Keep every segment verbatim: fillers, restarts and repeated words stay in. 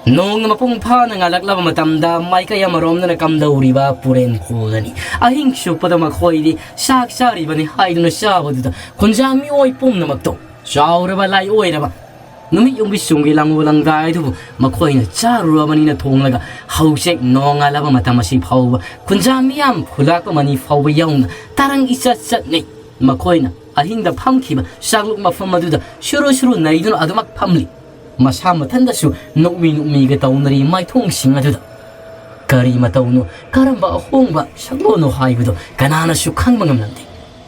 ꯅꯣꯡꯅ ꯃꯄꯨꯡ ꯐꯥꯅ ꯉꯥꯜꯂꯛꯂꯕ ꯃꯇꯝꯗ, ꯃꯥꯏꯀꯩ ꯑꯃꯔꯣꯝꯗꯅ ꯀꯝꯗꯧꯔꯤꯕ ꯄꯨꯔꯦꯟ ꯈꯣꯜꯂꯅꯤ꯫ ꯑꯍꯤꯡ ꯆꯨꯞꯄꯗ ꯃꯈꯣꯏꯗꯤ ꯆꯥꯛ ꯆꯥꯔꯤꯕꯅꯤ ꯍꯥꯏꯗꯨꯅ ꯆꯥꯕꯗꯨꯗ ꯈꯨꯟꯖꯥ ꯃꯤꯑꯣꯏ ꯄꯨꯝꯅꯃꯛꯇꯣ ꯆꯥꯎꯔꯕ ꯂꯥꯏ ꯑꯣꯏꯔꯕ ꯅꯨꯃꯤꯠ ꯌꯨꯝꯕꯤ ꯆꯨꯝꯒꯤ ꯂꯪꯉꯨ ꯂꯪꯗꯥꯏꯗꯨꯕꯨ ꯃꯈꯣꯏꯅ ꯆꯥꯔꯨꯔꯕꯅꯤꯅ ꯊꯣꯡꯂꯒ ꯍꯧꯖꯤꯛ ꯅꯣꯡꯉꯥꯜꯂꯕ ꯃꯇꯝ ꯑꯁꯤ ꯐꯥꯎꯕ ꯈꯨꯟꯖꯥ ꯃꯤꯌꯥꯝ ꯈꯨꯂꯥꯛꯄ ꯃꯅꯤ ꯐꯥꯎꯕ ꯌꯥꯎꯅ ꯇꯔꯪ ꯏꯆꯠ ꯆꯠꯅꯩ꯫ ꯃꯈꯣꯏꯅ ꯑꯍꯤꯡꯗ ꯐꯝꯈꯤꯕ ꯆꯥꯛꯂꯨꯛ ꯃꯐꯝ ꯑꯗꯨꯗ ꯁꯨꯔꯨ ꯁꯨꯔꯨ ꯅꯩꯗꯨꯅ ꯑꯗꯨꯃꯛ ꯐꯝꯂꯤ꯫ ꯃꯁꯥ ꯃꯊꯟꯗꯁꯨ ꯅꯣꯛꯃꯤ ꯅꯣꯛꯃꯤꯒ ꯇꯧꯅꯔꯤ ꯃꯥꯏꯊꯣꯡꯁꯤꯡ ꯑꯗꯨꯗ꯫ ꯀꯔꯤ ꯃꯇꯧꯅꯣ, ꯀꯔꯝꯕ ꯑꯍꯣꯡꯕ ꯁꯛꯂꯣꯟꯅꯣ ꯍꯥꯏꯕꯗꯨ ꯀꯅꯥꯅꯁꯨ ꯈꯪꯕ ꯉꯝꯂꯝꯗꯦ꯫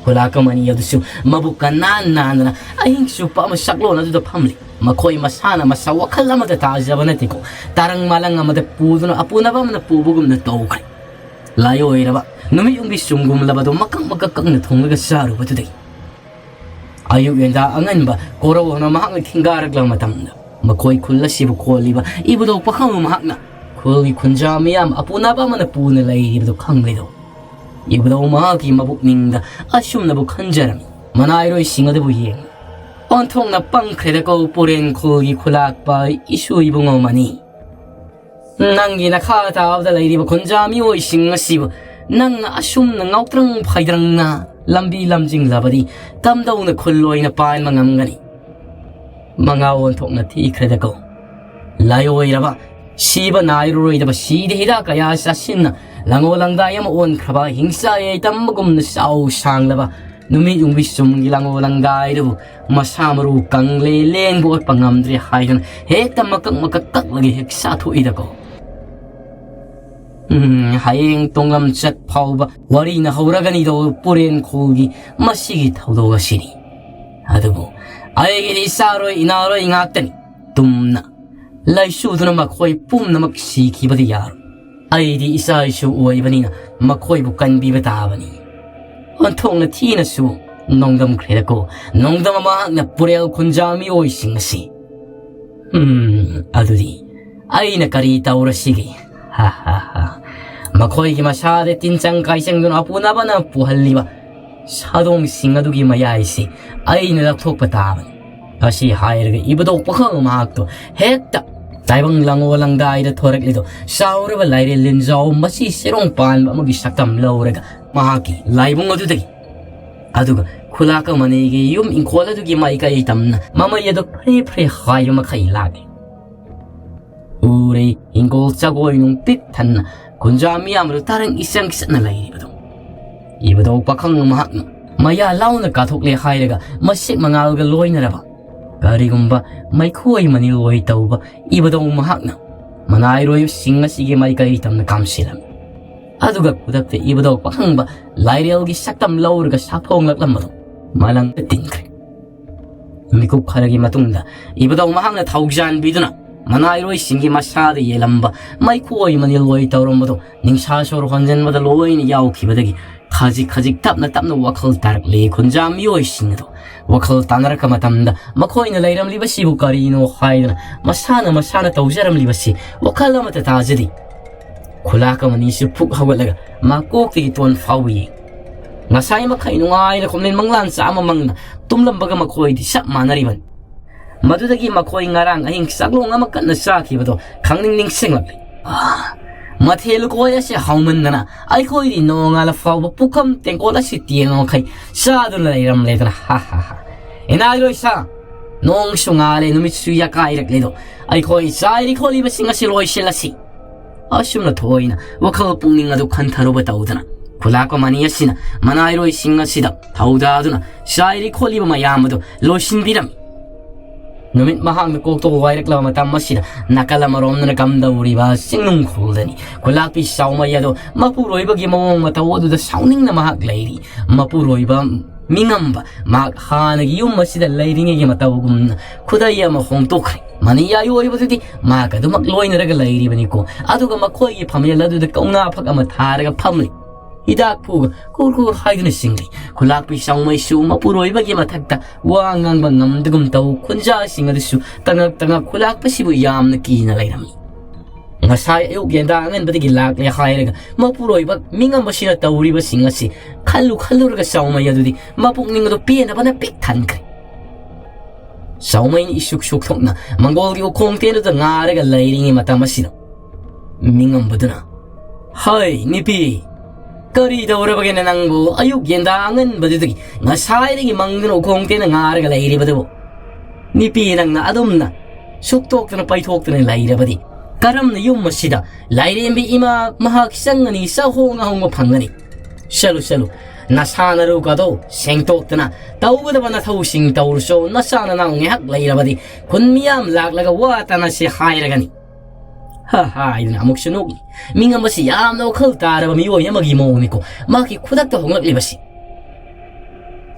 ꯈꯨꯂꯥꯛ ꯑꯃꯅꯤ ꯑꯗꯨꯁꯨ ꯃꯕꯨꯛ ꯀꯅꯥꯟ ꯅꯥꯟꯗꯅ ꯑꯍꯤꯡ ꯆꯨꯞꯄ ꯑꯃ ꯁꯛꯂꯣꯟ ꯑꯗꯨꯗ ꯐꯝꯂꯤ꯫ ꯃꯈꯣꯏ ꯃꯁꯥꯅ ꯃꯁꯥ ꯋꯥꯈꯜ ꯑꯃꯗ ꯇꯥꯖꯕ ꯅꯠꯇꯦꯀꯣ, ꯇꯔꯪ ꯃꯥꯂꯪ ꯑꯃꯗ ꯄꯨꯗꯨꯅ ꯑꯄꯨꯅꯕ ꯑꯃꯅ ꯄꯨꯕꯒꯨꯝꯅ ꯇꯧꯈ꯭ꯔꯦ꯫ ꯂꯥꯏꯑꯣꯏꯔꯕ ꯅꯨꯃꯤꯠ ꯌꯨꯝꯕꯤ ꯆꯨꯝꯒꯨꯝꯂꯕꯗꯣ ꯃꯀꯛ ꯃꯀꯛ ꯀꯛꯅ ꯊꯣꯡꯂꯒ ꯆꯥꯔꯨꯕꯗꯨꯗꯒꯤ ꯑꯌꯨꯛ ꯌꯦꯟꯗꯥ ꯑꯉꯟꯕ ꯀꯣꯔꯧ ꯍꯧꯅ ꯃꯍꯥꯛꯅ ꯊꯤꯡꯒꯥꯔꯛꯂꯕ ꯃꯇꯝꯗ, ꯃꯈꯣꯏ ꯈꯨꯜ ꯑꯁꯤꯕꯨ ꯀꯣꯜꯂꯤꯕ ꯏꯕꯨꯙꯧ ꯄꯥꯈꯪ ꯃꯍꯥꯛꯅ ꯈꯨꯜꯒꯤ ꯈꯨꯟꯖꯥ ꯃꯤꯌꯥꯝ ꯑꯄꯨꯅꯕ ꯑꯃꯅ ꯄꯨꯅ ꯂꯩꯔꯤꯕꯗꯨ ꯈꯪꯂꯤꯗꯣ꯫ ꯏꯕꯨꯙꯧ ꯃꯍꯥꯛꯀꯤ ꯃꯕꯨꯛꯅꯤꯡꯗ ꯑꯁꯨꯝꯅꯕꯨ ꯈꯟꯖꯔꯝꯃꯤ꯫ ꯃꯅꯥꯏꯔꯣꯏꯁꯤꯡ ꯑꯗꯨꯕꯨ ꯌꯦꯡꯂꯤ꯫ ꯑꯣꯟꯊꯣꯛꯅ ꯄꯪꯈ꯭ꯔꯦꯗꯀꯣ ꯄꯨꯔꯦꯟ ꯈꯨꯜꯒꯤ ꯈꯨꯂꯥꯛꯄ ꯏꯁꯨ ꯏꯕꯨꯡꯉꯣ ꯃꯅꯤ꯫ ꯅꯪꯒꯤ ꯅꯈꯥ ꯇꯥꯕꯗ ꯂꯩꯔꯤꯕ ꯈꯨꯟꯖꯥ ꯃꯤꯑꯣꯏꯁꯤꯡ ꯑꯁꯤꯕꯨ ꯅꯪꯅ ꯑꯁꯨꯝꯅ ꯉꯥꯎꯇ꯭ꯔꯪ ꯐꯩꯗ꯭ꯔꯪꯅ ꯂꯝꯕꯤ ꯂꯝꯖꯤꯡꯂꯕꯗꯤ ꯀꯝꯗꯧꯅ ꯈꯨꯜ ꯑꯣꯏꯅ ꯄꯥꯟꯕ ꯉꯝꯒꯅꯤ? ꯃꯉꯥ ꯑꯣꯟꯊꯣꯛꯅ ꯊꯤꯈ꯭ꯔꯦꯗꯀꯣ꯫ ꯂꯥꯏꯑꯣꯏꯔꯕ, ꯁꯤꯕ ꯅꯥꯏꯔꯔꯣꯏꯗꯕ, ꯁꯤꯗ ꯍꯤꯗꯥꯛ ꯀꯌꯥ ꯆꯥꯁꯤꯟꯅ ꯂꯪꯉꯣ ꯂꯪꯗꯥꯏ ꯑꯃ ꯑꯣꯟꯈ꯭ꯔꯕ, ꯍꯤꯡꯆꯥꯏ ꯇꯝꯕꯒꯨꯝꯅ ꯆꯥꯎ ꯁꯥꯡꯂꯕ ꯅꯨꯃꯤꯠ ꯌꯨꯡꯕꯤ ꯆꯨꯝꯒꯤ ꯂꯪꯉꯣ ꯂꯪꯗꯥꯏꯗꯨꯕꯨ ꯃꯁꯥ ꯃꯔꯨ ꯀꯪꯂꯦ, ꯂꯦꯡꯕ ꯑꯣꯠꯄ ꯉꯝꯗ꯭ꯔꯦ ꯍꯥꯏꯗꯨꯅ ꯍꯦꯛꯇ ꯃꯀꯛ ꯃꯀꯛ ꯀꯛꯂꯒ ꯍꯦꯛ ꯆꯥꯊꯣꯛꯏꯗꯀꯣ꯫ ꯎꯝ, ꯍꯌꯦꯡ ꯇꯣꯡꯂꯝꯆꯠ ꯐꯥꯎꯕ ꯋꯥꯔꯤꯅ ꯍꯧꯔꯒꯅꯤꯗꯣ ꯄꯨꯔꯦꯟ ꯈꯣꯜꯒꯤ ꯃꯁꯤꯒꯤ ꯊꯧꯗꯣꯛ ꯑꯁꯤꯅꯤ꯫ ꯑꯗꯨꯕꯨ ꯑꯩꯒꯤꯗꯤ ꯏꯆꯥꯔꯣꯏ ꯏꯅꯥꯔꯣꯏ ꯉꯥꯛꯇꯅꯤ꯫ ꯇꯨꯝꯅ ꯂꯩꯆꯨꯗꯨꯅ ꯃꯈꯣꯏ ꯄꯨꯝꯅꯃꯛ ꯁꯤꯈꯤꯕꯗꯤ ꯌꯥꯔꯣꯏ꯫ ꯑꯩꯗꯤ ꯏꯆꯥ ꯏꯁꯨ ꯑꯣꯏꯕꯅꯤꯅ ꯃꯈꯣꯏꯕꯨ ꯀꯟꯕꯤꯕ ꯇꯥꯕꯅꯤ꯫ ꯑꯣꯟꯊꯣꯛꯅ ꯊꯤꯅꯁꯨ ꯅꯣꯡꯗꯝꯈ꯭ꯔꯦꯗꯀꯣ꯫ ꯅꯣꯡꯗꯝ ꯃꯍꯥꯛꯅ ꯄꯨꯔꯦꯜ ꯈꯨꯟꯖꯥ ꯃꯤꯑꯣꯏꯁꯤꯡ ꯑꯁꯤ꯫ ꯎꯝ, ꯑꯗꯨꯗꯤ ꯑꯩꯅ ꯀꯔꯤ ꯇꯧꯔꯁꯤꯒꯦ? ꯍꯥ, ꯍꯥ, ꯍꯥ꯫ ꯃꯈꯣꯏꯒꯤ ꯃꯁꯥꯗ ꯇꯤꯟꯆꯪ ꯀꯥꯏꯆꯪꯗꯨꯅ ꯑꯄꯨꯅꯕꯅ ꯄꯨꯍꯜꯂꯤꯕ ꯁꯥꯗꯣꯡꯁꯤꯡ ꯑꯗꯨꯒꯤ ꯃꯌꯥꯏꯁꯤ ꯑꯩꯅ ꯂꯧꯊꯣꯛꯄ ꯇꯥꯕꯅꯤ꯫ ꯑꯁꯤ ꯍꯥꯏꯔꯒ ꯏꯕꯨꯙꯧ ꯄꯥꯈꯪ ꯃꯍꯥꯛꯇꯣ ꯍꯦꯛꯇ ꯇꯥꯏꯕꯪ ꯂꯪꯉꯣ ꯂꯪꯗꯥꯏꯗ ꯊꯣꯔꯛꯂꯤꯗꯣ ꯆꯥꯎꯔꯕ ꯂꯥꯏꯔꯦꯜ ꯂꯤꯟꯖꯥꯎ ꯃꯆꯤ ꯆꯦꯔꯣꯡ ꯄꯥꯟꯕ ꯑꯃꯒꯤ ꯁꯛꯇꯝ ꯂꯧꯔꯒ ꯃꯍꯥꯛꯀꯤ ꯂꯥꯏꯕꯨꯡ ꯑꯗꯨꯗꯒꯤ, ꯑꯗꯨꯒ ꯈꯨꯂꯥꯛ ꯑꯃꯅꯤꯒꯤ ꯌꯨꯝ ꯏꯪꯈꯣꯜ ꯑꯗꯨꯒꯤ ꯃꯥꯏꯀꯩ ꯇꯝꯅ ꯃꯃꯩ ꯑꯗꯨ ꯐ꯭ꯔꯦ ꯐ꯭ꯔꯦ ꯍꯥꯏꯕ ꯃꯈꯩ ꯂꯥꯛꯂꯤ꯫ ꯎꯔꯩ, ꯍꯤꯡꯒꯣꯜ, ꯆꯒꯣꯏ ꯅꯨꯡ ꯄꯤꯛ ꯊꯟꯅ ꯈꯨꯟꯖꯥ ꯃꯤꯌꯥꯝꯗꯨ ꯇꯥꯔꯪ ꯏꯆꯪ ꯆꯠꯅ ꯂꯩꯔꯤꯕꯗꯨ ꯏꯕꯗꯧ ꯄꯥꯈꯪ ꯃꯍꯥꯛꯅ ꯃꯌꯥ ꯂꯥꯎꯅ ꯀꯥꯊꯣꯛꯂꯦ ꯍꯥꯏꯔꯒ ꯃꯁꯤꯛ ꯃꯉꯥꯜꯒ ꯂꯣꯏꯅꯔꯕ ꯀꯔꯤꯒꯨꯝꯕ ꯃꯩꯈꯣꯏ ꯃꯅꯤꯜ ꯑꯣꯏ ꯇꯧꯕ ꯏꯕꯗꯧ ꯃꯍꯥꯛꯅ ꯃꯅꯥꯏꯔꯣꯏꯁꯤꯡ ꯑꯁꯤꯒꯤ ꯃꯥꯏꯀꯩ ꯇꯝꯅ ꯀꯥꯝꯁꯤꯜꯂꯝꯃꯤ꯫ ꯑꯗꯨꯒ ꯈꯨꯗꯛꯇ ꯏꯕꯗꯧ ꯄꯥꯈꯪꯕ ꯂꯥꯏꯔꯦꯜꯒꯤ ꯁꯛꯇꯝ ꯂꯧꯔꯒ ꯁꯥꯐꯣꯡꯂꯛꯂꯝꯕꯗꯨ ꯃꯥꯂꯪꯗ ꯇꯤꯟꯈ꯭ꯔꯦ꯫ ꯃꯤꯀꯨꯞ ꯈꯔꯒꯤ ꯃꯇꯨꯡꯗ ꯏꯕꯗꯧ ꯃꯍꯥꯛꯅ ꯊꯧꯖꯥꯟꯕꯤꯗꯨꯅ ꯃꯅꯥꯏꯔꯣꯏꯁꯤꯡꯒꯤ ꯃꯁꯥꯗ ꯌꯦꯜꯂꯝꯕ ꯃꯩꯈꯣꯏ ꯃꯅꯤꯜ ꯑꯣꯏ ꯇꯧꯔꯝꯕꯗꯨ ꯅꯤꯡꯁꯥ ꯁꯣꯔ ꯍꯣꯟꯖꯟꯕꯗ ꯂꯣꯏꯅ ꯌꯥꯎꯈꯤꯕꯗꯒꯤ ꯈꯖꯤꯛ ꯈꯖꯤꯛ ꯇꯞꯅ ꯇꯞꯅ ꯋꯥꯈꯜ ꯇꯥꯔꯛꯂꯦ꯫ ꯈꯨꯟꯖꯥ ꯃꯤꯑꯣꯏꯁꯤꯡ ꯑꯗꯨ ꯋꯥꯈꯜ ꯇꯥꯅꯔꯛꯄ ꯃꯇꯝꯗ ꯃꯈꯣꯏꯅ ꯂꯩꯔꯝꯂꯤꯕꯁꯤꯕꯨ ꯀꯔꯤꯅꯣ ꯍꯥꯏꯗꯨꯅ ꯃꯁꯥꯅ ꯃꯁꯥꯅ ꯇꯧꯖꯔꯝꯂꯤꯕꯁꯤ ꯋꯥꯈꯜ ꯑꯃꯠꯇ ꯇꯥꯖꯗꯦ꯫ ꯈꯨꯂꯥꯛ ꯑꯃꯅꯤꯁꯨ ꯐꯨꯛ ꯍꯧꯒꯠꯂꯒ ꯃꯀꯣꯛꯇꯒꯤ ꯇꯣꯟ ꯐꯥꯎꯕ ꯌꯦꯡ ꯉꯁꯥꯏ ꯃꯈꯩ ꯅꯨꯡꯉꯥꯏꯅ ꯈꯣꯝꯂꯦꯟ ꯃꯪꯂꯥꯟ ꯆꯥꯛ ꯑꯃ ꯃꯪꯅ ꯇꯨꯝꯂꯝꯕꯒ ꯃꯈꯣꯏꯗꯤ ꯆꯞ ꯃꯥꯟꯅꯔꯤꯕꯅꯤ꯫ ꯃꯗꯨꯗꯒꯤ ꯃꯈꯣꯏ ꯉꯔꯥꯡ ꯑꯍꯤꯡ ꯆꯥꯛꯂꯣꯡ ꯑꯃ ꯀꯟꯅ ꯆꯥꯈꯤꯕꯗꯣ ꯈꯪꯅꯤꯡ ꯅꯤꯡꯁꯤꯡꯂꯛꯂꯤ꯫ ꯑꯥ, ꯃꯊꯦꯜ ꯂꯨꯀꯣꯏ ꯑꯁꯤ ꯍꯥꯎꯃꯟꯗꯅ ꯑꯩꯈꯣꯏꯗꯤ ꯅꯣꯡꯉꯥꯜꯂ ꯐꯥꯎꯕ ꯄꯨꯈꯝ ꯇꯦꯡꯀꯣꯠ ꯑꯁꯤ ꯇꯦꯡꯉ ꯃꯈꯩ ꯆꯥꯗꯨꯅ ꯂꯩꯔꯝꯂꯦꯗꯅ꯫ ꯍꯥ ꯍꯥ ꯍꯥ꯫ ꯏꯅꯥꯏ ꯂꯣꯏꯁꯥ, ꯅꯣꯡꯁꯨ ꯉꯥꯜꯂꯦ, ꯅꯨꯃꯤꯠꯁꯨ ꯌꯥꯀꯥꯏꯔꯛꯂꯦꯗꯣ, ꯑꯩꯈꯣꯏ ꯆꯥꯏꯔꯤ ꯈꯣꯠꯂꯤꯕꯁꯤꯡ ꯑꯁꯤ ꯂꯣꯏꯁꯤꯜꯂꯁꯤ꯫ ꯑꯁꯨꯝꯅ ꯊꯣꯏꯅ ꯋꯥꯈꯜ ꯄꯨꯛꯅꯤꯡ ꯑꯗꯨ ꯈꯟꯊꯔꯨꯕ ꯇꯧꯗꯅ ꯈꯨꯂꯥꯛꯄ ꯃꯅꯤ ꯑꯁꯤꯅ ꯃꯅꯥꯏꯔꯣꯏꯁꯤꯡ ꯑꯁꯤꯗ ꯊꯧꯗꯥꯗꯨꯅ ꯆꯥꯏꯔꯤ ꯈꯣꯠꯂꯤꯕ ꯃꯌꯥꯝ ꯑꯗꯨ ꯂꯣꯏꯁꯤꯟꯕꯤꯔꯝꯃꯤ꯫ ꯅꯨꯃꯤꯠ ꯃꯍꯥꯛꯅ ꯀꯣꯛꯇꯣꯛ ꯋꯥꯏꯔꯛꯂꯕ ꯃꯇꯝ ꯑꯁꯤꯗ ꯅꯥꯀꯜ ꯑꯃꯔꯣꯝꯗꯅ ꯀꯝꯗꯧꯔꯤꯕ ꯆꯤꯡꯅꯨꯡ ꯈꯨꯜꯗꯅꯤ꯫ ꯈꯨꯂꯥꯛꯄꯤ ꯆꯥꯎꯃꯩ ꯑꯗꯨ ꯃꯄꯨꯔꯣꯏꯕꯒꯤ ꯃꯑꯣꯡ ꯃꯇꯧ ꯑꯗꯨꯗ ꯁꯥꯎꯅꯤꯡꯅ ꯃꯍꯥꯛ ꯂꯩꯔꯤ꯫ ꯃꯄꯨꯔꯣꯏꯕ ꯃꯤꯉꯝꯕ ꯃꯍꯥꯛ ꯍꯥꯟꯅꯒꯤ ꯌꯨꯝ ꯑꯁꯤꯗ ꯂꯩꯔꯤꯉꯩꯒꯤ ꯃꯇꯧꯒꯨꯝꯅ ꯈꯨꯗꯩ ꯑꯃ ꯍꯣꯡꯗꯣꯛꯈ꯭ꯔꯦ꯫ ꯃꯅꯤ ꯑꯣꯏꯕꯗꯨꯗꯤ ꯃꯍꯥꯛ ꯑꯗꯨꯃꯛ ꯂꯣꯏꯅꯔꯒ ꯂꯩꯔꯤꯕꯅꯤꯀꯣ꯫ ꯑꯗꯨꯒ ꯃꯈꯣꯏꯒꯤ ꯐꯝꯌꯦꯜ ꯑꯗꯨꯗ ꯀꯧꯅꯥ ꯐꯛ ꯑꯃ ꯊꯥꯔꯒ ꯐꯝꯂꯤ꯫ ꯍꯤꯗꯥꯛ ꯐꯨꯒ ꯀꯨꯔ ꯀꯨꯔ ꯍꯥꯏꯗꯨꯅ ꯆꯤꯡꯂꯤ꯫ ꯈꯨꯂꯥꯛꯄꯤ ꯆꯥꯎꯃꯩꯁꯨ ꯃꯄꯨꯔꯣꯏꯕꯒꯤ ꯃꯊꯛꯇ ꯋꯥ ꯉꯥꯡꯕ ꯉꯝꯗꯒꯨꯝ ꯇꯧ ꯈꯨꯟꯖꯥꯁꯤꯡ ꯑꯗꯨꯁꯨ ꯇꯉꯛ ꯇꯉꯛ ꯈꯨꯂꯥꯛꯄꯁꯤꯕꯨ ꯌꯥꯝꯅ ꯀꯤꯅ ꯂꯩꯔꯝꯃꯤ꯫ ꯉꯁꯥꯏ ꯑꯌꯨꯛ ꯌꯦꯟꯗꯥ ꯑꯉꯟꯕꯗꯒꯤ ꯂꯥꯛꯂꯦ ꯍꯥꯏꯔꯒ ꯃꯄꯨꯔꯣꯏꯕ ꯃꯤꯉꯝꯕꯁꯤꯅ ꯇꯧꯔꯤꯕꯁꯤꯡ ꯑꯁꯤ ꯈꯜꯂꯨ ꯈꯜꯂꯨꯔꯒ ꯆꯥꯎꯃꯩ ꯑꯗꯨꯗꯤ ꯃꯄꯨꯛꯅꯤꯡ ꯑꯗꯨ ꯄꯦꯟꯗꯕꯅ ꯄꯤꯛ ꯊꯟꯈ꯭ꯔꯦ꯫ ꯆꯥꯎꯃꯩꯅ ꯏꯁꯨꯛ ꯁꯨꯛꯊꯣꯛꯅ ꯃꯪꯒꯣꯜꯒꯤ ꯎꯈꯣꯡ ꯇꯦꯟꯗꯨꯗ ꯉꯥꯔꯒ ꯂꯩꯔꯤꯉꯩ ꯃꯇꯝ ꯑꯁꯤꯗ, ꯃꯤꯉꯝꯕꯗꯨꯅ, "ꯍꯩ, ꯅꯨꯄꯤ, ꯀꯔꯤ ꯇꯧꯔꯕꯒꯦꯅꯦ ꯅꯪꯕꯨ? ꯑꯌꯨꯛ ꯌꯦꯟꯗꯥ ꯑꯉꯟꯕꯗꯨꯗꯒꯤ ꯉꯁꯥꯏꯗꯒꯤ ꯃꯪꯗꯨꯅ ꯎꯈꯣꯡ ꯇꯦꯟꯅ ꯉꯥꯔꯒ ꯂꯩꯔꯤꯕꯗꯨꯕꯨ? ꯅꯨꯄꯤ, ꯅꯪꯅ ꯑꯗꯨꯝꯅ ꯁꯨꯛꯇꯣꯛꯇꯅ ꯄꯩꯊꯣꯛꯇꯅ ꯂꯩꯔꯕꯗꯤ ꯀꯔꯝꯅ ꯌꯨꯝ ꯑꯁꯤꯗ ꯂꯥꯏꯔꯦꯝꯕꯤ ꯏꯃꯥ ꯃꯍꯥꯛ ꯆꯪꯒꯅꯤ, ꯆꯥꯍꯣꯡ ꯑꯍꯣꯡꯕ ꯐꯪꯒꯅꯤ? ꯆꯠꯂꯨ, ꯆꯠꯂꯨ, ꯅꯁꯥ ꯅꯔꯨꯒꯗꯣ ꯁꯦꯡꯇꯣꯛꯇꯅ ꯇꯧꯒꯗꯕ ꯅꯊꯧꯁꯤꯡ ꯇꯧꯔꯨꯆꯣ, ꯅꯆꯥ ꯅꯅꯥꯎ ꯉꯥꯏꯍꯥꯛ ꯂꯩꯔꯕꯗꯤ ꯈꯨꯟ ꯃꯤꯌꯥꯝ ꯂꯥꯛꯂꯒ ꯋꯥ ꯇꯥꯅꯁꯦ ꯍꯥꯏꯔꯒꯅꯤ"꯫ ꯍꯥ ꯍꯥꯏꯗꯨꯅ ꯑꯃꯨꯛꯁꯨ ꯅꯣꯛꯂꯤ꯫ ꯃꯤꯉꯝꯕꯁꯤ ꯌꯥꯝꯅ ꯋꯥꯈꯜ ꯇꯥꯔꯕ ꯃꯤꯑꯣꯏ ꯑꯃꯒꯤ ꯃꯑꯣꯡꯅꯤꯀꯣ꯫ ꯃꯍꯥꯛꯀꯤ ꯈꯨꯗꯛꯇ ꯍꯣꯡꯂꯛꯂꯤꯕꯁꯤ꯫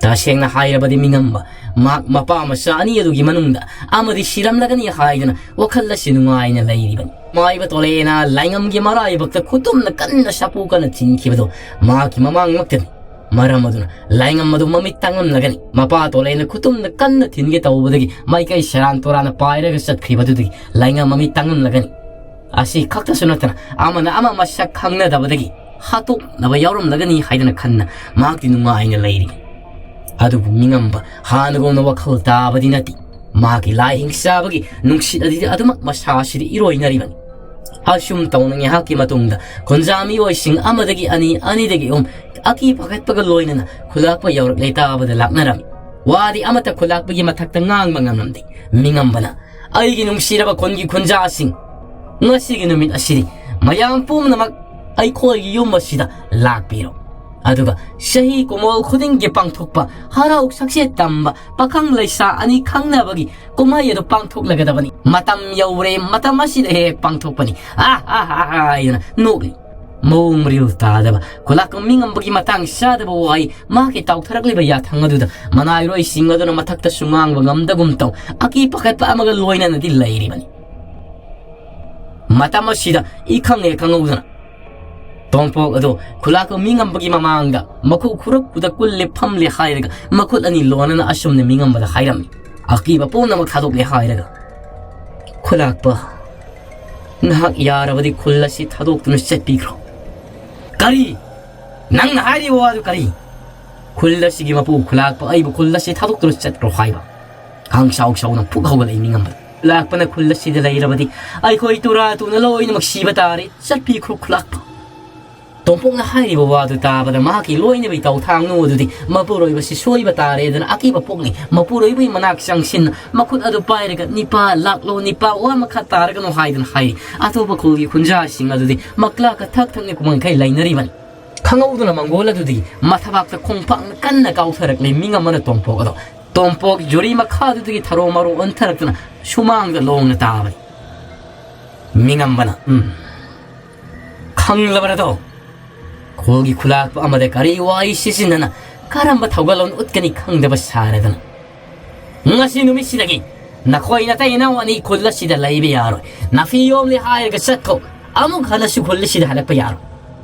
ꯇꯁꯦꯡꯅ ꯍꯥꯏꯔꯕꯗꯤ ꯃꯤꯉꯝꯕ ꯃꯍꯥꯛ ꯃꯄꯥ ꯃꯆꯥ ꯑꯅꯤ ꯑꯗꯨꯒꯤ ꯃꯅꯨꯡꯗ ꯑꯃꯗꯤ ꯁꯤꯔꯝꯂꯒꯅꯤ ꯍꯥꯏꯗꯨꯅ ꯋꯥꯈꯜ ꯑꯁꯤ ꯅꯨꯡꯉꯥꯏꯅ ꯂꯩꯔꯤꯕꯅꯤ꯫ ꯃꯥꯏꯕ ꯇꯣꯂꯦꯅ ꯂꯥꯏꯉꯝꯒꯤ ꯃꯔꯥꯏꯕꯛꯇ ꯈꯨꯇꯨꯝꯅ ꯀꯟꯅ ꯁꯥꯐꯨ ꯀꯟꯅ ꯊꯤꯟꯈꯤꯕꯗꯣ ꯃꯍꯥꯛꯀꯤ ꯃꯃꯥꯡꯃꯛꯇꯅꯤ꯫ ꯃꯔꯝ ꯑꯗꯨꯅ ꯂꯥꯏꯉꯝ ꯑꯗꯨ ꯃꯃꯤꯠ ꯇꯥꯡꯂꯝꯂꯒꯅꯤ꯫ ꯃꯄꯥ ꯇꯣꯂꯦꯅ ꯈꯨꯇꯨꯝꯅ ꯀꯟꯅ ꯊꯤꯟꯒꯦ ꯇꯧꯕꯗꯒꯤ ꯃꯥꯏꯀꯩ ꯁꯦꯔꯥꯟ ꯇꯣꯔꯥꯟꯅ ꯄꯥꯏꯔꯒ ꯆꯠꯈ꯭ꯔꯤꯕꯗꯨꯗꯒꯤ ꯂꯥꯏꯉꯝ ꯃꯃꯤꯠ ꯇꯥꯡꯂꯝꯂꯒꯅꯤ꯫ ꯑꯁꯤ ꯈꯛꯇꯁꯨ ꯅꯠꯇꯅ ꯑꯃꯅ ꯑꯃ ꯃꯁꯛ ꯈꯪꯅꯗꯕꯗꯒꯤ ꯍꯥꯠꯇꯣꯛꯅꯕ ꯌꯥꯎꯔꯝꯂꯒꯅꯤ ꯍꯥꯏꯗꯅ ꯈꯟꯅ ꯃꯍꯥꯛꯇꯤ ꯅꯨꯡꯉꯥꯏꯅ ꯂꯩꯔꯤ꯫ ꯑꯗꯨꯕꯨ ꯃꯤꯉꯝꯕ ꯍꯥꯟꯅꯒꯨꯝꯅ ꯋꯥꯈꯜ ꯇꯥꯕꯗꯤ ꯅꯠꯇꯦ꯫ ꯃꯍꯥꯛꯀꯤ ꯂꯥꯏ ꯍꯤꯡꯆꯥꯕꯒꯤ ꯅꯨꯡꯁꯤꯠ ꯑꯗꯨꯗꯤ ꯑꯗꯨꯃꯛ ꯃꯁꯥꯁꯤꯗ ꯏꯔꯣꯏꯅꯔꯤꯕꯅꯤ꯫ ꯑꯁꯨꯝ ꯇꯧꯅ ꯉꯥꯏꯍꯥꯛꯀꯤ ꯃꯇꯨꯡꯗ ꯈꯨꯟꯖꯥ ꯃꯤꯑꯣꯏꯁꯤꯡ ꯑꯃꯗꯒꯤ ꯑꯅꯤ, ꯑꯅꯤꯗꯒꯤ ꯑꯍꯨꯝ ꯑꯀꯤ ꯄꯥꯈꯠꯄꯒ ꯂꯣꯏꯅꯅ ꯈꯨꯂꯥꯛꯄ ꯌꯧꯔꯛꯂꯦ ꯇꯥꯕꯗ ꯂꯥꯛꯅꯔꯝꯃꯤ꯫ ꯋꯥꯗꯤ ꯑꯃꯠꯇ ꯈꯨꯂꯥꯛꯄꯒꯤ ꯃꯊꯛꯇ ꯉꯥꯡꯕ ꯉꯝꯂꯝꯗꯦ꯫ ꯃꯤꯉꯝꯕꯅ, "ꯑꯩꯒꯤ ꯅꯨꯡꯁꯤꯔꯕ ꯈꯨꯟꯒꯤ ꯈꯨꯟꯖꯥꯁꯤꯡ, ꯉꯁꯤꯒꯤ ꯅꯨꯃꯤꯠ ꯑꯁꯤꯗꯤ ꯃꯌꯥꯝ ꯄꯨꯝꯅꯃꯛ ꯑꯩꯈꯣꯏꯒꯤ ꯌꯨꯝ ꯑꯁꯤꯗ ꯂꯥꯛꯄꯤꯔꯣ꯫ ꯑꯗꯨꯒ ꯆꯍꯤ ꯀꯨꯝꯑꯣꯜ ꯈꯨꯗꯤꯡꯒꯤ ꯄꯥꯡꯊꯣꯛꯄ ꯍꯔꯥꯎ ꯁꯛꯆꯦꯠ ꯇꯝꯕ ꯄꯥꯈꯪ ꯂꯩꯁꯥ ꯑꯅꯤ ꯈꯪꯅꯕꯒꯤ ꯀꯨꯝꯍꯩ ꯑꯗꯨ ꯄꯥꯡꯊꯣꯛꯂꯒꯗꯕꯅꯤ꯫ ꯃꯇꯝ ꯌꯧꯔꯦ, ꯃꯇꯝ ꯑꯁꯤꯗ ꯍꯦꯛ ꯍꯦꯛ ꯄꯥꯡꯊꯣꯛꯄꯅꯤ"꯫ ꯑꯥ, ꯑꯥ, ꯑꯥ, ꯑꯥ ꯍꯥꯏꯗꯅ ꯅꯣꯛꯂꯤ꯫ ꯃꯑꯣꯡ ꯃꯔꯤꯜ ꯇꯥꯗꯕ ꯈꯨꯂꯥꯛꯄ ꯃꯤꯉꯝꯕꯒꯤ ꯃꯇꯥꯡ ꯆꯥꯗꯕ ꯋꯥꯍꯩ ꯃꯍꯥꯛꯀꯤ ꯇꯥꯎꯊꯔꯛꯂꯤꯕ ꯌꯥꯊꯪ ꯑꯗꯨꯗ ꯃꯅꯥꯏꯔꯣꯏꯁꯤꯡ ꯑꯗꯨꯅ ꯃꯊꯛꯇꯁꯨ ꯉꯥꯡꯕ ꯉꯝꯗꯒꯨꯝ ꯇꯧ ꯑꯀꯤ ꯄꯥꯈꯠꯄ ꯑꯃꯒ ꯂꯣꯏꯅꯅꯗꯤ ꯂꯩꯔꯤꯕꯅꯤ꯫ ꯃꯇꯝ ꯑꯁꯤꯗ ꯏꯈꯪ ꯍꯦꯛ ꯈꯪꯍꯧꯗꯅ ꯇꯣꯝꯄꯣꯛ ꯑꯗꯨ ꯈꯨꯂꯥꯛꯄ ꯃꯤꯉꯝꯕꯒꯤ ꯃꯃꯥꯡꯗ ꯃꯈꯨ ꯈꯨꯔꯛꯄꯗ ꯀꯨꯜꯂꯦ ꯐꯝꯂꯦ ꯍꯥꯏꯔꯒ ꯃꯈꯨꯠ ꯑꯅꯤ ꯂꯣꯟꯅꯅ ꯑꯁꯨꯝꯅ ꯃꯤꯉꯝꯕꯗ ꯍꯥꯏꯔꯝꯃꯤ, ꯑꯀꯤꯕ ꯄꯨꯝꯅꯃꯛ ꯊꯥꯗꯣꯛꯂꯦ ꯍꯥꯏꯔꯒ, "ꯈꯨꯂꯥꯛꯄ, ꯅꯍꯥꯛ ꯌꯥꯔꯕꯗꯤ ꯈꯨꯜ ꯑꯁꯤ ꯊꯥꯗꯣꯛꯇꯨꯅ ꯆꯠꯄꯤꯈ꯭ꯔꯣ"꯫ "ꯀꯔꯤ? ꯅꯪꯅ ꯍꯥꯏꯔꯤꯕ ꯋꯥꯗꯨ ꯀꯔꯤ? ꯈꯨꯜ ꯑꯁꯤꯒꯤ ꯃꯄꯨ ꯈꯨꯂꯥꯛꯄ ꯑꯩꯕꯨ ꯈꯨꯜ ꯑꯁꯤ ꯊꯥꯗꯣꯛꯇꯨꯅ ꯆꯠꯈ꯭ꯔꯣ ꯍꯥꯏꯕ? ꯀꯥꯡ ꯆꯥꯎ ꯆꯥꯎꯅ ꯄꯨꯛ ꯍꯧꯒꯠꯂꯛꯏ ꯃꯤꯉꯝꯕꯗ꯫ ꯂꯥꯛꯄꯅ ꯈꯨꯜ ꯑꯁꯤꯗ ꯂꯩꯔꯕꯗꯤ ꯑꯩꯈꯣꯏ ꯇꯨꯔꯥ ꯇꯨꯅ ꯂꯣꯏꯅꯃꯛ ꯁꯤꯕ ꯇꯥꯔꯦ꯫ ꯆꯠꯄꯤꯈ꯭ꯔꯣ ꯈꯨꯂꯥꯛꯄ꯫ ꯇꯣꯝꯄꯣꯛꯅ ꯍꯥꯏꯔꯤꯕ ꯋꯥꯗꯨ ꯇꯥꯕꯗ ꯃꯍꯥꯛꯀꯤ ꯂꯣꯏꯅꯕꯤ ꯇꯧꯊꯥꯡꯅꯨ ꯑꯗꯨꯗꯤ ꯃꯄꯨꯔꯣꯏꯕꯁꯤ ꯁꯣꯏꯕ ꯇꯥꯔꯦꯗꯅ ꯑꯀꯤꯕ ꯄꯣꯛꯅꯩ꯫ ꯃꯄꯨꯔꯣꯏꯕꯒꯤ ꯃꯅꯥꯛ ꯆꯪꯁꯤꯟꯅ ꯃꯈꯨꯠ ꯑꯗꯨ ꯄꯥꯏꯔꯒ, "ꯅꯤꯄꯥ ꯂꯥꯛꯂꯣ, ꯅꯤꯄꯥ ꯋꯥ ꯃꯈꯥ ꯇꯥꯔꯒꯅꯨ" ꯍꯥꯏꯗꯨꯅ ꯍꯥꯏꯔꯤ꯫ ꯑꯇꯣꯞꯄ ꯈꯨꯜꯒꯤ ꯈꯨꯟꯖꯥꯁꯤꯡ ꯑꯗꯨꯗꯤ ꯃꯀ꯭ꯂꯥꯛꯀ ꯊꯛ ꯊꯛꯅ ꯀꯨꯝꯃꯟꯈꯩ ꯂꯩꯅꯔꯤꯕꯅꯤ꯫ ꯈꯪꯍꯧꯗꯅ ꯃꯪꯒꯣꯜ ꯑꯗꯨꯗꯤ ꯃꯊꯕꯥꯛꯇ ꯈꯣꯡꯄꯥꯛꯅ ꯀꯟꯅ ꯀꯥꯎꯊꯔꯛꯂꯦ꯫ ꯃꯤꯉꯝꯕꯅ ꯇꯣꯝꯄꯣꯛ ꯑꯗꯣ ꯇꯣꯝꯄꯣꯛ ꯌꯨꯔꯤ ꯃꯈꯥꯗꯨꯗꯒꯤ ꯊꯔꯣ ꯃꯔꯣ ꯑꯣꯟꯊꯔꯛꯇꯨꯅ ꯁꯨꯃꯥꯡꯗ ꯂꯣꯡꯅ ꯇꯥꯕꯅꯤ꯫ ꯃꯤꯉꯝꯕꯅ, "ꯎꯝ, ꯈꯪꯂꯕꯔꯗꯣ? ꯈꯨꯜꯒꯤ ꯈꯨꯂꯥꯛꯄ ꯑꯃꯗ ꯀꯔꯤ ꯋꯥꯍꯩ ꯁꯤꯖꯤꯟꯅꯅ ꯀꯔꯝꯕ ꯊꯧꯒꯜꯂꯣꯟ ꯎꯠꯀꯅꯤ ꯈꯪꯗꯕ ꯁꯥꯔꯗꯅ꯫ ꯉꯁꯤ ꯅꯨꯃꯤꯠꯁꯤꯗꯒꯤ ꯅꯈꯣꯏ ꯅꯇꯩ ꯅꯅꯥꯎ ꯑꯅꯤ ꯈꯨꯜ ꯑꯁꯤꯗ ꯂꯩꯕ ꯌꯥꯔꯣꯏ꯫ ꯅꯥꯐꯤ ꯌꯣꯝꯂꯦ ꯍꯥꯏꯔꯒ ꯆꯠꯈꯣ꯫ ꯑꯃꯨꯛ ꯍꯟꯅꯁꯨ ꯈꯨꯜ ꯑꯁꯤꯗ ꯍꯜꯂꯛꯄ ꯌꯥꯔꯣꯏ꯫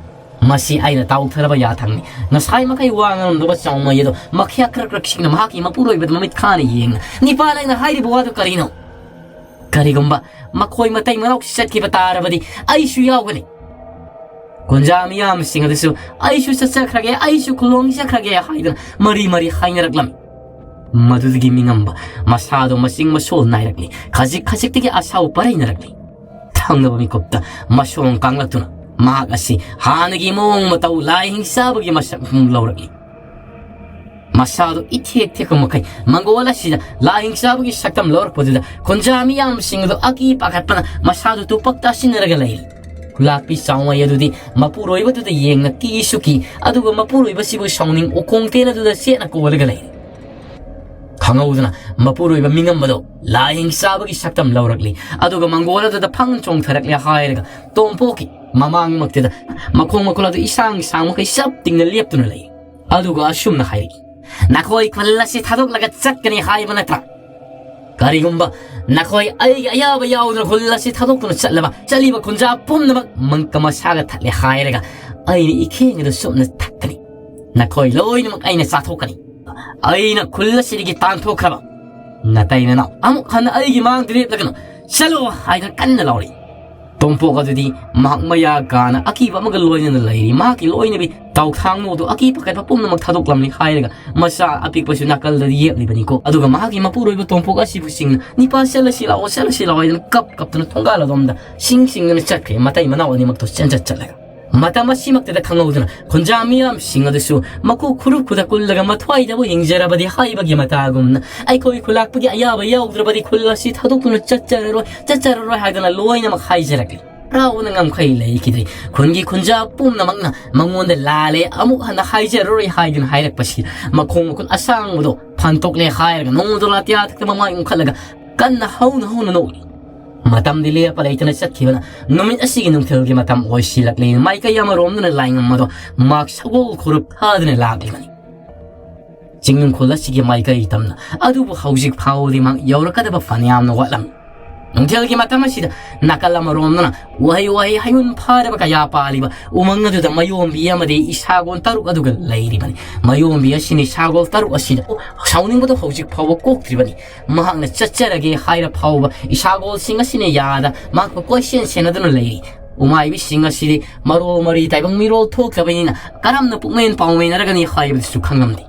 ꯃꯁꯤ ꯑꯩꯅ ꯇꯥꯎꯊꯔꯕ ꯌꯥꯊꯪꯅꯤ"꯫ ꯉꯁꯥꯏ ꯃꯈꯩ ꯋꯥ ꯉꯥꯡꯂꯝꯗꯕ ꯆꯥꯎꯃꯩ ꯑꯗꯣ ꯃꯈꯌꯥ ꯈꯔ ꯈꯔ ꯁꯤꯡꯅ ꯃꯍꯥꯛꯀꯤ ꯃꯄꯨꯔꯣꯏꯕꯗ ꯃꯃꯤꯠ ꯈꯥꯅ ꯌꯦꯡꯅ, "ꯅꯤꯄꯥ, ꯅꯪꯅ ꯍꯥꯏꯔꯤꯕ ꯋꯥꯗꯨ ꯀꯔꯤꯅꯣ? ꯀꯔꯤꯒꯨꯝꯕ ꯃꯈꯣꯏ ꯃꯇꯩ ꯃꯅꯥꯎꯁꯤ ꯆꯠꯈꯤꯕ ꯇꯥꯔꯕꯗꯤ ꯑꯩꯁꯨ ꯌꯥꯎꯒꯅꯤ꯫ ꯀꯨꯟꯖꯥ ꯃꯤꯌꯥꯝꯁꯤꯡ ꯑꯗꯨꯁꯨ ꯑꯩꯁꯨ ꯆꯠꯆꯈ꯭ꯔꯒꯦ, ꯑꯩꯁꯨ ꯈꯨꯂꯣꯡ ꯆꯠꯈ꯭ꯔꯒꯦ" ꯍꯥꯏꯗꯨꯅ ꯃꯔꯤ ꯃꯔꯤ ꯍꯥꯏꯅꯔꯛꯂꯝꯃꯤ꯫ ꯃꯗꯨꯗꯒꯤ ꯃꯤꯉꯝꯕ ꯃꯁꯥꯗꯣ ꯃꯆꯤꯡ ꯃꯁꯣꯜ ꯅꯥꯏꯔꯛꯂꯤ꯫ ꯈꯖꯤꯛ ꯈꯖꯤꯛꯇꯒꯤ ꯑꯁꯥꯎ ꯄꯔꯩꯅꯔꯛꯂꯤ꯫ ꯊꯪꯅꯕ ꯃꯤꯀꯨꯞꯇ ꯃꯁꯣꯡ ꯀꯥꯡꯂꯛꯇꯨꯅ ꯃꯍꯥꯛ ꯑꯁꯤ ꯍꯥꯟꯅꯒꯤ ꯃꯑꯣꯡ ꯃꯇꯧ ꯂꯥꯏ ꯍꯤꯡꯆꯥꯕꯒꯤ ꯃꯁꯛ ꯂꯧꯔꯛꯂꯤ꯫ ꯃꯁꯥꯗꯨ ꯏꯊꯦꯛ ꯊꯦꯛꯄ ꯃꯈꯩ ꯃꯪꯒꯣꯜ ꯑꯁꯤꯗ ꯂꯥꯏ ꯍꯤꯡꯆꯥꯕꯒꯤ ꯁꯛꯇꯝ ꯂꯧꯔꯛꯄꯗꯨꯗ ꯈꯨꯟꯖꯥ ꯃꯤꯌꯥꯝꯁꯤꯡ ꯑꯗꯨ ꯑꯀꯤ ꯄꯥꯈꯠꯄꯅ ꯃꯁꯥꯗꯨ ꯇꯨꯄꯛ ꯇꯥꯁꯤꯟꯅꯔꯒ ꯂꯩꯔꯤ꯫ ꯈꯨꯂꯥꯛꯄꯤ ꯆꯥꯎꯃꯩ ꯑꯗꯨꯗꯤ ꯃꯄꯨꯔꯣꯏꯕꯗꯨꯗ ꯌꯦꯡꯅ ꯀꯤꯁꯨ ꯀꯤ, ꯑꯗꯨꯒ ꯃꯄꯨꯔꯣꯏꯕꯁꯤꯕꯨ ꯁꯥꯎꯅꯤꯡ ꯎꯈꯣꯡ ꯇꯦꯟ ꯑꯗꯨꯗ ꯆꯦꯠꯅ ꯀꯣꯜꯂꯒ ꯂꯩꯔꯤ꯫ ꯈꯪꯍꯧꯗꯅ ꯃꯄꯨꯔꯣꯏꯕ ꯃꯤꯉꯝꯕꯗꯣ ꯂꯥꯏꯍꯤꯡ ꯆꯥꯕꯒꯤ ꯁꯛꯇꯝ ꯂꯧꯔꯛꯂꯤ, ꯑꯗꯨꯒ ꯃꯪꯒꯣꯜ ꯑꯗꯨꯗ ꯐꯪ ꯆꯣꯡꯊꯔꯛꯂꯦ ꯍꯥꯏꯔꯒ ꯇꯣꯝꯄꯣꯛꯀꯤ ꯃꯃꯥꯡꯃꯛꯇꯨꯗ ꯃꯈꯣꯡ ꯃꯈꯨꯜ ꯑꯗꯨ ꯏꯁꯥꯡ ꯁꯥꯡ ꯃꯈꯩ ꯆꯞ ꯇꯤꯡꯅ ꯂꯦꯞꯇꯨꯅ ꯂꯩ꯫ ꯑꯗꯨꯒ ꯑꯁꯨꯝꯅ ꯍꯥꯏꯔꯛꯏ, "ꯅꯈꯣꯏ ꯈꯨꯜ ꯑꯁꯤ ꯊꯥꯗꯣꯛꯂꯒ ꯆꯠꯀꯅꯤ ꯍꯥꯏꯕ ꯅꯠꯇ꯭ꯔꯥ? ꯀꯔꯤꯒꯨꯝꯕ ꯅꯈꯣꯏ ꯑꯩꯒꯤ ꯑꯌꯥꯕ ꯌꯥꯎꯗꯅ ꯈꯨꯜ ꯑꯁꯤ ꯊꯥꯗꯣꯛꯇꯨꯅ ꯆꯠꯂꯕ, ꯆꯠꯂꯤꯕ ꯈꯨꯟꯖꯥ ꯄꯨꯝꯅꯃꯛ ꯃꯪꯀ ꯃꯁꯥꯒ ꯊꯠꯂꯦ ꯍꯥꯏꯔꯒ ꯑꯩꯅ ꯏꯈꯦꯡ ꯑꯗꯨ ꯆꯨꯞꯅ ꯊꯛꯀꯅꯤ꯫ ꯅꯈꯣꯏ ꯂꯣꯏꯅꯃꯛ ꯑꯩꯅ ꯆꯥꯊꯣꯛꯀꯅꯤ꯫ ꯑꯩꯅ ꯈꯨꯜ ꯑꯁꯤꯗꯒꯤ ꯇꯥꯟꯊꯣꯛꯈ꯭ꯔꯕ ꯅꯇꯩ ꯅꯅꯥꯎ ꯑꯃꯨꯛ ꯍꯟꯅ ꯑꯩꯒꯤ ꯃꯥꯡꯗ ꯂꯦꯞꯂꯒꯅꯨ꯫ ꯆꯠꯂꯣ" ꯍꯥꯏꯗꯨꯅ ꯀꯟꯅ ꯂꯥꯎꯔꯛꯏ꯫ ꯇꯣꯝꯄꯣꯛ ꯑꯗꯨꯗꯤ ꯃꯍꯥꯛ ꯃꯌꯥ ꯀꯥꯅ ꯑꯀꯤꯕ ꯑꯃꯒ ꯂꯣꯏꯅꯅ ꯂꯩꯔꯤ꯫ ꯃꯍꯥꯛꯀꯤ ꯂꯣꯏꯅꯕꯤ ꯇꯥꯎꯊꯥꯡꯅꯨ ꯑꯗꯨ ꯑꯀꯤ ꯄꯥꯈꯠꯄ ꯄꯨꯝꯅꯃꯛ ꯊꯥꯗꯣꯛꯂꯝꯂꯤ ꯍꯥꯏꯔꯒ ꯃꯆꯥ ꯑꯄꯤꯛꯄꯁꯨ ꯅꯥꯀꯜꯗꯗꯤ ꯌꯦꯞꯂꯤꯕꯅꯤꯀꯣ꯫ ꯑꯗꯨꯒ ꯃꯍꯥꯛꯀꯤ ꯃꯄꯨꯔꯣꯏꯕ ꯇꯣꯝꯄꯣꯛ ꯑꯁꯤꯕꯨ ꯁꯤꯡꯅ "ꯅꯤꯄꯥ ꯆꯠꯂꯁꯤ ꯂꯥꯛꯑꯣ, ꯆꯠꯂꯁꯤ ꯂꯥꯛꯑꯣ" ꯍꯥꯏꯗꯨꯅ ꯀꯞ ꯀꯞꯇꯨꯅ ꯊꯣꯡꯒꯥꯜ ꯑꯗꯣꯝꯗ ꯁꯤꯡ ꯁꯤꯡꯗꯨꯅ ꯆꯠꯈ꯭ꯔꯦ꯫ ꯃꯇꯩ ꯃꯅꯥꯎ ꯑꯅꯤꯃꯛꯇꯣ ꯆꯦꯟꯆꯠ ꯆꯠꯂꯒ ꯃꯇꯝ ꯑꯁꯤꯃꯛꯇꯗ ꯈꯪꯍꯧꯗꯅ ꯈꯨꯟꯖꯥ ꯃꯤꯌꯥꯝꯁꯤꯡ ꯑꯗꯨꯁꯨ ꯃꯀꯨ ꯈꯨꯔꯨ ꯈꯨꯗ ꯀꯨꯜꯂꯒ ꯃꯊ꯭ꯋꯥꯏꯗꯕꯨ ꯌꯦꯡꯖꯔꯕꯗꯤ ꯍꯥꯏꯕꯒꯤ ꯃꯇꯥꯒꯨꯝꯅ "ꯑꯩꯈꯣꯏ ꯈꯨꯂꯥꯛꯄꯒꯤ ꯑꯌꯥꯕ ꯌꯥꯎꯗ꯭ꯔꯕꯗꯤ ꯈꯨꯜ ꯑꯁꯤ ꯊꯥꯗꯣꯛꯇꯨꯅ ꯆꯠꯆꯔꯔꯣꯏ, ꯆꯠꯆꯔꯔꯣꯏ" ꯍꯥꯏꯗꯅ ꯂꯣꯏꯅꯃꯛ ꯍꯥꯏꯖꯔꯛꯂꯤ꯫ ꯍꯔꯥꯎꯕꯅ ꯉꯝꯈꯩ ꯂꯩꯈꯤꯗ꯭ꯔꯦ꯫ ꯈꯨꯟꯒꯤ ꯈꯨꯟꯖꯥ ꯄꯨꯝꯅꯃꯛꯅ ꯃꯉꯣꯟꯗ "ꯂꯥꯜꯂꯦ, ꯑꯃꯨꯛ ꯍꯟꯅ ꯍꯥꯏꯖꯔꯔꯣꯏ" ꯍꯥꯏꯗꯨꯅ ꯍꯥꯏꯔꯛꯄꯁꯤ ꯃꯈꯣꯡ ꯃꯈꯨꯠ ꯑꯁꯥꯡꯕꯗꯣ ꯐꯟꯇꯣꯛꯂꯦ ꯍꯥꯏꯔꯒ ꯅꯣꯡꯃꯗꯣ ꯂꯥꯇꯤꯌꯥ ꯊꯛꯇ ꯃꯃꯥꯏ ꯎꯪꯈꯠꯂꯒ ꯀꯟꯅ ꯍꯧꯅ ꯍꯧꯅ ꯅꯣꯛꯂꯤ꯫ ꯃꯇꯝꯗꯤ ꯂꯦꯞꯄ ꯂꯩꯇꯅ ꯆꯠꯈꯤꯕꯅ ꯅꯨꯃꯤꯠ ꯑꯁꯤꯒꯤ ꯅꯨꯡꯊꯤꯜꯒꯤ ꯃꯇꯝ ꯑꯣꯏꯁꯤꯜꯂꯛꯂꯦ꯫ ꯃꯥꯏꯀꯩ ꯑꯃꯔꯣꯝꯗꯅ ꯂꯥꯏꯉꯝ ꯑꯗꯣ ꯃꯍꯥꯛ ꯁꯒꯣꯜ ꯈꯨꯔꯨꯞ ꯊꯥꯗꯨꯅ ꯂꯥꯛꯂꯤꯕꯅꯤ꯫ ꯆꯤꯡꯅꯨꯡꯈꯣꯜ ꯑꯁꯤꯒꯤ ꯃꯥꯏꯀꯩ ꯇꯝꯅ꯫ ꯑꯗꯨꯕꯨ ꯍꯧꯖꯤꯛ ꯐꯥꯎꯕꯗꯤ ꯃꯍꯥꯛ ꯌꯧꯔꯛꯀꯗꯕ ꯐꯅꯌꯥꯝꯅ ꯋꯥꯠꯂꯝꯃꯤ꯫ ꯅꯨꯡꯊꯤꯜꯒꯤ ꯃꯇꯝ ꯑꯁꯤꯗ ꯅꯥꯀꯜ ꯑꯃꯔꯣꯝꯗꯅ ꯎꯍꯩ ꯋꯥꯍꯩ ꯍꯩꯌꯨꯟ ꯐꯥꯔꯕ ꯀꯌꯥ ꯄꯥꯜꯂꯤꯕ ꯎꯃꯪ ꯑꯗꯨꯗ ꯃꯌꯣꯝꯕꯤ ꯑꯃꯗꯤ ꯏꯁꯥꯒꯣꯟ ꯇꯔꯨꯛ ꯑꯗꯨꯒ ꯂꯩꯔꯤꯕꯅꯤ꯫ ꯃꯌꯣꯝꯕꯤ ꯑꯁꯤꯅ ꯏꯁꯥꯒꯣꯟ ꯇꯔꯨꯛ ꯑꯁꯤꯗ ꯁꯥꯎꯅꯤꯡꯕꯗꯨ ꯍꯧꯖꯤꯛ ꯐꯥꯎꯕ ꯀꯣꯛꯇ꯭ꯔꯤꯕꯅꯤ꯫ ꯃꯍꯥꯛꯅ "ꯆꯠꯆꯔꯒꯦ" ꯍꯥꯏꯔ ꯐꯥꯎꯕ ꯏꯁꯥꯒꯣꯜꯁꯤꯡ ꯑꯁꯤꯅ ꯌꯥꯗ ꯃꯍꯥꯛꯄꯨ ꯀꯣꯏꯁꯦꯟ ꯁꯦꯟꯅꯗꯨꯅ ꯂꯩꯔꯤ꯫ ꯎꯃꯥꯏꯕꯤꯁꯤꯡ ꯑꯁꯤꯗꯤ ꯃꯔꯣꯜ ꯃꯔꯤ ꯇꯥꯏꯕꯪ ꯃꯤꯔꯣꯜ ꯊꯣꯛꯇ꯭ꯔꯕꯅꯤꯅ ꯀꯔꯝꯅ ꯄꯨꯛꯃꯦꯟ ꯄꯥꯎꯃꯦꯟꯅꯔꯒꯅꯤ ꯍꯥꯏꯕꯗꯨꯁꯨ ꯈꯪꯂꯝꯗꯦ꯫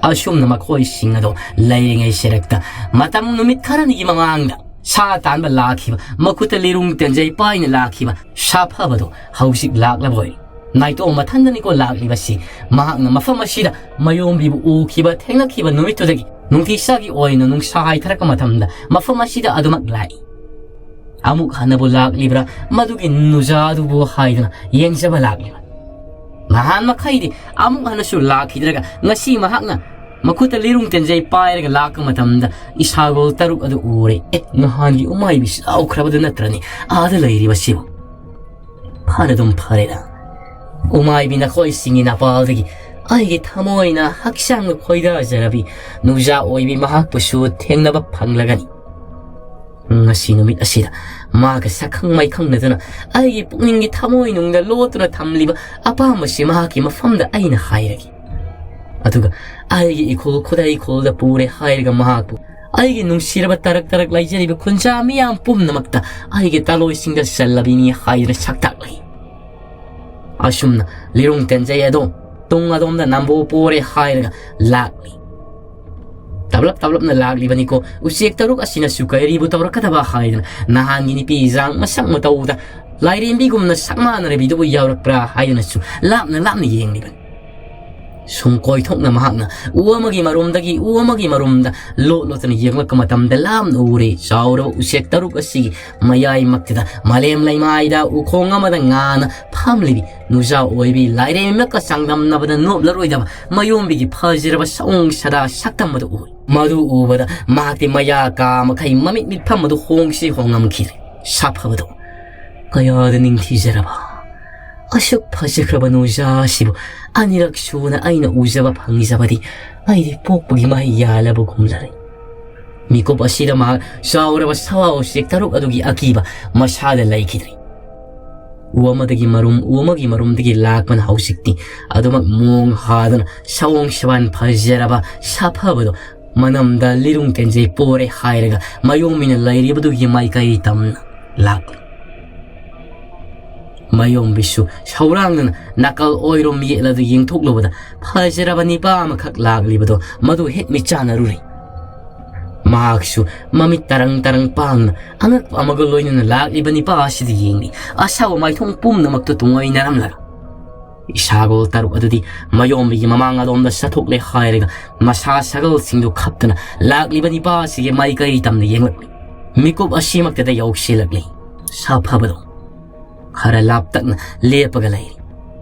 ꯑꯁꯨꯝꯅ ꯃꯈꯣꯏꯁꯤꯡ ꯑꯗꯣ ꯂꯩꯔꯤꯉꯩ ꯁꯦꯔꯛꯇ ꯃꯇꯝ ꯅꯨꯃꯤꯠ ꯈꯔꯅꯤꯒꯤ ꯃꯃꯥꯡꯗ ꯁꯥ ꯇꯥꯟꯕ ꯂꯥꯛꯈꯤꯕ, ꯃꯈꯨꯠꯇ ꯂꯤꯔꯨꯡ ꯇꯦꯟꯖꯩ ꯄꯥꯏꯅ ꯂꯥꯛꯈꯤꯕ ꯁꯥꯐꯕꯗꯣ ꯍꯧꯖꯤꯛ ꯂꯥꯛꯂꯕ ꯑꯣꯏꯔꯦ꯫ ꯅꯥꯏꯇꯣꯝ ꯃꯊꯟꯗꯅꯤꯀꯣ ꯂꯥꯛꯂꯤꯕꯁꯤ꯫ ꯃꯍꯥꯛꯅ ꯃꯐꯝ ꯑꯁꯤꯗ ꯃꯌꯣꯝꯕꯤꯕꯨ ꯎꯈꯤꯕ, ꯊꯦꯡꯅꯈꯤꯕ ꯅꯨꯃꯤꯠꯇꯨꯗꯒꯤ ꯅꯨꯡꯇꯤ ꯆꯥꯒꯤ ꯑꯣꯏꯅ ꯅꯨꯡꯁꯥ ꯍꯥꯏꯊꯔꯛꯄ ꯃꯇꯝꯗ ꯃꯐꯝ ꯑꯁꯤꯗ ꯑꯗꯨꯃꯛ ꯂꯥꯛꯏ꯫ ꯑꯃꯨꯛ ꯍꯟꯅꯕꯨ ꯂꯥꯛꯂꯤꯕ꯭ꯔꯥ ꯃꯗꯨꯒꯤ ꯅꯨꯖꯥ ꯑꯗꯨꯕꯨ ꯍꯥꯏꯗꯨꯅ ꯌꯦꯡꯖꯕ ꯂꯥꯛꯂꯤꯕ꯫ ꯅꯍꯥꯟ ꯃꯈꯩꯗꯤ ꯑꯃꯨꯛ ꯍꯟꯅꯁꯨ ꯂꯥꯛꯈꯤꯗ꯭ꯔꯒ ꯉꯁꯤ ꯃꯍꯥꯛꯅ ꯃꯈꯨꯠꯇ ꯂꯤꯔꯨꯡ ꯇꯦꯟꯖꯩ ꯄꯥꯏꯔꯒ ꯂꯥꯛꯄ ꯃꯇꯝꯗ ꯏꯁꯥꯒꯣꯜ ꯇꯔꯨꯛ ꯑꯗꯨ ꯎꯔꯦ꯫ "ꯑꯦ, ꯅꯍꯥꯟꯒꯤ ꯎꯃꯥꯏꯕꯤ ꯆꯥꯎꯈ꯭ꯔꯕꯗꯨ ꯅꯠꯇ꯭ꯔꯅꯤ ꯑꯥꯗ ꯂꯩꯔꯤꯕꯁꯤꯕꯨ?" ꯐꯔꯦ, ꯑꯗꯨꯝ ꯐꯔꯦꯗ꯫ ꯎꯃꯥꯏꯕꯤ ꯅꯈꯣꯏꯁꯤꯡꯒꯤ ꯅꯄꯥꯜꯗꯒꯤ ꯑꯩꯒꯤ ꯊꯃꯣꯏꯅ ꯍꯛꯆꯥꯡꯅ ꯈꯣꯏꯗꯥꯖꯔꯕꯤ ꯅꯨꯡꯖꯥ ꯑꯣꯏꯕꯤ ꯃꯍꯥꯛꯄꯨꯁꯨ ꯊꯦꯡꯅꯕ ꯐꯪꯂꯒꯅꯤ꯫ ꯉꯁꯤ ꯅꯨꯃꯤꯠ ꯑꯁꯤꯗ ꯃꯥꯒ ꯁꯛꯈꯪ ꯃꯥꯏꯈꯪꯅꯗꯨꯅ ꯑꯩꯒꯤ ꯄꯨꯛꯅꯤꯡꯒꯤ ꯊꯃꯣꯏꯅꯨꯡꯗ ꯂꯣꯠꯇꯨꯅ ꯊꯝꯂꯤꯕ ꯑꯄꯥꯝꯕꯁꯤ ꯃꯍꯥꯛꯀꯤ ꯃꯐꯝꯗ ꯑꯩꯅ ꯍꯥꯏꯔꯒꯦ꯫ ꯑꯗꯨꯒ ꯑꯩꯒꯤ ꯏꯈꯣꯜ ꯈꯨꯗꯩ ꯏꯈꯣꯜꯗ ꯄꯨꯔꯦ ꯍꯥꯏꯔꯒ ꯃꯍꯥꯛꯄꯨ ꯑꯩꯒꯤ ꯅꯨꯡꯁꯤꯔꯕ ꯇꯔꯛ ꯇꯔꯛ ꯂꯩꯖꯔꯤꯕ ꯈꯨꯟꯖꯥ ꯃꯤꯌꯥꯝ ꯄꯨꯝꯅꯃꯛꯇ ꯑꯩꯒꯤ ꯇꯥꯂꯣꯏꯁꯤꯡꯗ ꯆꯜꯂꯕꯤꯅꯤ ꯍꯥꯏꯗꯨꯅ ꯁꯛꯇꯥꯛꯂꯤ꯫ ꯑꯁꯨꯝꯅ ꯂꯤꯔꯨꯡ ꯇꯦꯟꯖꯩ ꯑꯗꯣ ꯇꯨꯡ ꯑꯗꯣꯝꯗ ꯅꯝꯕꯣ ꯄꯣꯔꯦ ꯍꯥꯏꯔꯒ ꯂꯥꯛꯂꯤ꯫ ꯇꯞꯂꯞ ꯇꯞꯂꯞꯅ ꯂꯥꯛꯂꯤꯕꯅꯤꯀꯣ꯫ ꯎꯆꯦꯛ ꯇꯔꯨꯛ ꯑꯁꯤꯅꯁꯨ ꯀꯔꯤꯕꯨ ꯇꯧꯔꯛꯀꯗꯕ ꯍꯥꯏꯗꯅ ꯅꯍꯥꯟꯒꯤ ꯅꯨꯄꯤ ꯏꯖꯥꯡ ꯃꯁꯛ ꯃꯇꯧꯗ ꯂꯥꯏꯔꯦꯝꯕꯤꯒꯨꯝꯅ ꯁꯛ ꯃꯥꯟꯅꯔꯕꯤꯗꯨꯕꯨ ꯌꯥꯎꯔꯛꯄ꯭ꯔꯥ ꯍꯥꯏꯗꯨꯅꯁꯨ ꯂꯥꯞꯅ ꯂꯥꯞꯅ ꯌꯦꯡꯂꯤꯕꯅꯤ꯫ ꯁꯨꯝ ꯀꯣꯏꯊꯣꯛꯅ ꯃꯍꯥꯛꯅ ꯎ ꯑꯃꯒꯤ ꯃꯔꯨꯝꯗꯒꯤ ꯎ ꯑꯃꯒꯤ ꯃꯔꯨꯝꯗ ꯂꯣꯠ ꯂꯣꯠꯇꯅ ꯌꯦꯡꯂꯛꯄ ꯃꯇꯝꯗ ꯂꯥꯞꯅ ꯎꯔꯦ ꯆꯥꯎꯔꯕ ꯎꯆꯦꯛ ꯇꯔꯨꯛ ꯑꯁꯤꯒꯤ ꯃꯌꯥꯏꯃꯛꯇꯗ ꯃꯥꯂꯦꯝ ꯂꯩꯃꯥꯏꯗ ꯎꯈꯣꯡ ꯑꯃꯗ ꯉꯥꯅ ꯐꯝꯂꯤꯕꯤ ꯅꯨꯖꯥ ꯑꯣꯏꯕꯤ ꯂꯥꯏꯔꯦꯝꯕꯤꯃꯛꯀ ꯆꯥꯡꯗꯝꯅꯕꯗ ꯅꯣꯞꯂꯔꯣꯏꯗꯕ ꯃꯌꯣꯝꯕꯤꯒꯤ ꯐꯖꯔꯕ ꯁꯑꯣꯡ ꯁꯥꯗꯥ ꯁꯛꯇꯝ ꯑꯗꯨ ꯎꯏ꯫ ꯃꯗꯨ ꯎꯕꯗ ꯃꯍꯥꯛꯇꯤ ꯃꯌꯥ ꯀꯥ ꯃꯈꯩ ꯃꯃꯤꯠ ꯃꯤꯠꯐꯝ ꯑꯗꯨ ꯍꯣꯡꯁꯤ ꯍꯣꯡꯉꯝꯈꯤꯗ꯭ꯔꯦ꯫ ꯁꯥꯐꯕꯗꯣ ꯀꯌꯥꯗ ꯅꯤꯡꯊꯤꯖꯔꯕ! ꯑꯁꯨꯛ ꯐꯖꯈ꯭ꯔꯕ ꯅꯨꯖꯥ ꯑꯁꯤꯕꯨ ꯑꯅꯤꯔꯛ ꯁꯨꯅ ꯑꯩꯅ ꯎꯖꯕ ꯐꯪꯖꯕꯗꯤ ꯑꯩꯗꯤ ꯄꯣꯛꯄꯒꯤ ꯃꯍꯩ ꯌꯥꯜꯂꯕꯒꯨꯝꯂꯔꯦ꯫ ꯃꯤꯀꯨꯞ ꯑꯁꯤꯗ ꯃꯍꯥꯛ ꯆꯥꯎꯔꯕ ꯁꯥ ꯎꯆꯦꯛ ꯇꯔꯨꯛ ꯑꯗꯨꯒꯤ ꯑꯀꯤꯕ ꯃꯁꯥꯗ ꯂꯩꯈꯤꯗ꯭ꯔꯦ꯫ ꯎ ꯑꯃꯗꯒꯤ ꯃꯔꯨꯝ, ꯎ ꯑꯃꯒꯤ ꯃꯔꯨꯝꯗꯒꯤ ꯂꯥꯛꯄꯅ ꯍꯧꯖꯤꯛꯇꯤ ꯑꯗꯨꯃꯛ ꯃꯣꯡ ꯍꯥꯗꯨꯅ ꯁꯑꯣꯡ ꯁꯕꯥꯟ ꯐꯖꯔꯕ ꯁꯥꯐꯕꯗꯣ ꯃꯅꯝꯗ ꯂꯤꯔꯨꯡ ꯀꯦꯟꯖꯩ ꯄꯣꯔꯦ ꯍꯥꯏꯔꯒ ꯃꯌꯣꯝꯕꯤꯅ ꯂꯩꯔꯤꯕꯗꯨꯒꯤ ꯃꯥꯏꯀꯩ ꯇꯝꯅ ꯂꯥꯛꯂꯤ꯫ ꯃꯌꯣꯝꯕꯤꯁꯨ ꯁꯧꯔꯥꯡꯗꯨꯅ ꯅꯥꯀꯜ ꯑꯣꯏꯔꯣꯝ ꯌꯦꯠꯂꯗꯨ ꯌꯦꯡꯊꯣꯛꯂꯨꯕꯗ ꯐꯖꯔꯕ ꯅꯤꯄꯥ ꯑꯃꯈꯛ ꯂꯥꯛꯂꯤꯕꯗꯣ ꯃꯗꯨ ꯍꯦꯛ ꯃꯤꯠꯆꯥꯟꯅꯔꯨꯔꯦ꯫ ꯃꯍꯥꯛꯁꯨ ꯃꯃꯤꯠ ꯇꯔꯪ ꯇꯔꯪ ꯄꯥꯡꯅ ꯑꯉꯛꯄ ꯑꯃꯒ ꯂꯣꯏꯅꯅ ꯂꯥꯛꯂꯤꯕ ꯅꯤꯄꯥ ꯑꯁꯤꯗ ꯌꯦꯡꯂꯤ꯫ ꯑꯁꯥꯕ ꯃꯥꯏꯊꯣꯡ ꯄꯨꯝꯅꯃꯛꯇꯨ ꯇꯨꯡꯑꯣꯏꯅꯔꯝꯂꯒ ꯏꯁꯥꯒꯣꯜ ꯇꯔꯨꯛ ꯑꯗꯨꯗꯤ ꯃꯌꯣꯝꯕꯤꯒꯤ ꯃꯃꯥꯡ ꯑꯗꯣꯝꯗ ꯆꯠꯊꯣꯛꯂꯦ ꯍꯥꯏꯔꯒ ꯃꯁꯥ ꯁꯒꯜꯁꯤꯡꯗꯨ ꯈꯞꯇꯅ ꯂꯥꯛꯂꯤꯕ ꯅꯤꯄꯥ ꯑꯁꯤꯒꯤ ꯃꯥꯏꯀꯩ ꯇꯝꯅ ꯌꯦꯡꯂꯛꯂꯤ꯫ ꯃꯤꯀꯨꯞ ꯑꯁꯤꯃꯛꯇꯗ ꯌꯧꯁꯤꯜꯂꯛꯂꯤ꯫ ꯁꯥꯐꯕꯗꯣ ꯈꯔ ꯂꯥꯞꯇꯛꯅ ꯂꯦꯞꯄꯒ ꯂꯩꯔꯤ꯫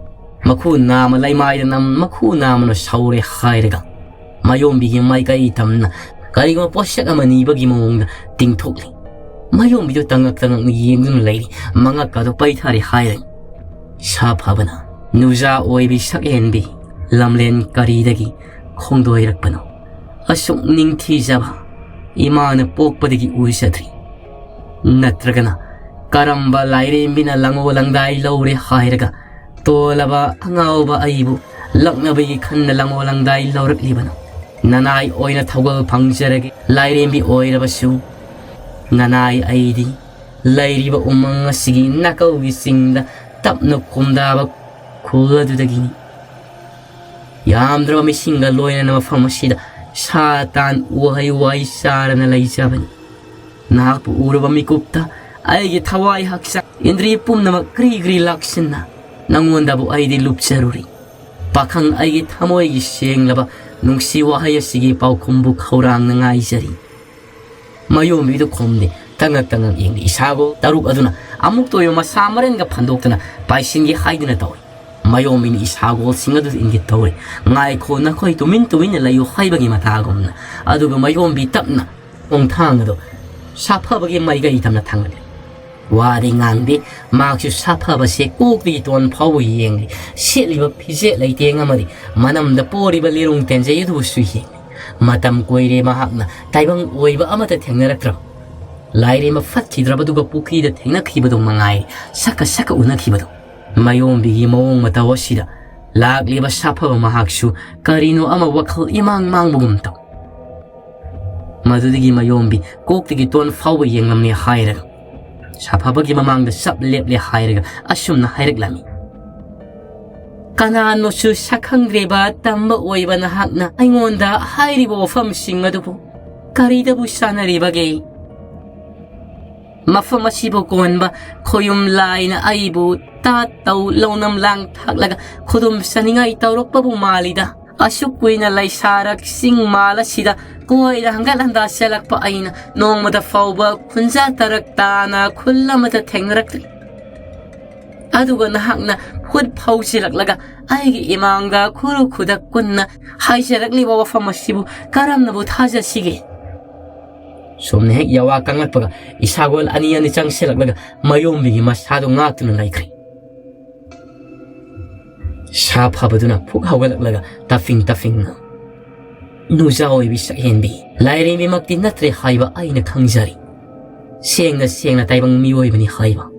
ꯃꯈꯨ ꯅꯥꯝꯃ ꯂꯩꯃꯥꯏꯗ ꯅꯝ, ꯃꯈꯨ ꯅꯥꯝꯃꯅ ꯁꯧꯔꯦ ꯍꯥꯏꯔꯒ ꯃꯌꯣꯝꯕꯤꯒꯤ ꯃꯥꯏꯀꯩ ꯇꯝꯅ ꯀꯔꯤꯒꯨꯝꯕ ꯄꯣꯠꯁꯛ ꯑꯃ ꯅꯤꯕꯒꯤ ꯃꯑꯣꯡꯗ ꯇꯤꯡꯊꯣꯛꯂꯤ꯫ ꯃꯌꯣꯝꯕꯤꯗꯨ ꯇꯉꯛ ꯇꯉꯛꯅ ꯌꯦꯡꯗꯨꯅ ꯂꯩꯔꯤ꯫ ꯃꯉꯛ ꯑꯗꯨ ꯄꯩꯊꯔꯦ ꯍꯥꯏꯔꯅꯤ꯫ ꯁꯥꯐꯕꯅ ꯅꯨꯖꯥ ꯑꯣꯏꯕꯤ ꯁꯛꯍꯦꯟꯕꯤ ꯂꯝꯂꯦꯟ ꯀꯔꯤꯗꯒꯤ ꯈꯣꯡꯗꯣꯏꯔꯛꯄꯅꯣ? ꯑꯁꯨꯛ ꯅꯤꯡꯊꯤꯖꯕ ꯏꯃꯥꯅ ꯄꯣꯛꯄꯗꯒꯤ ꯎꯖꯗ꯭ꯔꯤ꯫ ꯅꯠꯇ꯭ꯔꯒꯅ ꯀꯔꯝꯕ ꯂꯥꯏꯔꯦꯝꯕꯤꯅ ꯂꯪꯉꯣ ꯂꯪꯗꯥꯏ ꯂꯧꯔꯦ ꯍꯥꯏꯔꯒ ꯇꯣꯜꯂꯕ ꯑꯉꯥꯎꯕ ꯑꯩꯕꯨ ꯂꯛꯅꯕꯒꯤ ꯈꯟꯅ ꯂꯪꯉꯣ ꯂꯪꯗꯥꯏ ꯂꯧꯔꯛꯂꯤꯕꯅꯣ? ꯅꯅꯥꯏ ꯑꯣꯏꯅ ꯊꯧꯒꯜ ꯐꯪꯖꯔꯒꯦ꯫ ꯂꯥꯏꯔꯦꯝꯕꯤ ꯑꯣꯏꯔꯕꯁꯨ ꯅꯅꯥꯏ ꯑꯩꯗꯤ ꯂꯩꯔꯤꯕ ꯎꯃꯪ ꯑꯁꯤꯒꯤ ꯅꯥꯀꯧꯒꯤ ꯆꯤꯡꯗ ꯇꯞꯅ ꯈꯣꯝꯗꯥꯕ ꯈꯨꯜ ꯑꯗꯨꯗꯒꯤꯅꯤ꯫ ꯌꯥꯝꯗ꯭ꯔꯕ ꯃꯤꯁꯤꯡꯒ ꯂꯣꯏꯅꯅ ꯃꯐꯝ ꯑꯁꯤꯗ ꯁꯥ ꯇꯥꯟ ꯎꯍꯩ ꯋꯥꯍꯩ ꯆꯥꯔꯅ ꯂꯩꯖꯕꯅꯤ꯫ ꯅꯍꯥꯛꯄꯨ ꯎꯔꯕ ꯃꯤꯀꯨꯞꯇ ꯑꯩꯒꯤ ꯊꯋꯥꯏ ꯍꯛꯆꯥꯡ ꯏꯟꯗ꯭ꯔꯤ ꯄꯨꯝꯅꯃꯛ ꯀ꯭ꯔꯤ ꯀ꯭ꯔꯤ ꯂꯥꯛꯁꯤꯟꯅ ꯅꯉꯣꯟꯗꯕꯨ ꯑꯩꯗꯤ ꯂꯨꯞꯆꯔꯨꯔꯤ꯫ ꯄꯥꯈꯪ ꯑꯩꯒꯤ ꯊꯃꯣꯏꯒꯤ ꯁꯦꯡꯂꯕ ꯅꯨꯡꯁꯤ ꯋꯥꯍꯩ ꯑꯁꯤꯒꯤ ꯄꯥꯎꯈꯨꯝꯕꯨ ꯈꯧꯔꯥꯡꯅ ꯉꯥꯏꯖꯔꯤ꯫ ꯃꯌꯣꯝꯕꯤꯗꯨ ꯈꯨꯝꯗꯦ꯫ ꯇꯉꯛ ꯇꯉꯛ ꯌꯦꯡꯂꯤ꯫ ꯏꯁꯥꯒꯣꯜ ꯇꯔꯨꯛ ꯑꯗꯨꯅ ꯑꯃꯨꯛꯇ ꯑꯣꯏꯕ ꯃꯁꯥ ꯃꯔꯦꯟꯒ ꯐꯟꯗꯣꯛꯇꯨꯅ ꯄꯥꯏꯁꯤꯟꯒꯦ ꯍꯥꯏꯗꯨꯅ ꯇꯧꯏ꯫ ꯃꯌꯣꯝꯕꯤꯅ ꯏꯁꯥꯒꯣꯜꯁꯤꯡ ꯑꯗꯨ ꯏꯪꯒꯤꯠ ꯇꯧꯔꯤ꯫ "ꯉꯥꯏꯈꯣ, ꯅꯈꯣꯏ ꯇꯨꯃꯤꯟ ꯇꯨꯃꯤꯟꯅ ꯂꯩꯌꯨ" ꯍꯥꯏꯕꯒꯤ ꯃꯇꯥꯒꯨꯝꯅ꯫ ꯑꯗꯨꯒ ꯃꯌꯣꯝꯕꯤ ꯇꯞꯅ ꯈꯣꯡꯊꯥꯡ ꯑꯗꯨ ꯁꯥꯐꯕꯒꯤ ꯃꯥꯏꯀꯩ ꯇꯝꯅ ꯊꯥꯡꯒꯠꯂꯤ꯫ ꯋꯥꯗꯤ ꯉꯥꯡꯗꯦ꯫ ꯃꯍꯥꯛꯁꯨ ꯁꯥꯐꯕꯁꯦ ꯀꯣꯛꯇꯒꯤ ꯇꯣꯟ ꯐꯥꯎꯕ ꯌꯦꯡꯂꯤ꯫ ꯁꯦꯠꯂꯤꯕ ꯐꯤꯖꯦꯠ ꯂꯩꯇꯦꯡ ꯑꯃꯗꯤ ꯃꯅꯝꯗ ꯄꯣꯔꯤꯕ ꯂꯤꯔꯨꯡ ꯇꯦꯟꯖꯩ ꯑꯗꯨꯕꯨꯁꯨ ꯌꯦꯡꯂꯤ꯫ ꯃꯇꯝ ꯀꯨꯏꯔꯦ ꯃꯍꯥꯛꯅ ꯇꯥꯏꯕꯪ ꯑꯣꯏꯕ ꯑꯃꯠꯇ ꯊꯦꯡꯅꯔꯛꯇ꯭ꯔꯕ꯫ ꯂꯥꯏꯔꯦꯝꯕ ꯐꯠꯈꯤꯗ꯭ꯔꯕꯗꯨꯒ ꯄꯨꯈ꯭ꯔꯤꯗ ꯊꯦꯡꯅꯈꯤꯕꯗꯨ ꯃꯉꯥꯏ, ꯁꯛꯀ ꯁꯛꯀ ꯎꯅꯈꯤꯕꯗꯨ꯫ ꯃꯌꯣꯝꯕꯤꯒꯤ ꯃꯑꯣꯡ ꯃꯇꯧ ꯑꯁꯤꯗ ꯂꯥꯛꯂꯤꯕ ꯁꯥꯐꯕ ꯃꯍꯥꯛꯁꯨ ꯀꯔꯤꯅꯣ ꯑꯃ ꯋꯥꯈꯜ ꯏꯃꯥꯡ ꯃꯥꯡꯕꯒꯨꯝ ꯇꯧ꯫ ꯃꯗꯨꯗꯒꯤ ꯃꯌꯣꯝꯕꯤ ꯀꯣꯛꯇꯒꯤ ꯇꯣꯟ ꯐꯥꯎꯕ ꯌꯦꯡꯂꯝꯂꯦ ꯍꯥꯏꯔꯒ, ꯁꯥꯐꯕꯒꯤ ꯃꯃꯥꯡꯗ ꯆꯞ ꯂꯦꯞꯂꯦ ꯍꯥꯏꯔꯒ ꯑꯁꯨꯝꯅ ꯍꯥꯏꯔꯛꯂꯝꯃꯤ: "ꯀꯅꯥꯅꯣꯁꯨ ꯁꯛꯈꯪꯗ꯭ꯔꯦꯕ ꯇꯝꯕ ꯑꯣꯏꯕ ꯅꯍꯥꯛꯅ ꯑꯩꯉꯣꯟꯗ ꯍꯥꯏꯔꯤꯕ ꯋꯥꯐꯝꯁꯤꯡ ꯑꯗꯨꯕꯨ ꯀꯔꯤꯗꯕꯨ ꯆꯥꯟꯅꯔꯤꯕꯒꯦ? ꯃꯐꯝ ꯑꯁꯤꯕꯨ ꯀꯣꯟꯕ ꯈꯣꯌꯨꯝ ꯂꯥꯏꯅ ꯑꯩꯕꯨ ꯇꯥꯠ ꯇꯧ ꯂꯧꯅꯝ ꯂꯥꯡ ꯊꯥꯛꯂꯒ ꯈꯨꯗꯨꯝ ꯆꯥꯅꯤꯡꯉꯥꯏ ꯇꯧꯔꯛꯄꯕꯨ ꯃꯥꯜꯂꯤꯗ꯫ ꯑꯁꯨꯛ ꯀꯨꯏꯅ ꯂꯩꯁꯥꯔꯛ ꯆꯤꯡ ꯃꯥꯜ ꯑꯁꯤꯗ ꯀꯣꯏꯔ ꯍꯪꯒꯠ ꯍꯟꯗꯥ ꯆꯦꯜꯂꯛꯄ ꯑꯩꯅ ꯅꯣꯡꯃꯗ ꯐꯥꯎꯕ ꯈꯨꯟꯖꯥ ꯇꯔꯛ ꯇꯥꯅ ꯈꯨꯜ ꯑꯃꯗ ꯊꯦꯡꯅꯔꯛꯇ꯭ꯔꯤ꯫ ꯑꯗꯨꯒ ꯅꯍꯥꯛꯅ ꯈꯨꯠ ꯐꯥꯎꯁꯤꯜꯂꯛꯂꯒ ꯑꯩꯒꯤ ꯏꯃꯥꯡꯗ ꯈꯨꯔꯨ ꯈꯨꯗꯛ ꯀꯨꯟꯅ ꯍꯥꯏꯖꯔꯛꯂꯤꯕ ꯋꯥꯐꯝ ꯑꯁꯤꯕꯨ ꯀꯔꯝꯅꯕꯨ ꯊꯥꯖꯁꯤꯒꯦ?" ꯁꯣꯝꯅ ꯍꯦꯛ ꯌꯥꯋꯥ ꯀꯪꯂꯛꯄꯒ ꯏꯁꯥꯒꯣꯜ ꯑꯅꯤ ꯑꯅꯤ ꯆꯪꯁꯤꯜꯂꯛꯂꯒ ꯃꯌꯣꯝꯕꯤꯒꯤ ꯃꯁꯥꯗꯨ ꯉꯥꯛꯇꯨꯅ ꯂꯩꯈ꯭ꯔꯦ꯫ ꯁꯥ ꯐꯕꯗꯨꯅ ꯐꯨꯛ ꯍꯧꯒꯠꯂꯛꯂꯒ ꯇꯐꯤꯡ ꯇꯐꯤꯡꯅ, "ꯅꯨꯖꯥ ꯑꯣꯏꯕꯤ ꯁꯛꯍꯦꯟꯕꯤ, ꯂꯥꯏꯔꯦꯝꯕꯤꯃꯛꯇꯤ ꯅꯠꯇ꯭ꯔꯦ ꯍꯥꯏꯕ ꯑꯩꯅ ꯈꯪꯖꯔꯤ꯫ ꯁꯦꯡꯅ ꯁꯦꯡꯅ ꯇꯥꯏꯕꯪ ꯃꯤꯑꯣꯏꯕꯅꯤ ꯍꯥꯏꯕ꯫